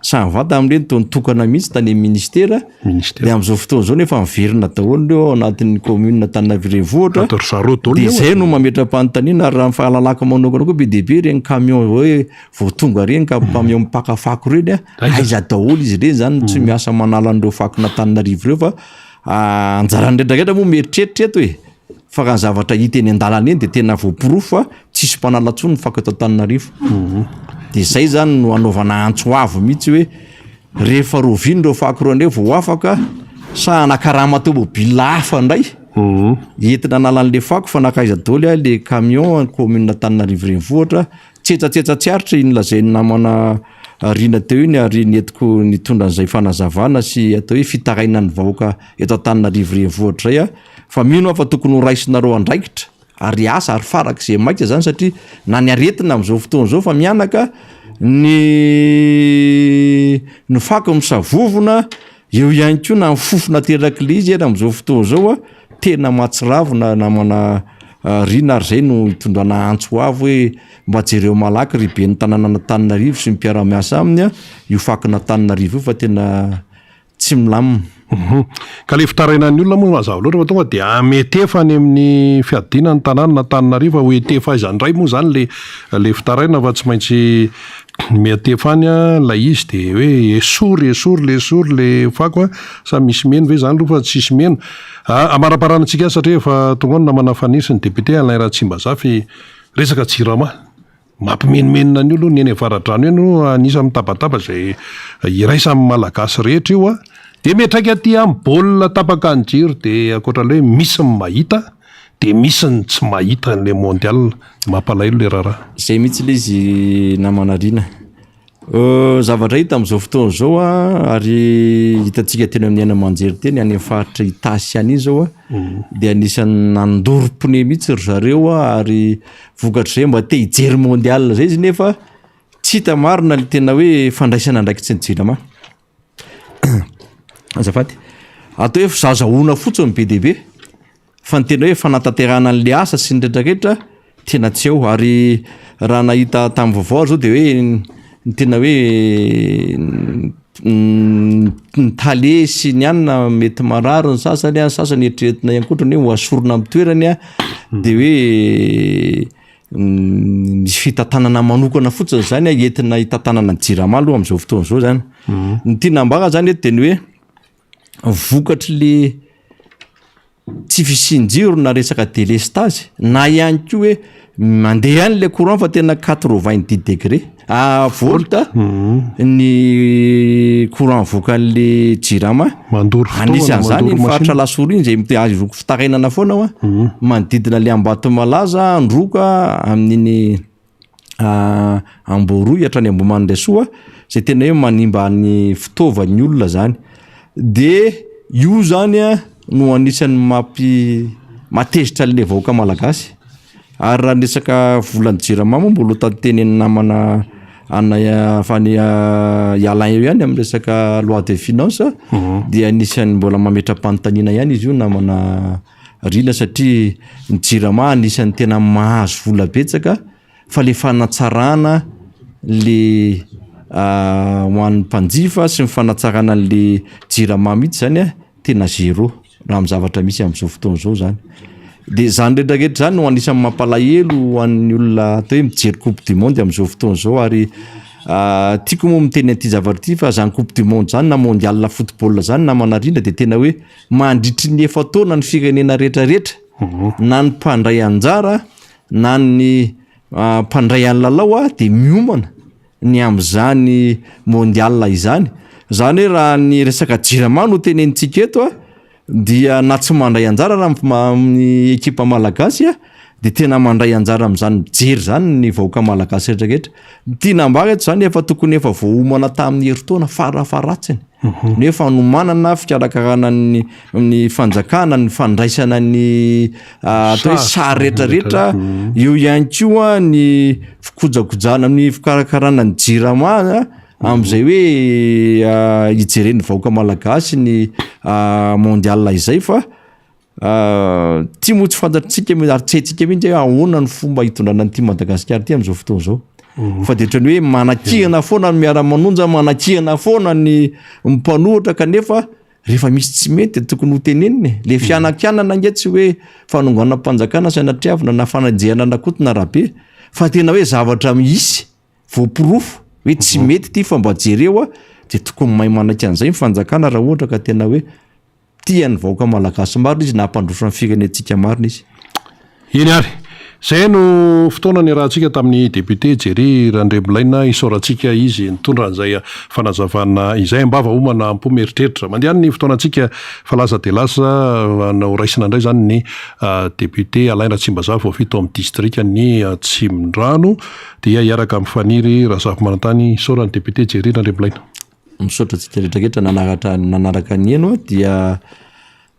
Samva tamin'ireny toa nitokana mihitsy tany amin'ny ministera. Ministera. Dia amin'izao fotoana izao nefa miverina daholo ireo ao anatin'ny commune Antananarivo Renivohitra. Atao ry zareo daholo Dia eo. izay no mametra-panontaniana ary raha ny fahalalako manokana koa be dia be ireny camion hoe vao tonga ireny ka camion mpaka fako ireny a, Aiza? aiza daholo izy ireny zany no tsy miasa manala an'ireo fakon'Antananarivo ireo fa anjaran'ny rehetra rehetra moa mieritreritra eto e. Fa raha ny zavatra hita eny an-dalana eny dia tena voaporofo fa tsisy mpanala intsony ny fako eto Antananarivo. Dia izay izany no anaovana antso avo mihitsy hoe rehefa roviana ireo fako ireo indray vao afaka sa hanakarama tomobile hafa indray entina hanala an'ilay fako fa nankaiza daholo ah le camion commune Antananarivo renivohitra. Tsetsatsetsa tsy aritra iny lazain'ny namana Rina teo iny ary nentiko nitondra an'izay fanazavana sy atao hoe fitarainan'ny vahoaka eto Antananarivo renivohitra izay aho fa mino aho fa tokony ho raisinareo andraikitra ary asa ary farak'izay maika izany satria na ny aretina amin'izao fotoana izao fa mihanaka ny ny fako misavovona eo ihany koa na ny fofona aterak'ilay izy ary amin'izao fotoana izao a tena mahatsiravina namana Rina ary izay no itondrana antso avo hoe mba jereo malaky ry ben'ny tanànan'Antananarivo sy ny mpiara-miasa aminy a io fakon'Antananarivo io fa tena tsy milamina. Hum. Ka le fitarainan'ny olona moa mazava loatra fa tonga dia ametefa any amin'ny fiadiana ny tanàna Antananarivo fa ho etefa aiza indray moa zany le le fitarainana fa tsy maintsy miatefa any ilay izy de hoe esory esory le esory le fako a, sa misy meno ve zany aloha fa tsisy meno. Amaraparanantsika azy satria efa tonga ao ny namana Faniry sy ny député Alain Ratsimbazafy resaka jirama. Mampimenomenona an'io aloha ny eny Avaradrano eny aloha anisan'ny mitabataba izay iraisan'ny Malagasy rehetra io a! Dia miantraika aty amin'ny baolina tapaka ny jiro dia ankoatra ilay hoe misy ny mahita dia misy ny tsy mahita an'ilay mondial. Mampalahelo ilay raharaha. Izay mihitsy ilay izy namana Rina. Zavatra hita amin'izao fotoana izao ary hitantsika teny amin'ny haino aman-jery teny any amin'ny faritra Itasy any iny izao dia anisan'ny nandoro pneu mihitsy ry zareo ary vokatr'izay mba te hijery mondial izay izy nefa tsy hita marina ny tena hoe fandraisana andraikitry ny jirama. Azafady. Atao hoe fizahazahoana fotsiny be dia be fa ny tena hoe fanatanterahana an'le asa sy ny retraretra tena tsy ao ary raha nahita tamin'ny vaovao ary zao de hoe ny tena hoe ny tale sy ny anona mety marary ny sasany a, ny sasany eritreretina ihany koa ohatran'ny hoe ho asorina amin'ny toerany a de hoe misy fitantanana manokana fotsiny zany a entina hitantanana ny jirama aloha amin'izao fotoana izao zany. Ny tiana ambara zany eto de ny hoe vokatry le tsy fisian-jiro na resaka delestazy na ihany koa hoe mandeha ihany le courant fa tena 90 degré volt ny courant avoakan'le jirama. Mandoro fitaovana, Anisan'izany mandoro iny faritra machine. Alasora iny izay mite- azo fitarainana foana hoa, manodidina le Ambatomalaza, Androka, amin'iny Amboaroy hatrany Ambohimanandriasoa, izay tena hoe manimba ny fitaovan'ny olona zany. De io zany a no anisan'ny mampi- mahatezitra an'le vahoaka malagasy. Ary raha ny resaka volan'ny jirama moa mbola ho tantenin'ny namana anay avy any i Alain eo ihany amin'ny resaka loi de finance dia anisan'ny mbola mametra-panontaniana ihany izy io namana Rina satria ny jirama anisan'ny tena mahazo vola betsaka fa le fanatsarana le ho an'ny mpanjifa sy ny fanatsarana an'le jirama mihitsy zany a tena zéro raha amin'ny zavatra misy amin'izao fotoana izao zany. De zany rehetrarehetra zany no anisan'ny mampalahelo ho an'ny olona atao hoe mijery coupe du monde amin'izao fotoana izao ary. Tiako moa miteny an'ity zavatra ity fa zany coupe du monde zany na mondial football zany namana Rindra dia tena hoe mandritry ny efa-taona ny firenena rehetrarehetra na ny mpandray anjara na ny mpandray an'ny lalao dia miomana ny amin'izany mondial izany. Izany hoe raha ny resaka jirama no tenenintsika eto a, dia na tsy mandray anjara raha amin'ny ekipa malagasy dia tena mandray anjara amin'izany mijery izany ny vahoaka malagasy rehetra rehetra. Ny tiana ambara eto izany efa tokony efa voaomana tamin'ny herintaona farafaharatsiny. Ny hoe fanomanana, fikarakarana ny ny fanjakana, ny fandraisana ny atao hoe sary rehetra rehetra, eo ihany koa ny fikojakojana ny fikarakarana ny jirama amin'izay hoe hijeren'ny vahoaka malagasy ny mondial izay fa ity moa tsy fantatsika ary tsy haintsika mihitsy hoe ahoana ny fomba hitondrana an'ity Madagasikara ity amin'izao fotoana izao. Fa dia ohatran'ny hoe manakihana foana ny miara-manonja, manakihana foana ny mpanohitra kanefa rehefa misy tsy mety dia tokony ho tenenina e. Le fianakianana ange tsy hoe fanonganam-panjakana sanatriavina na fanenjehana an'Rakoto na Rabe fa tena hoe zavatra misy voaporofo hoe tsy mety ity fa mba jereo a, dia tokony mahay manaiky an'izay ny fanjakana raha ohatra ka tena hoe tia ny vahoaka malagasy marina izy na hampandroso ny firenentsika marina izy. Eny ary. Izay no fotoana niarahantsika tamin'ny député Jerry Randriamilaina. Isaorantsika izy nitondra an'izay fanazavana izay. Am-bava homana am-po mieritreritra. Mandeha any ny fotoanantsika fa lasa dia lasa. Ho raisina indray izany ny député Alain Ratsimbazafy voafidy tao amin'ny distrikan'i Atsimondrano. Dia hiaraka amin'i Faniry Razafimanantany. Isaorana ny député Jerry Randriamilaina. Misaotra antsika rehetra rehetra nanaratra nanaraka ny heno dia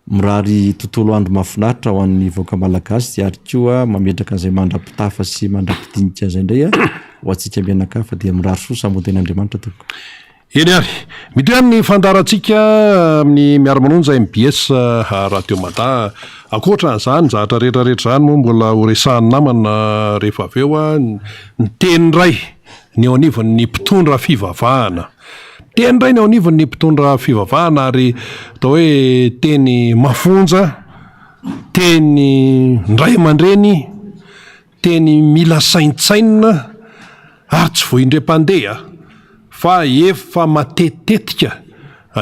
mirary tontolo andro mahafinaritra ho an'ny vahoaka malagasy ary koa mametraka an'izay mandra-pitafa sy mandra-pidinika izay indray ho antsika mianakavy fa dia mirary soa samy ho tenin'Andriamanitra tompoko. Eny ary, mitohy ihany ny fandaharantsika amin'ny Miara-manonja mbs Radio Mada. Ankoatra an'izany zavatra rehetra rehetra izany moa mbola ho resahan'ny namana rehefa avy eo ny teny iray. ny eo anivon'ny mpitondra fivavahana. Teny indray ny eo anivon'ny mpitondra fivavahana ary atao hoe teny mafonja, teny ndray aman-dreny, teny mila saintsainina ary tsy vao indray mpandeha fa efa matetitetika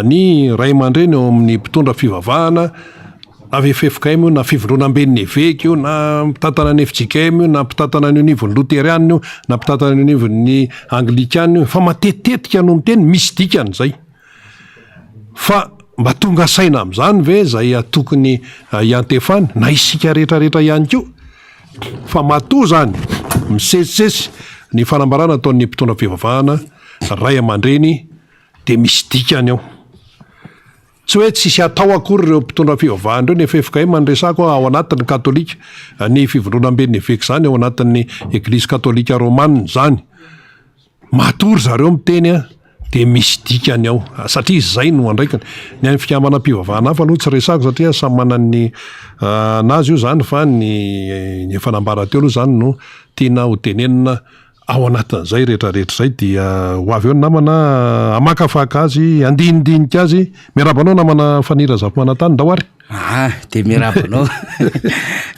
Ny ray aman-dreny eo amin'ny mpitondra fivavahana, na ffkm io na fivondronamben'ny eveka io na mpitantana ny fjkm io na mpitantana ny anivon'ny loterianina io na mpitantana ny anivon'ny anglikana io, fa matetitetika no miteny misy dikany izay. Fa mba tonga saina amin'izany ve izay tokony hiantefany na isika rehetra rehetra ihany koa? Fa matoa izany misesisesy ny fanambarana ataon'ny mpitondra fivavahana, ray aman-dreny, dia misy dikany ao. Tsy hoe tsisy atao akory ireo mpitondra fivavahana ireo, ny ffkm no resako ao anatin'ny katolika, ny fivondronamben'ny eveka izany ao anatin'ny eglizy katolika romana izany. Matoa ry zareo miteny dia misy dikany ao satria izay no andraikiny. Ny an'ny fikambanam-pivavahana hafa aloha tsy resako satria samy manana ny anazy io izany fa ny efa nambara teo aloha izany no tiana ho tenenina Ao anatin'izay rehetra rehetra izay dia ho avy eo ny namana hamakafaka azy, handinidinika azy. Miarahaba anao namana Faniry Razafimanantany, ndao ary. Aa dia miarahaba anao,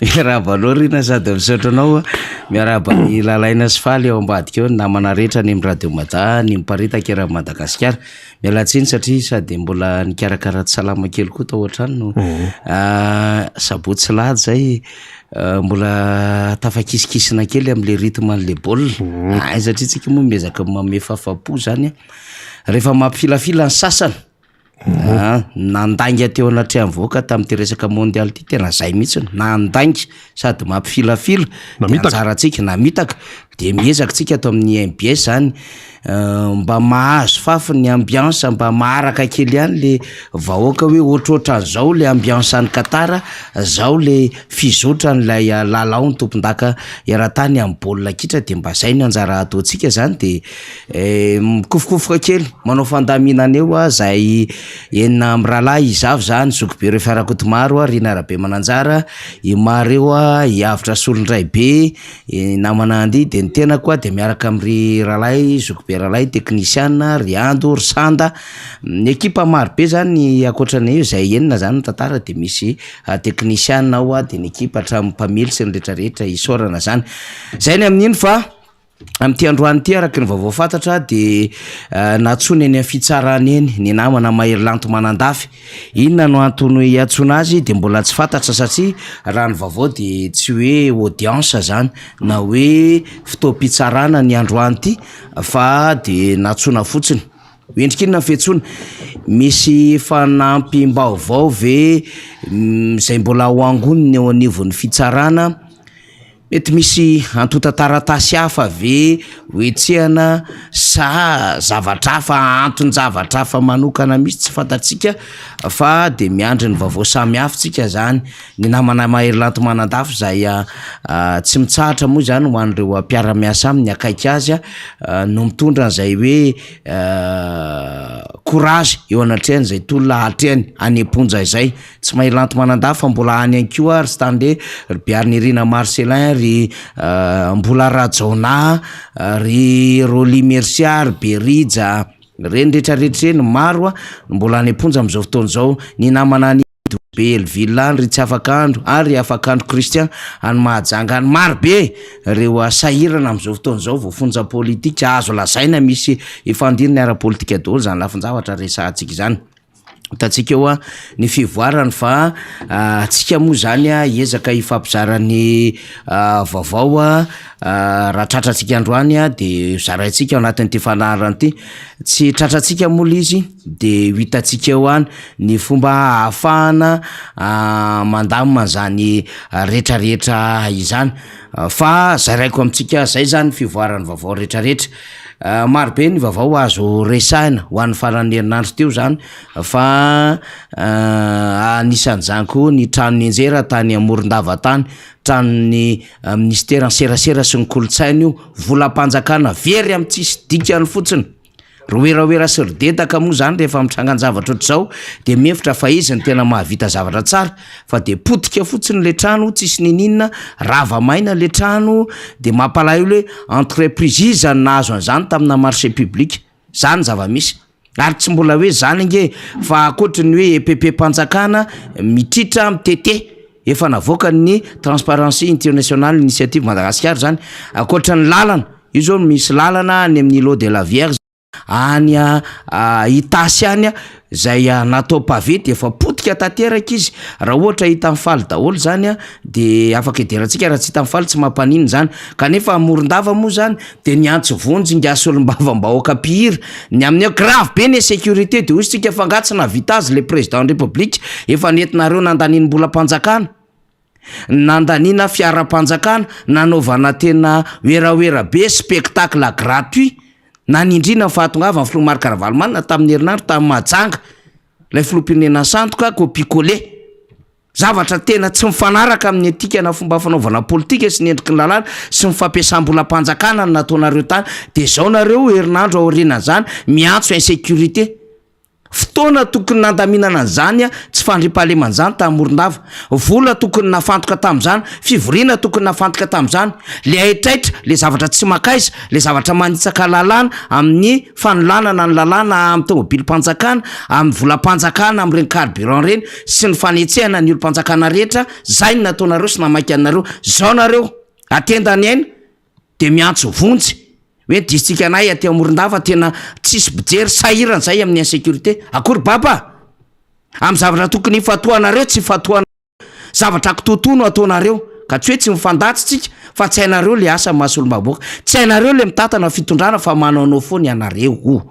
miarahaba anao Rina sady misaotra anao, miarahaba an'i Lalaina sy Faly ao ambadika ao, ny namana rehetra any amin'ny Radio Mada, ny miparitaka eran'i Madagasikara. Miala tsiny satria sady mbola nikarakara tsy salama kely koa tao an-trano no sabotsy sy lahady zay mbola tafakisikisina kely am'le rythme an'le baolina. Hay satria tsika moa miezaka manome fahafahampo zany rehefa mampifilafila ny sasany. Nandainga teo anatrehan'ny vahoaka tamin'ity resaka mondial ity tena zay mihitsy, nandainga sady mampifilafila de anjarantsika namitaka de miezaka tsika ato amin'ny MBS zany mba mahazo fafy ny ambiance mba maharaka kely ihany le vahoaka hoe ohatrohatran'izao le ambiance any Qatar, zao le fizotran'ilay lalao ny tompondaka eran-tany amin'ny baolina kitra de mba zay no anjara ataontsika zany de mikofokofoka kely manao fandaminana eo ah zahay enina mirahalahy izaho zany zokibe ireo fiarakotomaro, Rina Rabemananjara, i Mario, i Avotra Solondraibe, I namana Andy dia ny tenako dia miaraka amin'ry rahalahy zokibe rahalahy teknisiana, ry Ando, ry Sanda, ny ekipa maro be zany ankoatran'ny izay enina zany ny tantara dia misy teknisiana ao dia ny ekipa hatramin'ny mpamily sy ny rehetra rehetra isaorana zany. Zay ny amin'iny fa. Amin'ity androany ity araka ny vaovao fantatra dia nantsoina eny amin'ny fitsarana eny ny namana Mahery Lanto Manandafy. Inona no antony hiantsoana azy dia mbola tsy fantatra satria raha ny vaovao dia tsy hoe audience zany na hoe fotoam-pitsarana ny androany ity fa dia nantsoina fotsiny. Endrika inona ny fiantsoana? Misy fanampim-baovao ve izay mbola ho angonina eo anivon'ny fitsarana? Mety misy antontan-taratasy hafa ve ho hetsehana sa zavatra hafa, anton-javatra hafa manokana mihitsy tsy fantatsika fa dia miandry ny vaovao samihafa tsika zany. Ny namana Mahery Lanto Manandafy izay tsy mitsahatra moa izany ho an'ireo mpiara-miasa aminy akaiky azy no mitondra an'izay hoe courage eo anatrehan'izay tolona atrehany any am-ponja izay. Tsy mahay lanto manandafy fa mbola any ihany koa ry Stanley, ry Biarinirina Marcellin, ry Mbola Rajaonah, ry Rolly Mercia, ry Berija, ireny rehetra rehetra ireny maro no mbola any am-ponja amin'izao fotoana izao. Ny namana any Be Helleville any, ry Tsiafakandro ary ry Afakandro Christian any Mahajanga any. Maro be ireo sahirana amin'izao fotoana izao, voafonja politika, azo lazaina misy ifandiriny ara-politika daholo izany lafin-javatra resahantsika izany. Hitantsika eo ny fivoarany fa antsika moa zany hiezaka hifampizara ny vaovao raha tratrantsika androany de zaraintsika ao anatin'ity fandaharana ity, tsy tratrantsika moa le izy de ho hitantsika eo any ny fomba ahafahana mandamina an'zany retraretra izany fa zaraiko amintsika zay zany fivoaran'ny vaovao retraretra. Maro be ny vaovao azo resahina ho an'ny faran'ny herinandro teo izany fa anisan'izany koa ny trano nianjera tany Morondava tany, tranon'ny minisiteran'ny serasera sy ny kolontsaina io, volam-panjakana very amin'ny tsisy dikany fotsiny. Ry werawera sy ry dedaka moa izany rehefa mitrangan-javatra ohatr'izao dia mihevitra fa izy no tena mahavita zavatra tsara fa dia potika fotsiny le trano tsisy niniana, rava maina le trano de mampalahelo hoe entreprise iza no nahazo an'izany tamina marché public, zany zava-misy ary tsy mbola hoe zany ange fa ankoatry ny hoe EPP mpanjakana mitritra mitete efa navoakan'ny Transparency International Initiative Madagascar zany, ankoatra ny lalana, io zao misy lalana any amin'ny Îlot de la Vierge. Any Itasy any izay natao pavé dia efa potika tanteraka izy, raha ohatra hita mifaly daholo zany de afaka hidirantsika, raha tsy hita mifaly tsy mampaninona zany, kanefa Morondava moa zany de niantso vonjy ingahy solombavambahoaka mpihira ny amin'ny hoe grave be ny insécurité de hoy isika fa angaha tsy nahavita azy le président ny république efa nentinareo nandanian'ny-mbolam-panjakana. Nandaniana fiaram-panjakana, nanaovana tena werawera be, spectacle gratuit, nanindriana ny fahatongavan'ny filoha Marc Ravalomanana tamin'ny herinandro tany Mahajanga, ilay filoham-pirenena sandoka, copie coller. Zavatra tena tsy mifanaraka amin'ny etika na fomba fanaovana politika sy ny endriky ny lalàna sy ny fampiasam-bolam-panjakana no nataonareo tany, dia izao nareo herinandro aorianan'izany miantso insécurité. Fotoana tokony nandaminana an'izany tsy fandriampahalemana izany tany Morondava. Vola tokony nafantoka tamin'izany, fivoriana tokony nafantoka tamin'izany. Le haitraitra, le zavatra tsy makaiza, le zavatra manitsaka lalàna amin'ny fanolanana ny lalàna amin'ny tomobilim-panjakana, amin'ny volam-panjakana amin'ireny carburant ireny sy ny fanetsehana ny olom-panjakana rehetra, zay no nataonareo sy namaika anareo. Zao nareo, atenda ny aina de miantso vonjy. Hoe district anay aty Morondava tena tsisy mpijery, sahirana zay amin'ny insécurité. Akory baba a! Amin'ny zavatra tokony hifantohanareo tsy hifantohanareo, zavatra kitoatoa no ataonareo. Ka tsy hoe tsy mifandatsy tsika fa tsy hainareo le asa maha solombavambahoaka, tsy hainareo le mitantana fitondrana fa manaonao foana ianareo.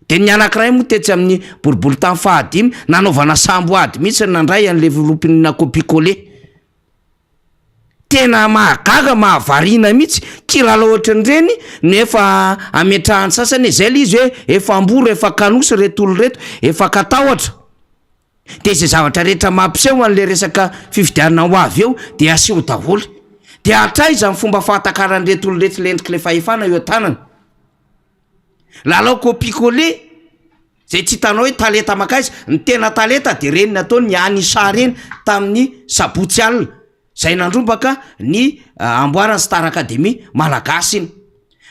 De ny anankiray moa tetsy amin'ny boriborintany fahadimy nanaovana samboady mihitsy nandray an'le filoham-pirenena copie coller. Tena mahagaga, mahavariana mihitsy, kilalao ohatran'ireny no efa ametrahan'ny sasany, zay le izy hoe efa amboro, efa kanosa ireto olona ireto, efa katahotra. De izay zavatra rehetra mampiseho an'le resaka fifidianana ho avy eo de aseho daholo. De hatraiza ny fomba fahatakaran'ireto olona ireto le endrik'ilay fahefana eo an-tanany? Lalao copie coller zay tsy hitanao hoe talenta mankaiza, ny tena talenta de reny nataony Anissa reny tamin'ny sabotsy alina zay nandrombaka ny amboaran'ny Star Academy malagasy iny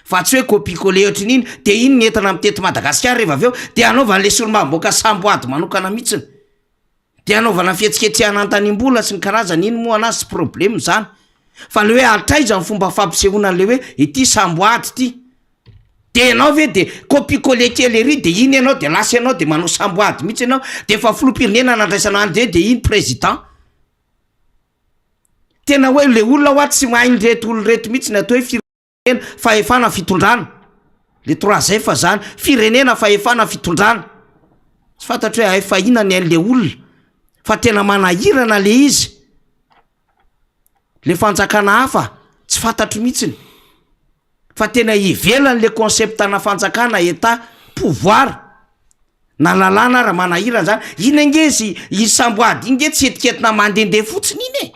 fa tsy hoe copie coller ohatrin'iny de iny ny entana mitety Madagasikara rehefa avy eo de anaovan'le solombavambahoaka samboady manokana mihitsiny de anaovana fihetsiketsehana antanimbola sy ny karazany iny moa anazy tsy problème zany. Fa le hoe hatraiza ny fomba fampisehoana an'le hoe ity samboady ity. De ianao ve de copie coller kely ery de iny ianao de lasa ianao de manao samboady mihitsy ianao de efa filoham-pirenena nandraisana an'zay de iny président. Tena hoe le olona hoa tsy hain'ireto olona ireto mihitsy ny atao hoe firenena, fahefana, fitondrana. Le trois F zany, firenena, fahefana, fitondrana. Tsy fantatro hoe hay fahina ny hain'le olona fa tena manahirana le izy. Le fanjakana hafa tsy fantatro mihitsiny fa tena ivelany le concept ana fanjakana, Etat, pouvoir na lalàna ara manahirana zany. Iny ange izy iny samboady iny nge tsy etikentina mandehandeha fotsiny iny e!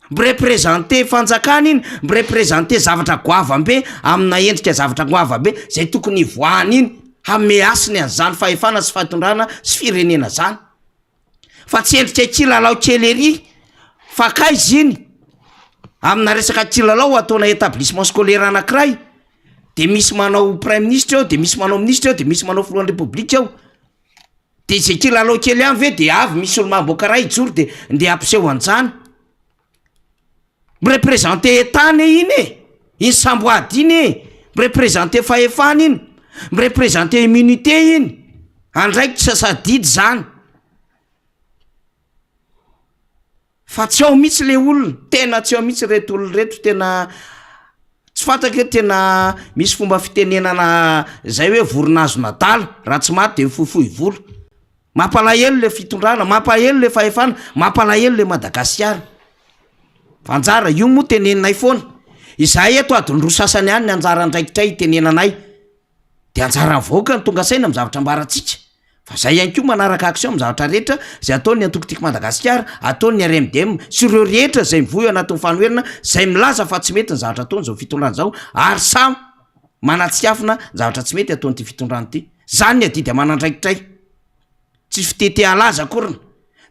Mi-representer fanjakana iny, mi-representer zavatra goavam-be amina endrika zavatra goavam-be zay tokony hivoahana iny hanome hasiny an'izany fahefana sy fahitondrana sy firenena zany. Fa tsy endrika kilalao kely ery fa k'aiza iny amina resaka kilalao ataona établissement scolaire anakiray de misy manao praiminisitra eo de misy manao minisitra eo de misy manao filohan'ny repoblika eo de zay kilalao kely any ve de avy misy olo-mamboaka ray hijoro de ndeha hampiseho an'izany. Mi-representer Etat anie iny e! Iny samboady iny e! Mi-representer fahefana iny, mi-representer immunité iny, andraikitra sy adidy zany. Fa tsy ao mihitsy le olona, tena tsy ao mihitsy reto olona reto, tena tsy fantako hoe tena misy fomba fitenenana zay hoe vorona azon'adala, raha tsy maty de mifohifohy volo. Mampalahelo le fitondrana, mampahelo le fahefana, mampalahelo le Madagasikara. Fa anjara, io moa teneninay foana. Izahay eto adiny roa sasany ihany ny anjara andraikitray itenenanay. De anjaran'ny vahoaka ny tonga saina amin'ny zavatra ambarantsika. Fa zay ihany koa manaraka action amin'ny zavatra rehetra zay ataon'ny antoko Tiako Madagasikara, ataon'ny RMDM sy ireo rehetra zay mivoy ao anatin'ny fanoherana, zay milaza fa tsy mety ny zavatra ataon'izao fitondrana izao ary samy manatsikafona ny zavatra tsy mety ataon'ity fitondrana ity. Zany ny adidy aman'andraikitray. Tsy fitia te halaza akoriny,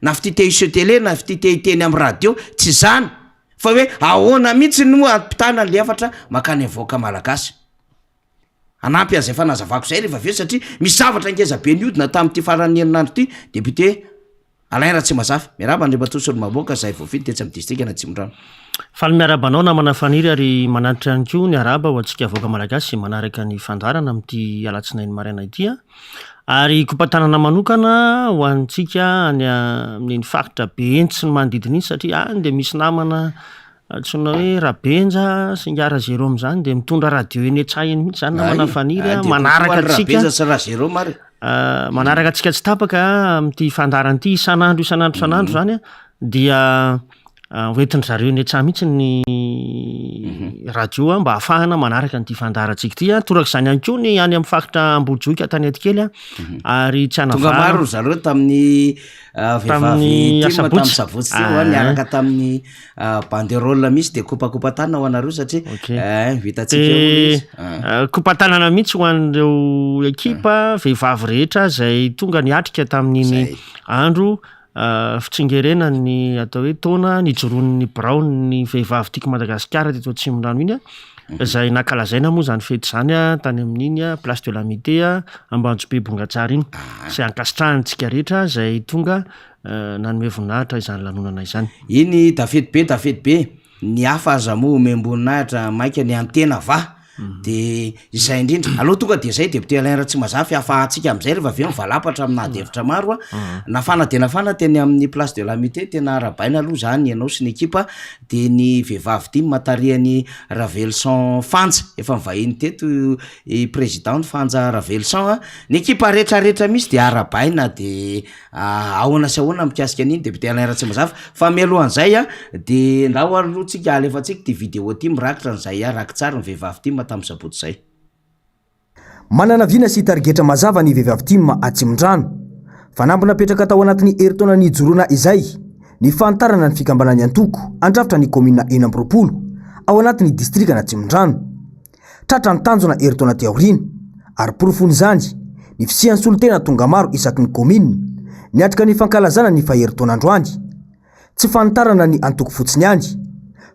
na fitia te hiseho tele, na fitia te hiteny amin'ny radio, tsy izany fa hoe ahoana mihitsy no ampitana an'le hafatra mankany amin'ny vahoaka malagasy. Hanampy an'izay fanazavako izay rehefa avy eo satria misy zavatra ngeza be nihodina tamin'ity faran'ny herinandro ity, député Alain Ratsimazafy. Miarahaba Andriamatoa Solombavambahoaka izay voafidy tetsy amin'ny distrikan'Atsimondrano. Faly miarahaba anao namana Faniry ary manatitra ihany koa ny arahaba ho antsika vahoaka malagasy izay manaraka ny fandaharana amin'ity alatsinainy maraina ity. Ary kopa-tanana manokana ho antsika any amin'iny faritra Behenjy sy ny manodidina iny satria any dia misy namana antsoina hoe Rabenja sy ingahy Razerôme izany dia mitondra radio eny an-tsaha eny mihitsy izany namana Faniry a, manaraka antsika. Rabenja sy Razerôme ary. Manaraka antsika tsy tapaka amin'ity fandaharana ity isan'andro isan'andro isan'andro izany dia hoentin-dry zareo eny an-tsaha mihitsy ny radio mba hahafahana manaraka an'ity fandaharantsika ity. Torak'izany ihany koa ny any amin'ny faritra Ambohijoky Antanetikely ary tsy Tonga hanavahana. maro ry zareo tamin'ny vehivavy Tamin'ny tim asabotsy. tamin'ny sabotsy teo niaraka tamin'ny banderole mihitsy de kopakopa-tanana ho anareo satria Ok. eh, hitantsika eo De ilay izy. Ah. kopa-tanana mihitsy ho an'ireo ekipa vehivavy rehetra izay tonga niatrika tamin'iny Zay. andro fitsingerenan'ny atao hoe taona nijoroan'ny biraon'ny vehivavy Tiako Madagasikara teto Atsimondrano iny, izay nankalazaina moa izany fety izany tany amin'iny place de l'amitié Ambanjobe Bongatsara iny, izay ankasitrahantsika rehetra izay tonga nanome voninahitra izany lanonana izany. Iny da fety be da fety be, ny hafa aza moa omem-boninahitra mainka ny an'ny-tena va? De izay indrindra, aleo tonga de zay député Alain Ratsimazafy ahafahantsika am'zay rehefa avy eo mivalapatra amina ady hevitra maro a, nafana de nafana teny amin'ny place de l'amitié, tena arahabaina aloha zany ianao sy ny ekipa, de ny vehivavy tim tarihan'i Ravelison Fanja, efa nivahiny teto i président Fanja Ravelison a, ny ekipa retraretra misy de arahabaina de Ahoana sy ahoana mikasika an'iny député Alain Ratsimazafy fa mialohan'izay a de ndao aloha tsika alefantsika ity vidéo ity mirakitra an'izay rakitsary ny vehivavy tim tamin'ny sabotsy izay. Manana vina sy tarigetra mazava ny vehivavy tim Atsimondrano. Fanamby napetraka tao anatin'ny herintaona nijoroana izay ny fanitarana ny fikambanan'ny antoko handrafitra ny kaominina 26 ao anatin'ny distrikan'Atsimondrano. Tratra ny tanjona herintaona aty aoriana, ary porofon'izany ny fisian'ny solontena tonga maro isaky ny kaominina niatrika ny fankalazana ny faha-herintaona androany. Tsy fanitarana ny antoko fotsiny ihany,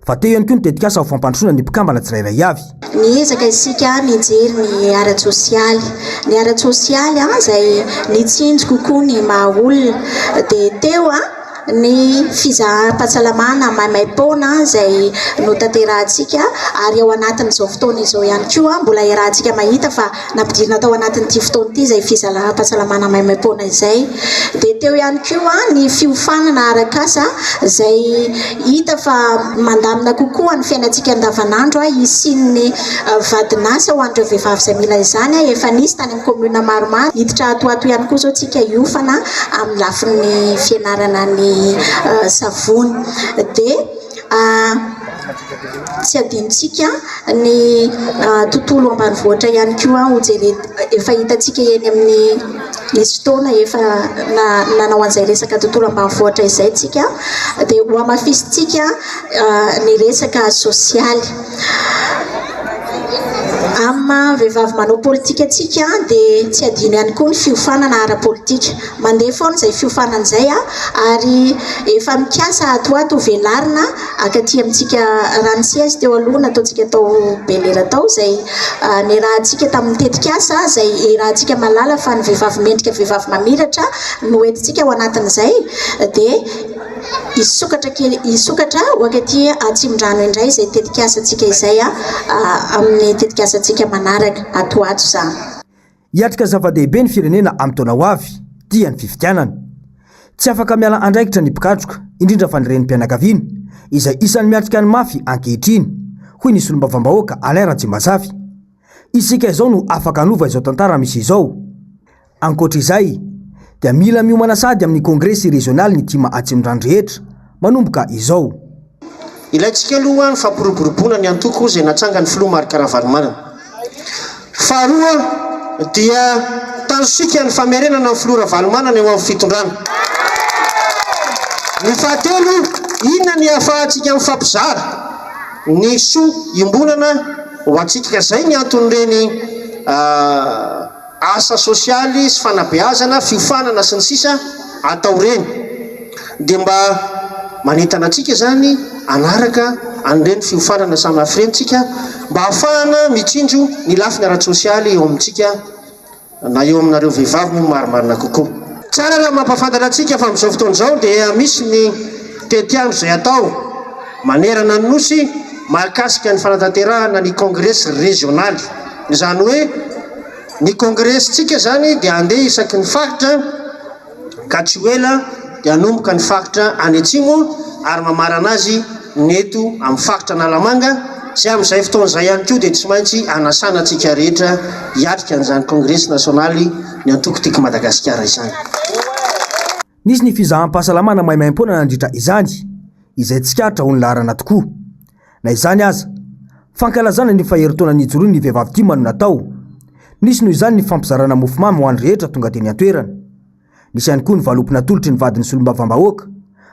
fa teo ihany koa ny tetikasa ho fampandrosoana ny mpikambana tsirairay avy. Niezaka isika nijery ny ara-tsosialy. Ny ara-tsosialy izay nitsinjo kokoa ny maha olona. Dia teo. ny fizaham-pahasalamana maimaim-poana izay notanterahantsika ary ao anatin'izao fotoana izao ihany koa mbola iarahantsika mahita fa nampidirina tao anatin'ity fotoana ity izay fizaham-pahasalamana maimaim-poana izay. Dia teo ihany koa ny fiofanana arak'asa izay hita fa mandamina kokoa ny fiainantsika andavanandro hisian'ny vadin'asa ho an'ireo vehivavy izay mila izany. Efa nisy tany amin'ny commune maromaro. Hiditra ato ho ato ihany koa izao tsika hiofana amin'ny lafiny fianarana ny savony. Dia tsy adinontsika ny tontolo ambanivohitra ihany koa ho jere- efa hitantsika eny amin'ny nisy fotoana efa nanao an'izay resaka tontolo ambanivohitra izay tsika dia ho hamafisintsika ny resaka sosialy. Amin'ny maha vehivavy manao politika antsika dia tsy adino ihany koa ny fiofanana ara-politika. Mandeha foana izay fiofanana izay ary efa mikasa ato ho ato ho velarina ankaty amintsika raha ny siège teo aloha nataontsika tao Belera tao izay niarahantsika tamin'ny tetikasa izay iarahantsika mahalala fa ny vehivavy mendrika vehivavy mamiratra no entintsika ao anatin'izay dia Hisokatra kely, hisokatra ho ankaty Atsimondrano indray izay tetikasantsika izay amin'ny tetikasantsika manaraka ato ho ato izany. Hiatrika zava-dehibe ny firenena amin'ny taona ho avy, dia ny fifidianana. Tsy afaka miala andraikitra ny mpikatroka, indrindra fa ny renim-pianakaviana, izay isan'ny miatrika ny mafy ankehitriny, hoy ny solombavambahoaka Alain Ratsimbazafy. Isika izao no afaka hanova izao tantara misy izao. Ankoatra izay, dia mila miomana sahady amin'ny kongresy rezionaly ny tim Atsimondrano rehetra, manomboka izao. Ilaintsika aloha ny fampiroboroboana ny antoko izay natsangan'ny filoha Marc Ravalomanana. Faharoa dia tanjontsika ny famerenana ny filoha Ravalomanana eo amin'ny fitondrana. Ny fahatelo, inona ny ahafahantsika mifampizara ny soa iombonana ho antsika. Izay ny anton'ireny asa sosialy sy fanabeazana, fiofanana sy ny sisa atao ireny dia mba manentana antsika izany hanaraka an'ireny fiofanana samy hafa ireny tsika mba hahafahana mitsinjo ny lafiny ara-tsosialy eo amintsika na eo aminareo vehivavy moa marimarina kokoa. Tsara raha mampahafantatra antsika fa amin'izao fotoana izao dia misy ny tetiandro izay atao manerana ny Nosy mahakasika ny fanatanterahana ny kongresy rezionaly. Izany hoe ny kongresintsika izany dia handeha isaky ny faritra ka tsy ho ela dia hanomboka ny faritra any atsimo ary mamarana azy ny eto amin'ny faritra Analamanga izay amin'izay fotoana izay ihany koa dia tsy maintsy hanasana antsika rehetra hiatrika an'izany kongresy nasionaly ny antoko Tiako Madagasikara izany. Nisy ny fizaham-pahasalamana maimaimpoana nandritra izany, izay tsikaritra ho nilaharana tokoa. Na izany aza, fankalazana ny faha-herintaona nijoroany ny Vehivavy Tim no natao. Nisy noho izany ny fampizarana mofomamy ho an'ny rehetra tonga teny an-toerana. Nisy ihany koa ny valopy natolotry ny vadin'ny solombavambahoaka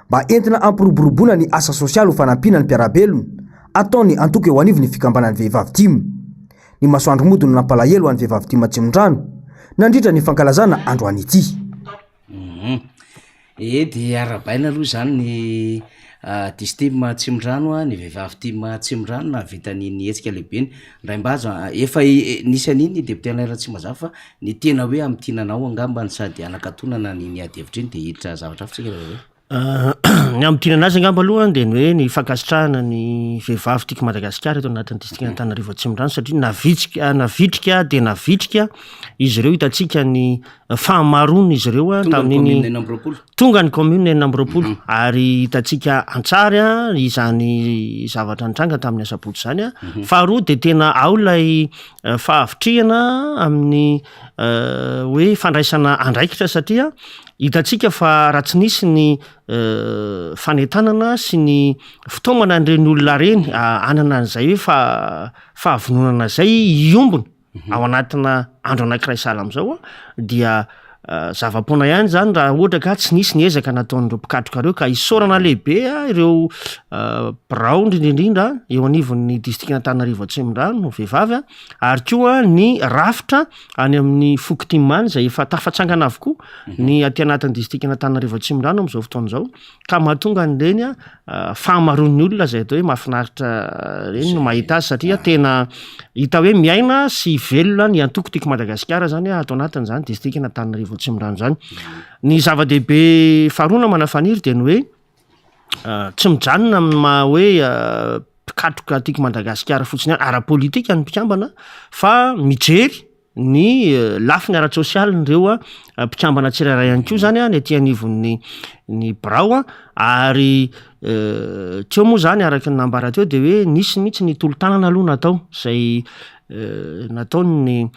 mba entina hampiroboroboana ny asa sosialy ho fanampiana ny mpiara-belona ataon'ny antoko eo anivon'ny fikambanan'ny Vehivavy Tim. Ny masoandro mody no nampalahelo an'ny Vehivavy Tim Atsimondrano nandritra ny fankalazana androany ity. Ee de arahabaina aloha zany ny Distim Atsimondrano a, ny vehivavy tim Atsimondrano nahavita an'iny hetsika lehibe iny, Raimbazo a, efa nisy an'iny ny député Alain Ratsimbazafy fa ny tena hoe hamintinana ao angambany sady hanakatonana an'iny ady hevitra iny de hiditra zavatra hafa tsika rehefa avy eo. Ny hamintinana azy angamba aloha dia ny hoe ny fankasitrahana ny vehivavy tiako Madagasikara eto anatin'ny distrikan'Antananarivo Atsimondrano satria navitrika navitrika dia navitrika izy ireo hitantsika ny fahamaroan'izy ireo Tonga ny tamin'iny commune 26. tonga ny commune 26 ary hitantsika an-tsary izany zavatra nitranga tamin'ny asabotsy izany. Faharoa dia tena ao ilay fahavitrihana amin'ny hoe fandraisana andraikitra satria Hitantsika fa raha tsy nisy ny fanentanana sy ny fitaomana an'ireny olona ireny hanana an'izay hoe fahavononana izay hiombona ao anatina andro anankiray sahala amin'izao dia zava-poana ihany izany raha ohatra ka tsy nisy ny ezaka nataon'ireo mpikatroka ireo ka isaorana lehibe ireo birao indrindra indrindra eo anivon'ny distrikan'Antananarivo Atsimondrano vehivavy ary koa ny rafitra any amin'ny foko Timany izay efa tafatsangana avokoa ny aty anatin'ny distrikan'Antananarivo Atsimondrano amin'izao fotoana izao ka mahatonga an'ireny fahamaroan'ny olona izay atao hoe mahafinaritra ireny no mahita azy satria tena hita hoe miaina sy velona ny antoko Tiako Madagasikara izany ato anatin'izany distrikan'Antananarivo. Atsimondrano izany. Ny zava-dehibe faharoa namana Faniry dia ny hoe tsy mijanona amin'ny maha hoe mpikatroka tiako Madagasikara fotsiny ihany ara-politika ny mpikambana fa mijery ny lafiny ara-tsosialin'ireo mpikambana tsirairay ihany koa zany ny aty anivon'ny ny birao ary teo moa zany araka ny nambara teo de hoe nisy mihitsy ny tolo-tanana aloha natao zay nataon'ny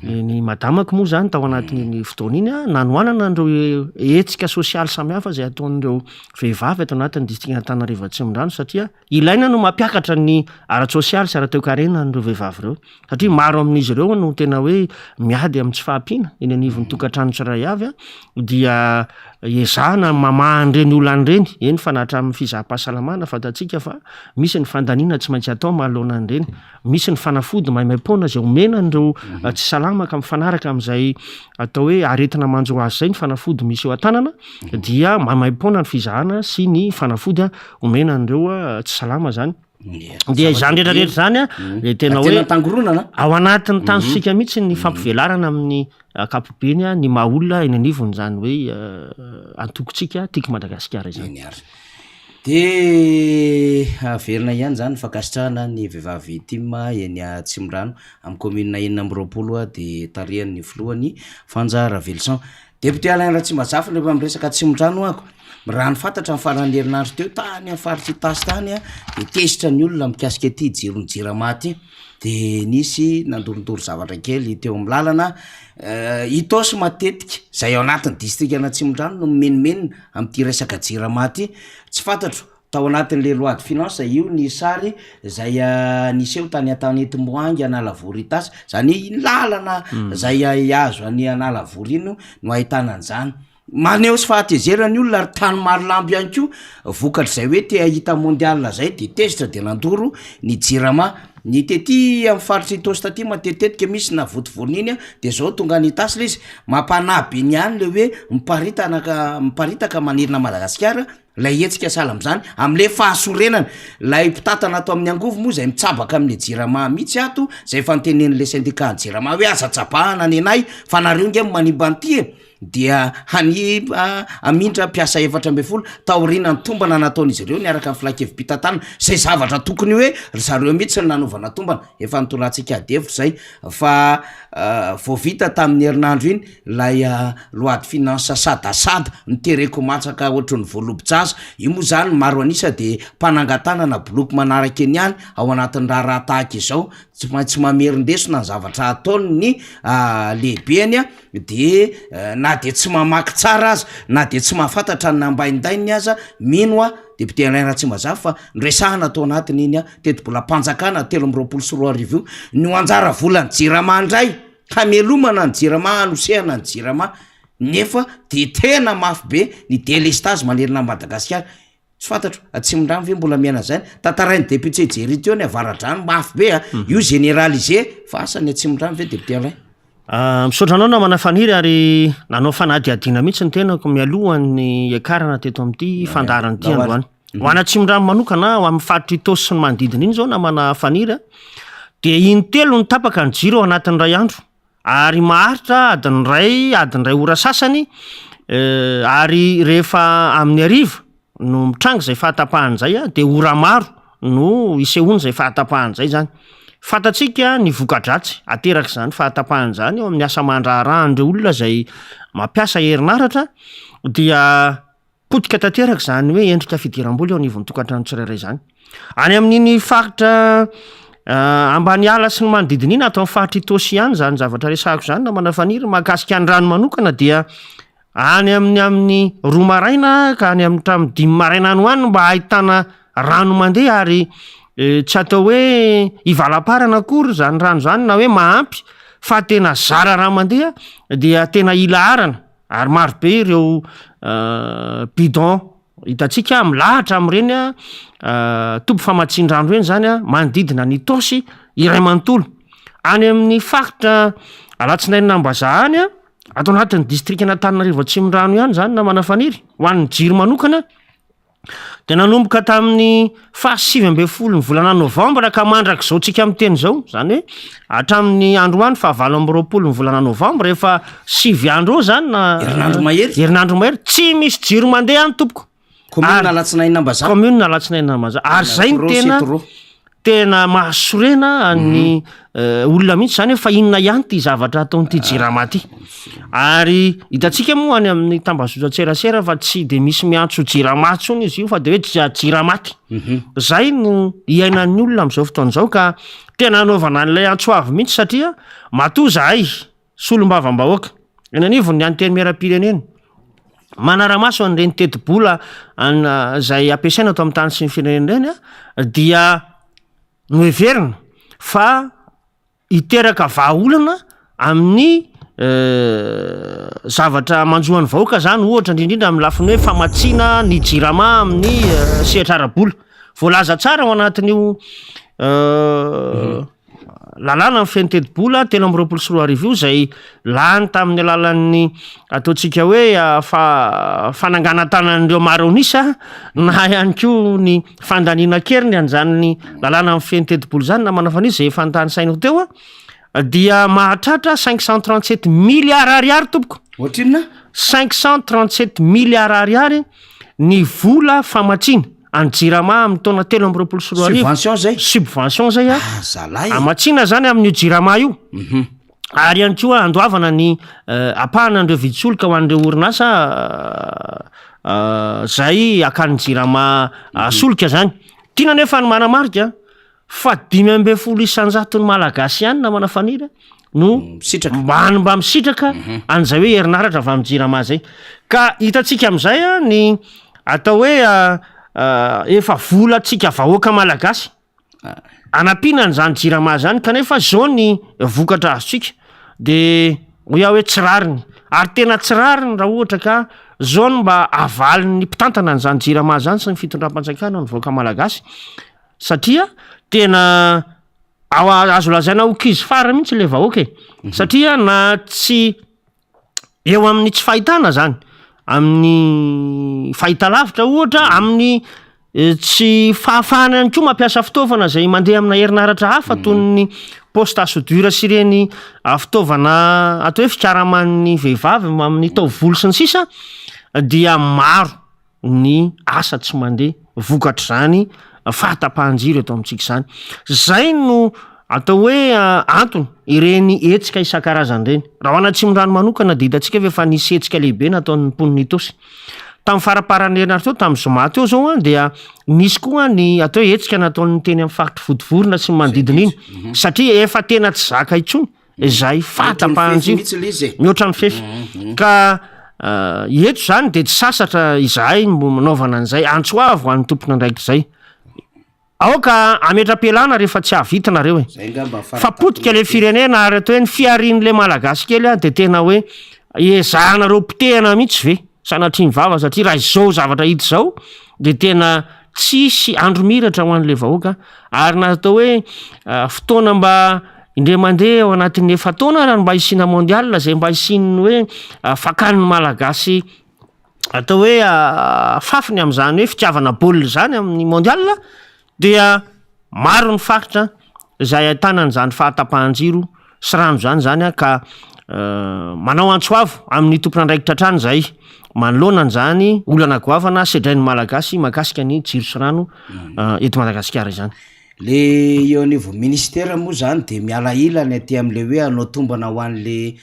ny madamako moa zany tao anatin'iny fotoana iny nanohanana an'ireo hetsika sosialy samihafa zay ataon'ireo vehivavy ato anatin'ny distrikan'Antananarivo Atsimondrano satria ilaina no mampiakatra ny ara-tsosialy sy ara-toekarena an'ireo vehivavy ireo satria maro amin'izy ireo no tena hoe miady amin'ny tsy fahampiana eny anivon'ny tokantrano tsirairay avy dia ezahana mamaha an'ireny olana ireny, eny fa na hatramin'ny fizaham-pahasalamana fantatsika fa misy ny fandaniana tsy maintsy atao manoloana an'ireny, misy ny fanafody maimaim-poana izay omena an'ireo tsy salama ka mifanaraka amin'izay atao hoe aretina manjo azy izay ny fanafody misy eo an-tanana dia maimaim-poana ny fizahana sy ny fanafody omena an'ireo tsy salama zany. Dia izany rehetra rehetra izany a, dia tena hoe ao anatin'ny tanjontsika mihitsy ny fampivelarana amin'ny ankapobeny ny maha olona eny anivon'izany hoe antokontsika Tiako Madagasikara izany. Eny ary. Dia averina ihany izany ny fankasitrahana ny vehivavy tim eny Atsimondrano amin'ny kaominina 26 dia tarihan'ny filohany Fanja Raveloson. Député Alain Ratsimbazafy rehefa miresaka Atsimondrano ako, raha ny fantatra ny faran'ny herinandro teo tany amin'ny faritra Itasy tany dia tezitra ny olona mikasika ity jiron'ny jirama ity, de nisy nandorondoro zavatra kely teo amin'ny lalana, Itaosy matetika zay ao anatin'ny distrikan'Atsimondrano no mimenomenona amin'ity resaka jirama ity, tsy fantatro Tao anatin'ilay loi de finance io ny sary zay niseho tany Antanetimoahangy Analavory Itasy, zany hoe iny lalana zay hihazo an'i Analavory iny no ahitana an'izany. Maneho sy fahatezerana ny olona ary tany Marolambo ihany koa vokatr'izay hoe te hahita mondial zay de tezitra de nandoro ny jirama. Ny tety amin'ny faritr'i Itaosy taty matetitetika misy na vontovorona iny de zao tonga any Itasy le izy, mampanahy be ny any le hoe miparitana miparitaka manerana an'i Madagasikara Ilay hetsika sahala amin'izany, amin'ilay fahasorenana, ilay mpitantana ato amin'ny angovo moa izay mitsabaka amin'ilay jirama mihitsy ato, izay efa notenenin'ilay syndicat ny jirama hoe aza tsabahana nenay fa nareo nge no manimba an'ity e, dia haniba hamindra mpiasa 14 taorian'ny tombana nataon'izy ireo niaraka amin'ny filankevi-pitantanana, izay zavatra tokony hoe ry zareo mihitsy no nanaovana tombana, efa nitondrantsika ady hevitra izay fa vao vita tamin'ny herinandro iny Ilay loi de finance sadasada nitereko matsaka ohatry ny voalobo-jaza, io moa zany maro an'isa de mpanangan-tanana boloky manaraka eny ihany ao anatin'ny raharaha tahaka izao, tsy maintsy mamerin-desona ny zavatra ataony ny lehibeny de na de tsy mamaky tsara aza, na de tsy mahafantatra ny nambaindaininy aza, mino aho député Alain Ratsimbazafy fa noresahana tao anatin'iny tetibolam-panjakana 2023 io ny ho anjara volan'ny jirama indray. Hamelomana ny jirama, hanosehana ny jirama nefa de tena mafy be ny delestazy manerana an'i Madagasikara, tsy fantatro Atsimondrano ve mbola miaina zany, tantarain'i député Jerry teo ny Avaradrano mafy be a, io généralisé fa asa ny Atsimondrano ve député Alain? Misaotra anao namana Faniry ary nanao fanadihadiana mihitsy ny tenako mialohan'ny hiakarana teto amin'ity fandaharana ity androany. Ho an'Atsimondrano manokana, ho amin'ny faritr'i Itaosy sy ny manodidina iny izao namana Faniry a, dia intelo no tapaka ny jiro ao anatin'ny iray andro ary maharitra adiny iray, adiny iray ora sasany ary rehefa amin'ny hariva no mitranga izay fahatapahana izay a, dia ora maro no isehoan'izay fahatapahana izay izany. Fantatsika ny voka-dratsy aterak'izany fahatapahana izany eo amin'ny asa aman-draharahan'ireo olona izay mampiasa herinaratra dia Potika tanteraka izany hoe endrika fidiram-bola eo anivon'ny tokantrano tsirairay izany. Any amin'iny faritra Ambaniala sy ny manodidina iny, ato amin'ny faritra Itaosy ihany izany zavatra resahako izany namana Faniry, mahakasika ny rano manokana dia any amin'ny amin'ny roa maraina ka any amin'ny hatramin'ny dimy maraina any ho any no mba ahitana rano mandeha ary tsy atao hoe hivalamparana akory izany rano izany na hoe mahampy fa tena zara raha mandeha dia tena ilaharana. Ary maro be ireo bidon hitantsika milahatra amin'ireny toby famatsian-drano ireny zany manodidina an'Itaosy iray manontolo. Any amin'ny faritra Alatsinainy Ambazaha any, ato anatin'ny distrikan'Antananarivo Atsimondrano ihany zany namana Faniry, ho an'ny jiro manokana. Dia nanomboka tamin'ny faha 19 ny volana novambra ka mandrak'izao tsika miteny izao, izany hoe hatramin'ny androany faha 28 ny volana novambra, efa sivy andro eo izany na Herinandro mahery. Herinandro mahery, tsy misy jiro mandeha any tompoko. Commune Ary- Alatsinainy Ambazaha. Commune Alatsinainy Ambazaha. Ary zay no Trop c'est tena trop. tena mahasorena an'ny olona mihitsy zany hoe fa inona ihany ity zavatra ataon'ity Jirama ity. Ary hitantsika moa any amin'ny tambazotran-tserasera fa tsy de misy miantso Jirama intsony izy io fa de hoe Jiramaty. Zay no iainan'ny olona amin'izao fotoana izao ka tena anaovana an'ilay antso avo mihitsy satria matoa zahay solombavambahoaka eny anivon'ny Antenimierampirenena manara-maso an'ireny tetibola an- izay ampiasaina ato amin'ny tany sy ny firenena ireny a, dia noheverina fa hiteraka vahaolana amin'ny zavatra manjo an'ny vahoaka zany, ohatra indrindrindra amin'ny lafiny hoe famatsiana ny jirama amin'ny sehatra ara-bola. Voalaza tsara ao anatin'io Lalàna mifehy ny tetibola 2023 io izay lany tamin'ny alalan'ny ataontsika hoe fananganan-tanan'ireo maro an'isa na ihany koa ny fandaniana an-keriny an'izany lalàna mifehy ny tetibola izany namana Fanisa izay efa notanisainao teo dia mahatratra 537 milliards ariary tompoko. Ohatrinona? 537 milliards ariary ny vola famatsiana. Any Jirama amin'ny taona 2023. Subvention zay? Subvention zay a. Ah, zalahy e. Amatsiana zany amin'io Jirama io. Ary ihany koa andoavana ny ampahana an'ireo vidin-tsolika ho an'ireo orinasa zay akan'ny Jirama solika zany. Tiana anefa ny manamarika fa 15 isan-jaton'ny Malagasy ihany namana Faniry no Misitraka. mba any mba misitraka an'izay hoe herinaratra avy amin'ny Jirama zay. Ka hitantsika amin'izay a, ny atao hoe efa volantsika vahoaka Malagasy anampiana an'izany Jirama zany kanefa zao ny vokatra azontsika de hoy aho hoe tsy rariny ary tena tsy rariny raha ohatra ka zao no mba avalin'ny mpitantana an'izany Jirama zany sy ny fitondram-panjakana ny vahoaka Malagasy satria tena ao azo lazaina ho kizo fara mihitsy le vahoaka e, satria na tsy eo amin'ny tsy fahitana zany, amin'ny fahitalavitra ohatra, amin'ny tsy fahafahana ihany koa mampiasa fitaovana zay mandeha amina herinaratra hafa toy ny poste à soudure sy ireny fitaovana atao hoe fikaraman'ny vehivavy amin'ny taovolo sy ny sisa dia maro ny asa tsy mandeha vokatr'izany fahatapahan-jiro eto amintsika izany. Izay no atao hoe antony ireny hetsika isan-karazany ireny. Raha ho an'Atsimondrano manokana dia hitantsika fa efa nisy hetsika lehibe nataon'ny mponin'i Itaosy. Tamin'ny faramparan'ny herinandro teo, tamin'ny zoma teo izao an, dia nisy koa ny atao hoe hetsika nataon'ny teny amin'ny faritry Vontovorona sy ny manodidina iny, satria efa tena tsy zaka intsony izay fahatapahan-jiro mihoatra ny fefy ka eto izany dia tsy sasatra izahay no manaovana an'izay antso avo an'ny tompon'andraikitra izay. Aoka hametra-pialana rehefa tsy hahavita nareo e. Fa potika le firenena ary atao hoe ny fiharian'le malagasy kely a dia tena hoe ezahanareo potehana mihitsy ve sanatria ny vava satria raha izao zavatra hita izao dia tena tsisy andro miratra ho an'le vahoaka ary na atao hoe fotoana mba indray mandeha ao anatin'ny efa-taona ary mba hisiana mondial izay mba hisian'ny hoe fakan'ny malagasy atao hoe fafiny amin'izany hoe fitiavana baolina izany amin'ny mondial dia maro ny faritra izay ahitana an'izany fahatapahan-jiro sy rano izany izany ka manao antso avo amin'ny tompon'andraikitra hatrany izahay manoloana an'izany olana goavana sedrain'ny Malagasy mahakasika ny jiro sy rano eto Madagasikara izany. Le eo anivon'ny ministera moa zany de miala ilany aty am'le hoe hanao tombana ho an'le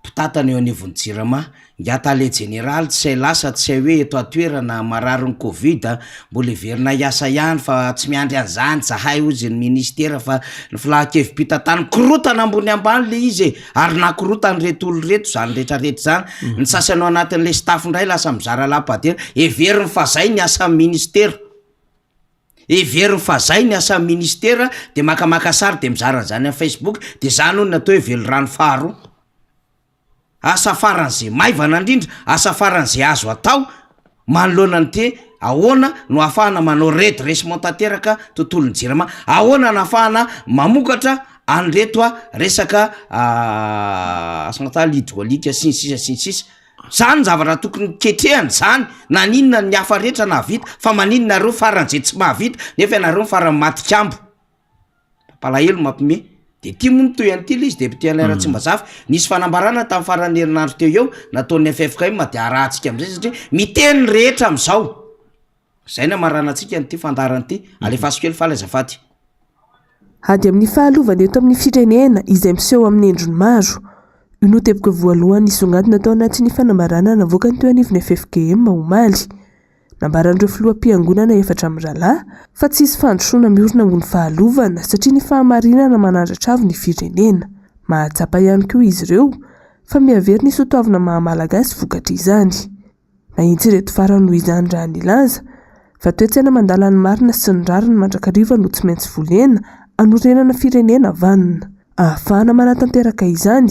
mpitantana eo anivon'ny jirama, ingahy tale jeneraly tsy hay lasa tsy hay hoe eto an-toerana mararin'ny covid a, mbola heverina hiasa ihany fa tsy miandry an'zany zahay hozy ny ministera fa ny filan-kevi-pitantanana, korontana ambony ambany le izy e, ary nakorotan'ireto olona ireto zany retraretra zany, ny sasany ao anatin'le staff ndray lasa mizara lapadera, heveriny fa zay ny asan'ny ministera. Heveriny fa zay ny asan'ny ministera de makamaka sary de mizara an'zany am facebook de zany hono ny atao hoe velirano faharoa. Asa faran'ze maivana indrindra, asa faran'ze azo atao manoloana an'ity ahoana no ahafahana manao redressement tanteraka tontolon'ny jirama, ahoana no ahafahana mamokatra an'ireto resaka centrale hydraulique sy ny sisa sy ny sisa. Zany ny zavatra tokony ketrehana zany, naninona ny hafa rehetra nahavita fa maninona nareo farany zay tsy mahavita nefa ianareo no farany maty kambo. Mampalahelo mampime. De ty moa mitohy an'ity le izy député Alain Ratsimbazafy, nisy fanambarana tamin'ny faran'ny herinandro teo eo nataon'ny ffkm de arahantsika am'zay satria miteny ny rehetra am'zao. Zay no amaranantsika an'ity fandaharana ity, alefaso kely faly azafady. Ady amin'ny fahalovana eto amin'ny firenena izay miseho amin'ny endriny maro. Io no teboka voalohany nisongadina tao anatin'ny fanambarana navoakany teo anivon'ny ffkm omaly. Nambaran'ireo filoham-piangonana efatra mirahalahy fa tsy hisy fandrosoana miorina ambony fahalovana satria ny fahamarinana manandratra avo ny firenena. Mahatsapa ihany koa izy ireo fa mihavery ny soatoavina maha Malagasy vokatr'izany. Nahitsy ireto farany noho izany raha nilaza fa toe-tsaina mandala ny marina sy ny rariny mandrakariva no tsy maintsy volena hanorenana firenena vanona. Ahafahana manatanteraka izany,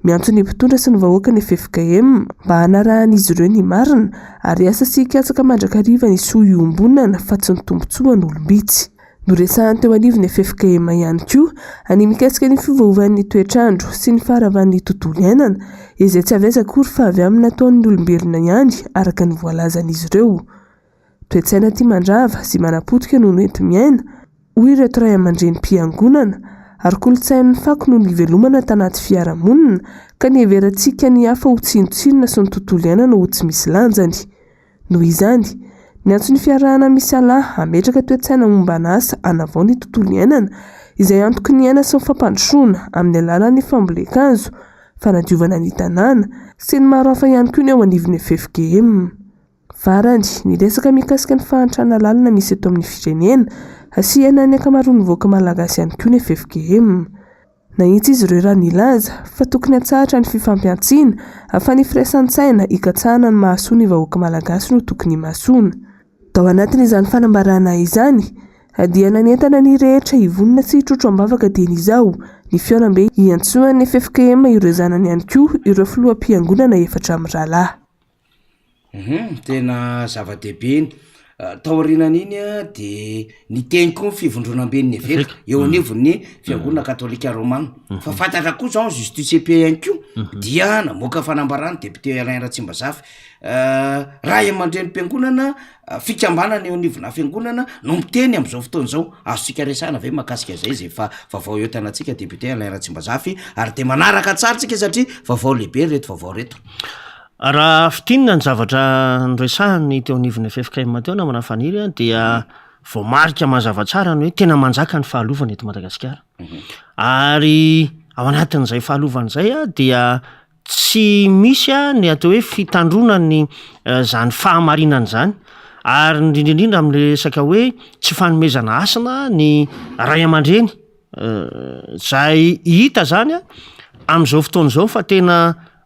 miantso ny mpitondra sy ny vahoaka ny ffkm mba hanarahan'izy ireo ny marina ary hiasa sy hikatsaka mandrakariva ny soa iombonana fa tsy ny tombontsoan'olom-bitsy. Noresahany teo anivon'ny ffkm ihany koa ny mikasika ny fiovaovan'ny toetr'andro sy ny faharavan'ny tontolo iainana, izay tsy avy aiza akory fa avy amin'ny nataon'ny olombelona ihany, araka ny voalazan'izy ireo. Toe-tsaina tia mandrava sy manapotika no noenti-miaina, hoy ireto ray aman-drenim-piangonana, ary kolontsain'ny fako no nivelomana tanaty fiarahamonina ka niheverantsika ny hafa ho tsinontsinona sy ny tontolo iainana ho tsy misy lanjany. Noho izany, niantso ny fiarahana misalahy hametraka toe-tsaina momba asa hanavao ny tontolo iainana, izay antoky ny aina sy ny fampandrosoana amin'ny alalan'ny fambolen-kazo, fanadiovana ny tanàna, sy ny maro hafa ihany koa ny eo anivon'ny ffkm. Farany, niresaka mikasika ny fahantrana lalina misy eto amin'ny firenena sy iainan'ny ankamaroan'ny vahoaka malagasy ihany koa ny ffkm. Nahitsy izy ireo raha nilaza fa tokony hatsahatra ny fifampihantsiana fa ny firaisan-tsaina hikatsahana ny mahasoa ny vahoaka malagasy no tokony himasoana. Tao anatin'izany fanambarana izany dia nanentana ny rehetra hivonona sy hitrotro am-bavaka dieny izao ny fihaonambe hiantsoan'ny ffkm ireo zanany ihany koa ireo filoham-piangonana efatra mirahalahy. Hum, tena zava-dehibe iny. Taorianan'iny an, de niteny koa ny fivondronamben'ny eveka eo anivon'ny fiangonana katolika romana. Fa fantatra koa zao ny justice et paix ihany koa dia namoaka fanambarana député Alain Ratsimbazafy. Ray aman-drenim-piangonana, fikambanana eo anivona fiangonana no miteny am'zao fotoana izao. Azontsika resahana ve mahakasika izay zay efa vaovao eo an-tanantsika député Alain Ratsimbazafy ary de manaraka tsara tsika satria vaovao lehibe reto vaovao reto. Raha fintinina ny zavatra noresahiny teo anivon'ny ffkm teo namana Faniry a, dia voamarika mazava tsara ny hoe tena manjaka ny fahalovana eto Madagasikara. Ary ao anatin'izay fahalovana izay a dia tsy misy a ny atao hoe fitandroana ny zany fahamarinana izany ary indrindra indrindra amin'le resaka hoe tsy fanomezana hasina ny ray aman-dreny zay hita zany a amin'izao fotoana izao fa tena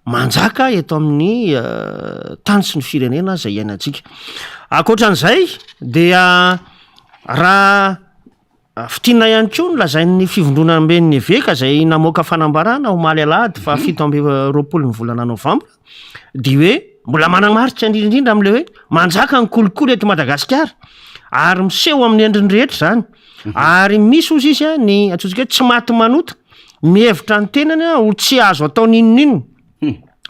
manjaka eto amin'ny tany sy ny firenena izay iainantsika. Ankoatran'izay dia raha fintinina ihany koa ny lazain'ny fivondronamben'ny eveka izay namoaka fanambarana omaly alahady faha 27 ny volana novambra dia hoe mbola manamarika indrindra indrindra amin'ilay hoe manjaka ny kolikoly eto Madagasikara ary miseho amin'ny endriny rehetra izany ary misy hozy izy a ny antsointsika hoe tsy maty manota mihevitra ny tenany ho tsy azo atao n'inon'inona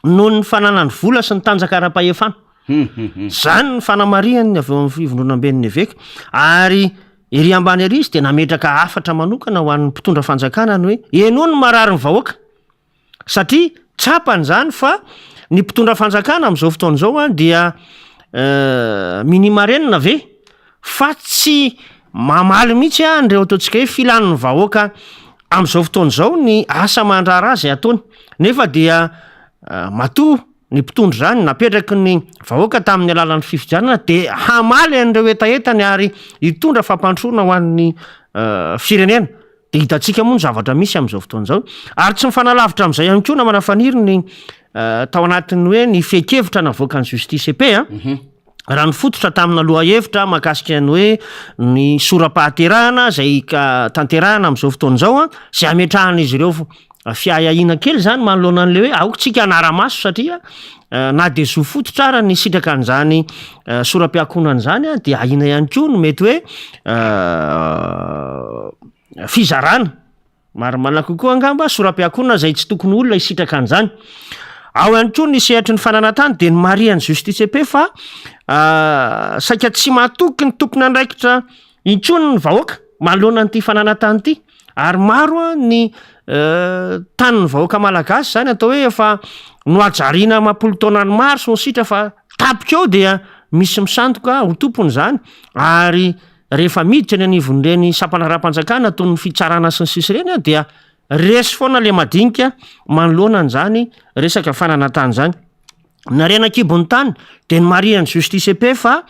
noho ny fananany vola sy ny tanjaka ara-pahefana. Izany ny fanamarihany avy eo amin'ny fivondronamben'ny eveka. Ary ery ambany ery izy dia nametraka hafatra manokana ho an'ny mpitondra fanjakana ny hoe henoy ny marary ny vahoaka. Satria tsapany izany fa ny mpitondra fanjakana amin'izao fotoana izao an dia minia marenina ve fa tsy mamaly mihitsy an ireo ataontsika hoe filan'ny vahoaka amin'izao fotoana izao ny asa aman-draharaha izay ataony. Nefa dia matoa ny mpitondra izany napetraky ny vahoaka tamin'ny alalan'ny fifidianana dia hamaly an'ireo hetahetany ary hitondra fampandrosoana ho an'ny firenena. Dia hitantsika moa ny zavatra misy amin'izao fotoana izao. Ary tsy mifanalavitra amin'izay ihany koa namana Faniry ny tao anatin'ny hoe ny fehin-kevitra navoakan'ny justice et paix a. Raha nifototra tamina lohahevitra mahakasika ny hoe ny sora-pahaterahana izay ka tanterahana amin'izao fotoana izao a, izay ametrahan'izy ireo fiahiahiana kely izany manoloana an'ilay hoe aoka tsika hanara-maso satria na dia zo fototra ara ny hisitraka an'izany sora-piankohonana izany dia ahiana ihany koa no mety hoe fizarana marimarina kokoa angamba sora-piankohonana izay tsy tokony olona hisitraka an'izany. Ao ihany koa ny sehatry ny fananan-tany dia nomarihan'ny Justice et Paix fa saika tsy matoky ny tompon'andraikitra intsony ny vahoaka manoloana an'ity fananan-tany ity ary maro ny tanin'ny vahoaka malagasy izany atao hoe efa nohajariana amam-polo taonany maro sy ny sitra fa tapitra eo dia misy misandoka ho tompony izany ary rehefa miditra eny anivon'ireny sampandraharaham-panjakana toy ny fitsarana sy ny sisa ireny dia Resy foana le madinika manoloana an'izany resaka fananan-tany izany. Ny harena an-kibon'ny tany dia nomarihan'ny justice et paix fa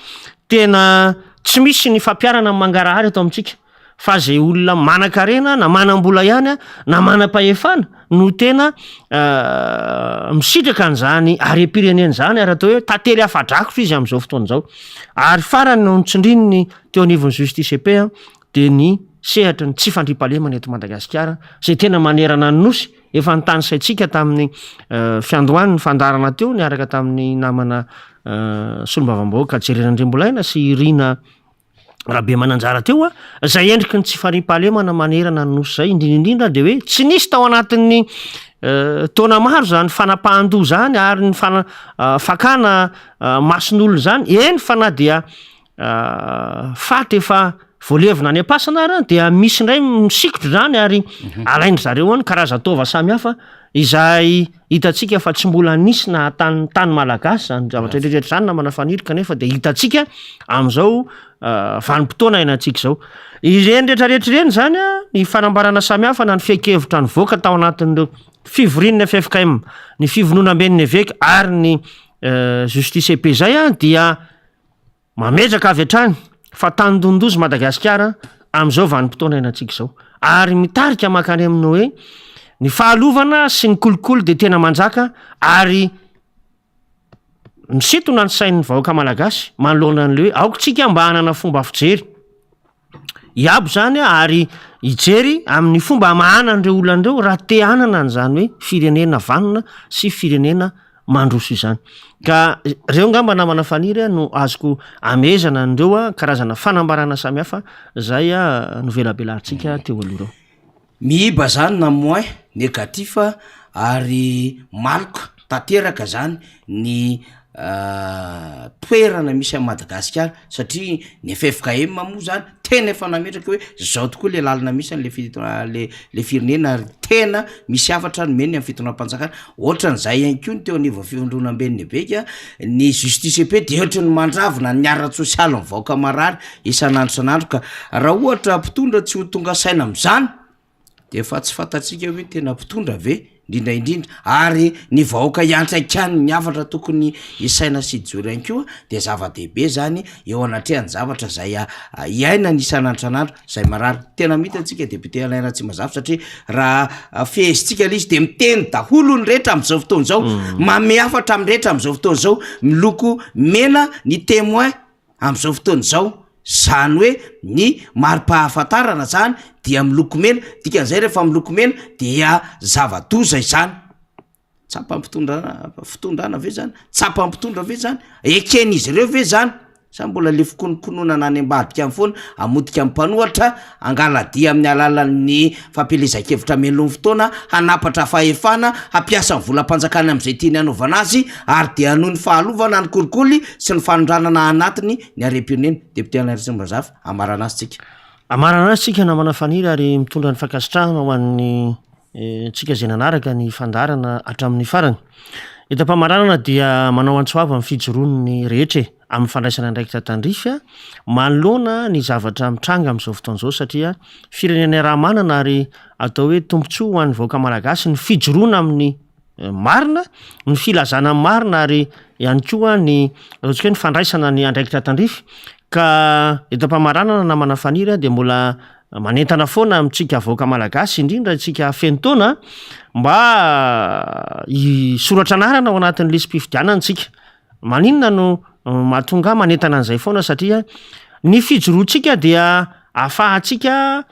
tena tsy misy ny fampiharana ny mangarahara eto amintsika fa izay olona manan-karena na manam-bola ihany na manam-pahefana no tena misitraka an'izany harem-pirenena izany ary atao hoe tantely afa-drakotra izy amin'izao fotoana izao. Ary farany no notsindrin'ny teo anivon'ny justice et paix dia ny sehatry ny tsy fandriampahalemana eto Madagasikara izay tena manerana ny Nosy, efa notanisaintsika tamin'ny fiandohan'ny fandaharana teo niaraka tamin'ny namana solombavambahoaka Jerry Randriambolaina sy Irina Rabemananjara teo, izay endriky ny tsy fandriampahalemana manerana ny Nosy izay, indrindra indrindra dia hoe tsy nisy tao anatin'ny taona maro izany fanapahan-doha izany ary ny fana- fakana mason'olona izany, eny fa na dia Faty efa voalevina any am-pasana ary dia misy indray misikotra izany ary alain-dry zareo any karazan-taova samihafa izay hitantsika fa tsy mbola nisy nahatany tany malagasy izany zavatra rehetra rehetra izany namana Faniry kanefa dia hitantsika amin'izao vanim-potoana iainantsika izao. Ireny rehetra rehetra ireny izany an, ny fanambarana samihafa na ny fehin-kevitra nivoaka tao anatin'ireo fivorian'ny ffkm, ny fivononamben'ny eveka ary ny justice et paix izay an dia Mametraka avy hatrany fa tandindoza Madagasikara amin'izao vanim-potoana iainantsika izao ary mitarika mankany amin'ny hoe ny fahalovana sy ny kolikoly dia tena manjaka ary misintona ny sain'ny vahoaka malagasy manoloana an'ilay hoe aoka tsika mba hanana fomba fijery hiabo izany ary hijery amin'ny fomba hamahana an'ireo olana ireo raha te hanana an'izany hoe firenena vanona sy firenena mandroso izany. Ka ireo angamba namana Faniry no azoko amehezana an'ireo karazana fanambarana samihafa izay novelabelarintsika teo aloha ireo. Miiba zany na moins négatif ary maloka tanteraka zany ny toerana misy an'i Madagasikara satria ny ffkm moa zany tena efa nametraka hoe zao tokoa le lalana misy an'le fi- le le firenena ary tena misy hafatra nomeny amin'ny fitondram-panjakana, ohatran'izay ihany koa ny teo anivon'ny fivondronamben'ny eveka, ny justice et paix de ohatran'ny mandravona ny ara-tsosialin'ny vahoaka marary isan'andro isan'andro ka raha ohatra mpitondra tsy ho tonga saina am'zany de efa tsy fantatsika hoe tena mpitondra ve indrindra indrindra ary ny vahoaka hiantraikany ny hafatra tokony hisaina sy hijoro ihany koa de zava-dehibe zany eo anatrehan'ny zavatra zay iainana isan'andro isan'andro zay marary tena mihitsy antsika député Alain Ratsimazafy satria raha fehezintsika le izy de miteny daholo ny rehetra am'zao fotoana zao manome hafatra amin'ny rehetra am'zao fotoana zao miloko mena ny témoin Amin'izao fotoana izao, izany hoe ny mari-pahafantarana izany dia miloko mena, dikan'izay rehefa miloko mena dia zava-doza izany. Tsapan'ny mpitondrana fitondrana ve zany? Tsapan'ny mpitondra ve zany? Eken'izy ireo ve zany? Sa mbola le fikonokononana any ambadika any foana, hamotika ny mpanohatra, Hangala-dia amin'ny alalan'ny fampielezan-kevitra mialoha ny fotoana, hanapatra fahefana, hampiasa ny volam-panjakana amin'izay tiany hanaovana azy, ary dia hanohy ny fahalovana ny kolikoly sy ny fanondranana anatiny ny harem-pirenena. Député Alain Ratsimbazafy, hamarana azy tsika. Hamarana azy tsika namana Faniry ary mitondra ny fankasitrahana ho an'ny Tsika izay nanaraka ny fandaharana hatramin'ny farany. Eto am-pamaranana dia manao antso avo amin'ny fijoroan'ny rehetra e, amin'ny fandraisana andraikitra tandrify manoloana ny zavatra mitranga amin'izao fotoana izao satria firenena iaraha-manana ary atao hoe tombontsoa ho an'ny vahoaka malagasy ny fijoroana amin'ny marina, ny filazana ny marina ary ihany koa ny ataontsika hoe ny fandraisana ny andraikitra tandrify ka eto am-pamaranana namana Faniry dia mbola manentana foana amintsika vahoaka malagasy indrindra isika feno taona mba hisoratra anarana ao anatin'ny lisi-pifidianana isika. Maninona no mahatonga ahy manentana an'izay foana satria ny fijoroantsika dia ahafahantsika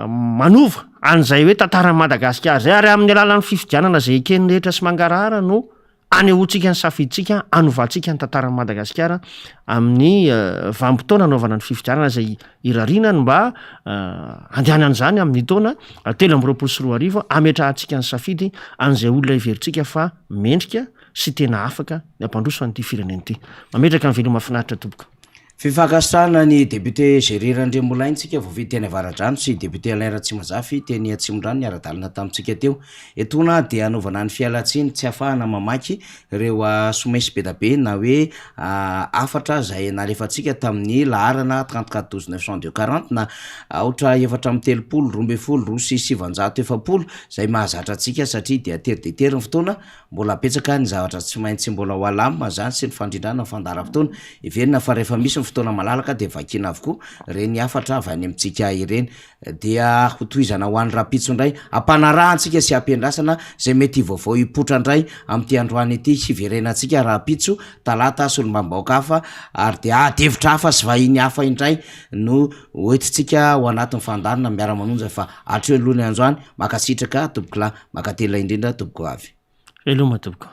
manova an'izay hoe tantaran'i Madagasikara izay ary amin'ny alalan'ny fifidianana izay eken'ny rehetra sy mangarahara no. Anehoantsika ny safidintsika, anovantsika ny tantaran'i Madagasikara amin'ny vanim-potoana anaovana ny fifidianana izay irariana ny mba handehanan'izany amin'ny taona 2023, hametrahantsika ny safidy an'izay olona heverintsika fa mendrika sy tena afaka ny hampandroso an'ity firenena ity. Mametraka ny veloma finaritra tompoko. Fifankasitrahana ny député Jerry Randriamolainy tsika voafidy teny Avaradrano sy député Alain Ratsimazafy teny Atsimondrano niara-dalana tamintsika teo. Etoana dia anaovana ny fialantsiny tsy afahana mamaky ireo somesy be da be na hoe hafatra izay nalefantsika tamin'ny laharana 34 12 902 40 na aotra 34 12 940 izay mahazatra antsika satria dia tery dia tery ny fotoana Mbola betsaka ny zavatra tsy maintsy mbola ho alamina izany sy ny fandrindrana ny fandaharam-potoana. Heverina fa rehefa misy ny fotoana malalaka dia vakiana avokoa ireny hafatra avy any amintsika ireny. Dia hotohizana ho any rahampitso indray. Ampanarahantsika sy ampiandrasana izay mety vaovao hipoitra indray amin'ity androany ity. Hiverenantsika rahampitso talata solombavambahoaka hafa ary dia ady hevitra hafa sy vahiny hafa indray no hoentintsika ao anatin'ny fandaharana miara-manonja fa hatreo aloha ny androany. Mankasitraka tompokolahy. Mankatelina indrindra tompoko vavy. Veloma tompoko.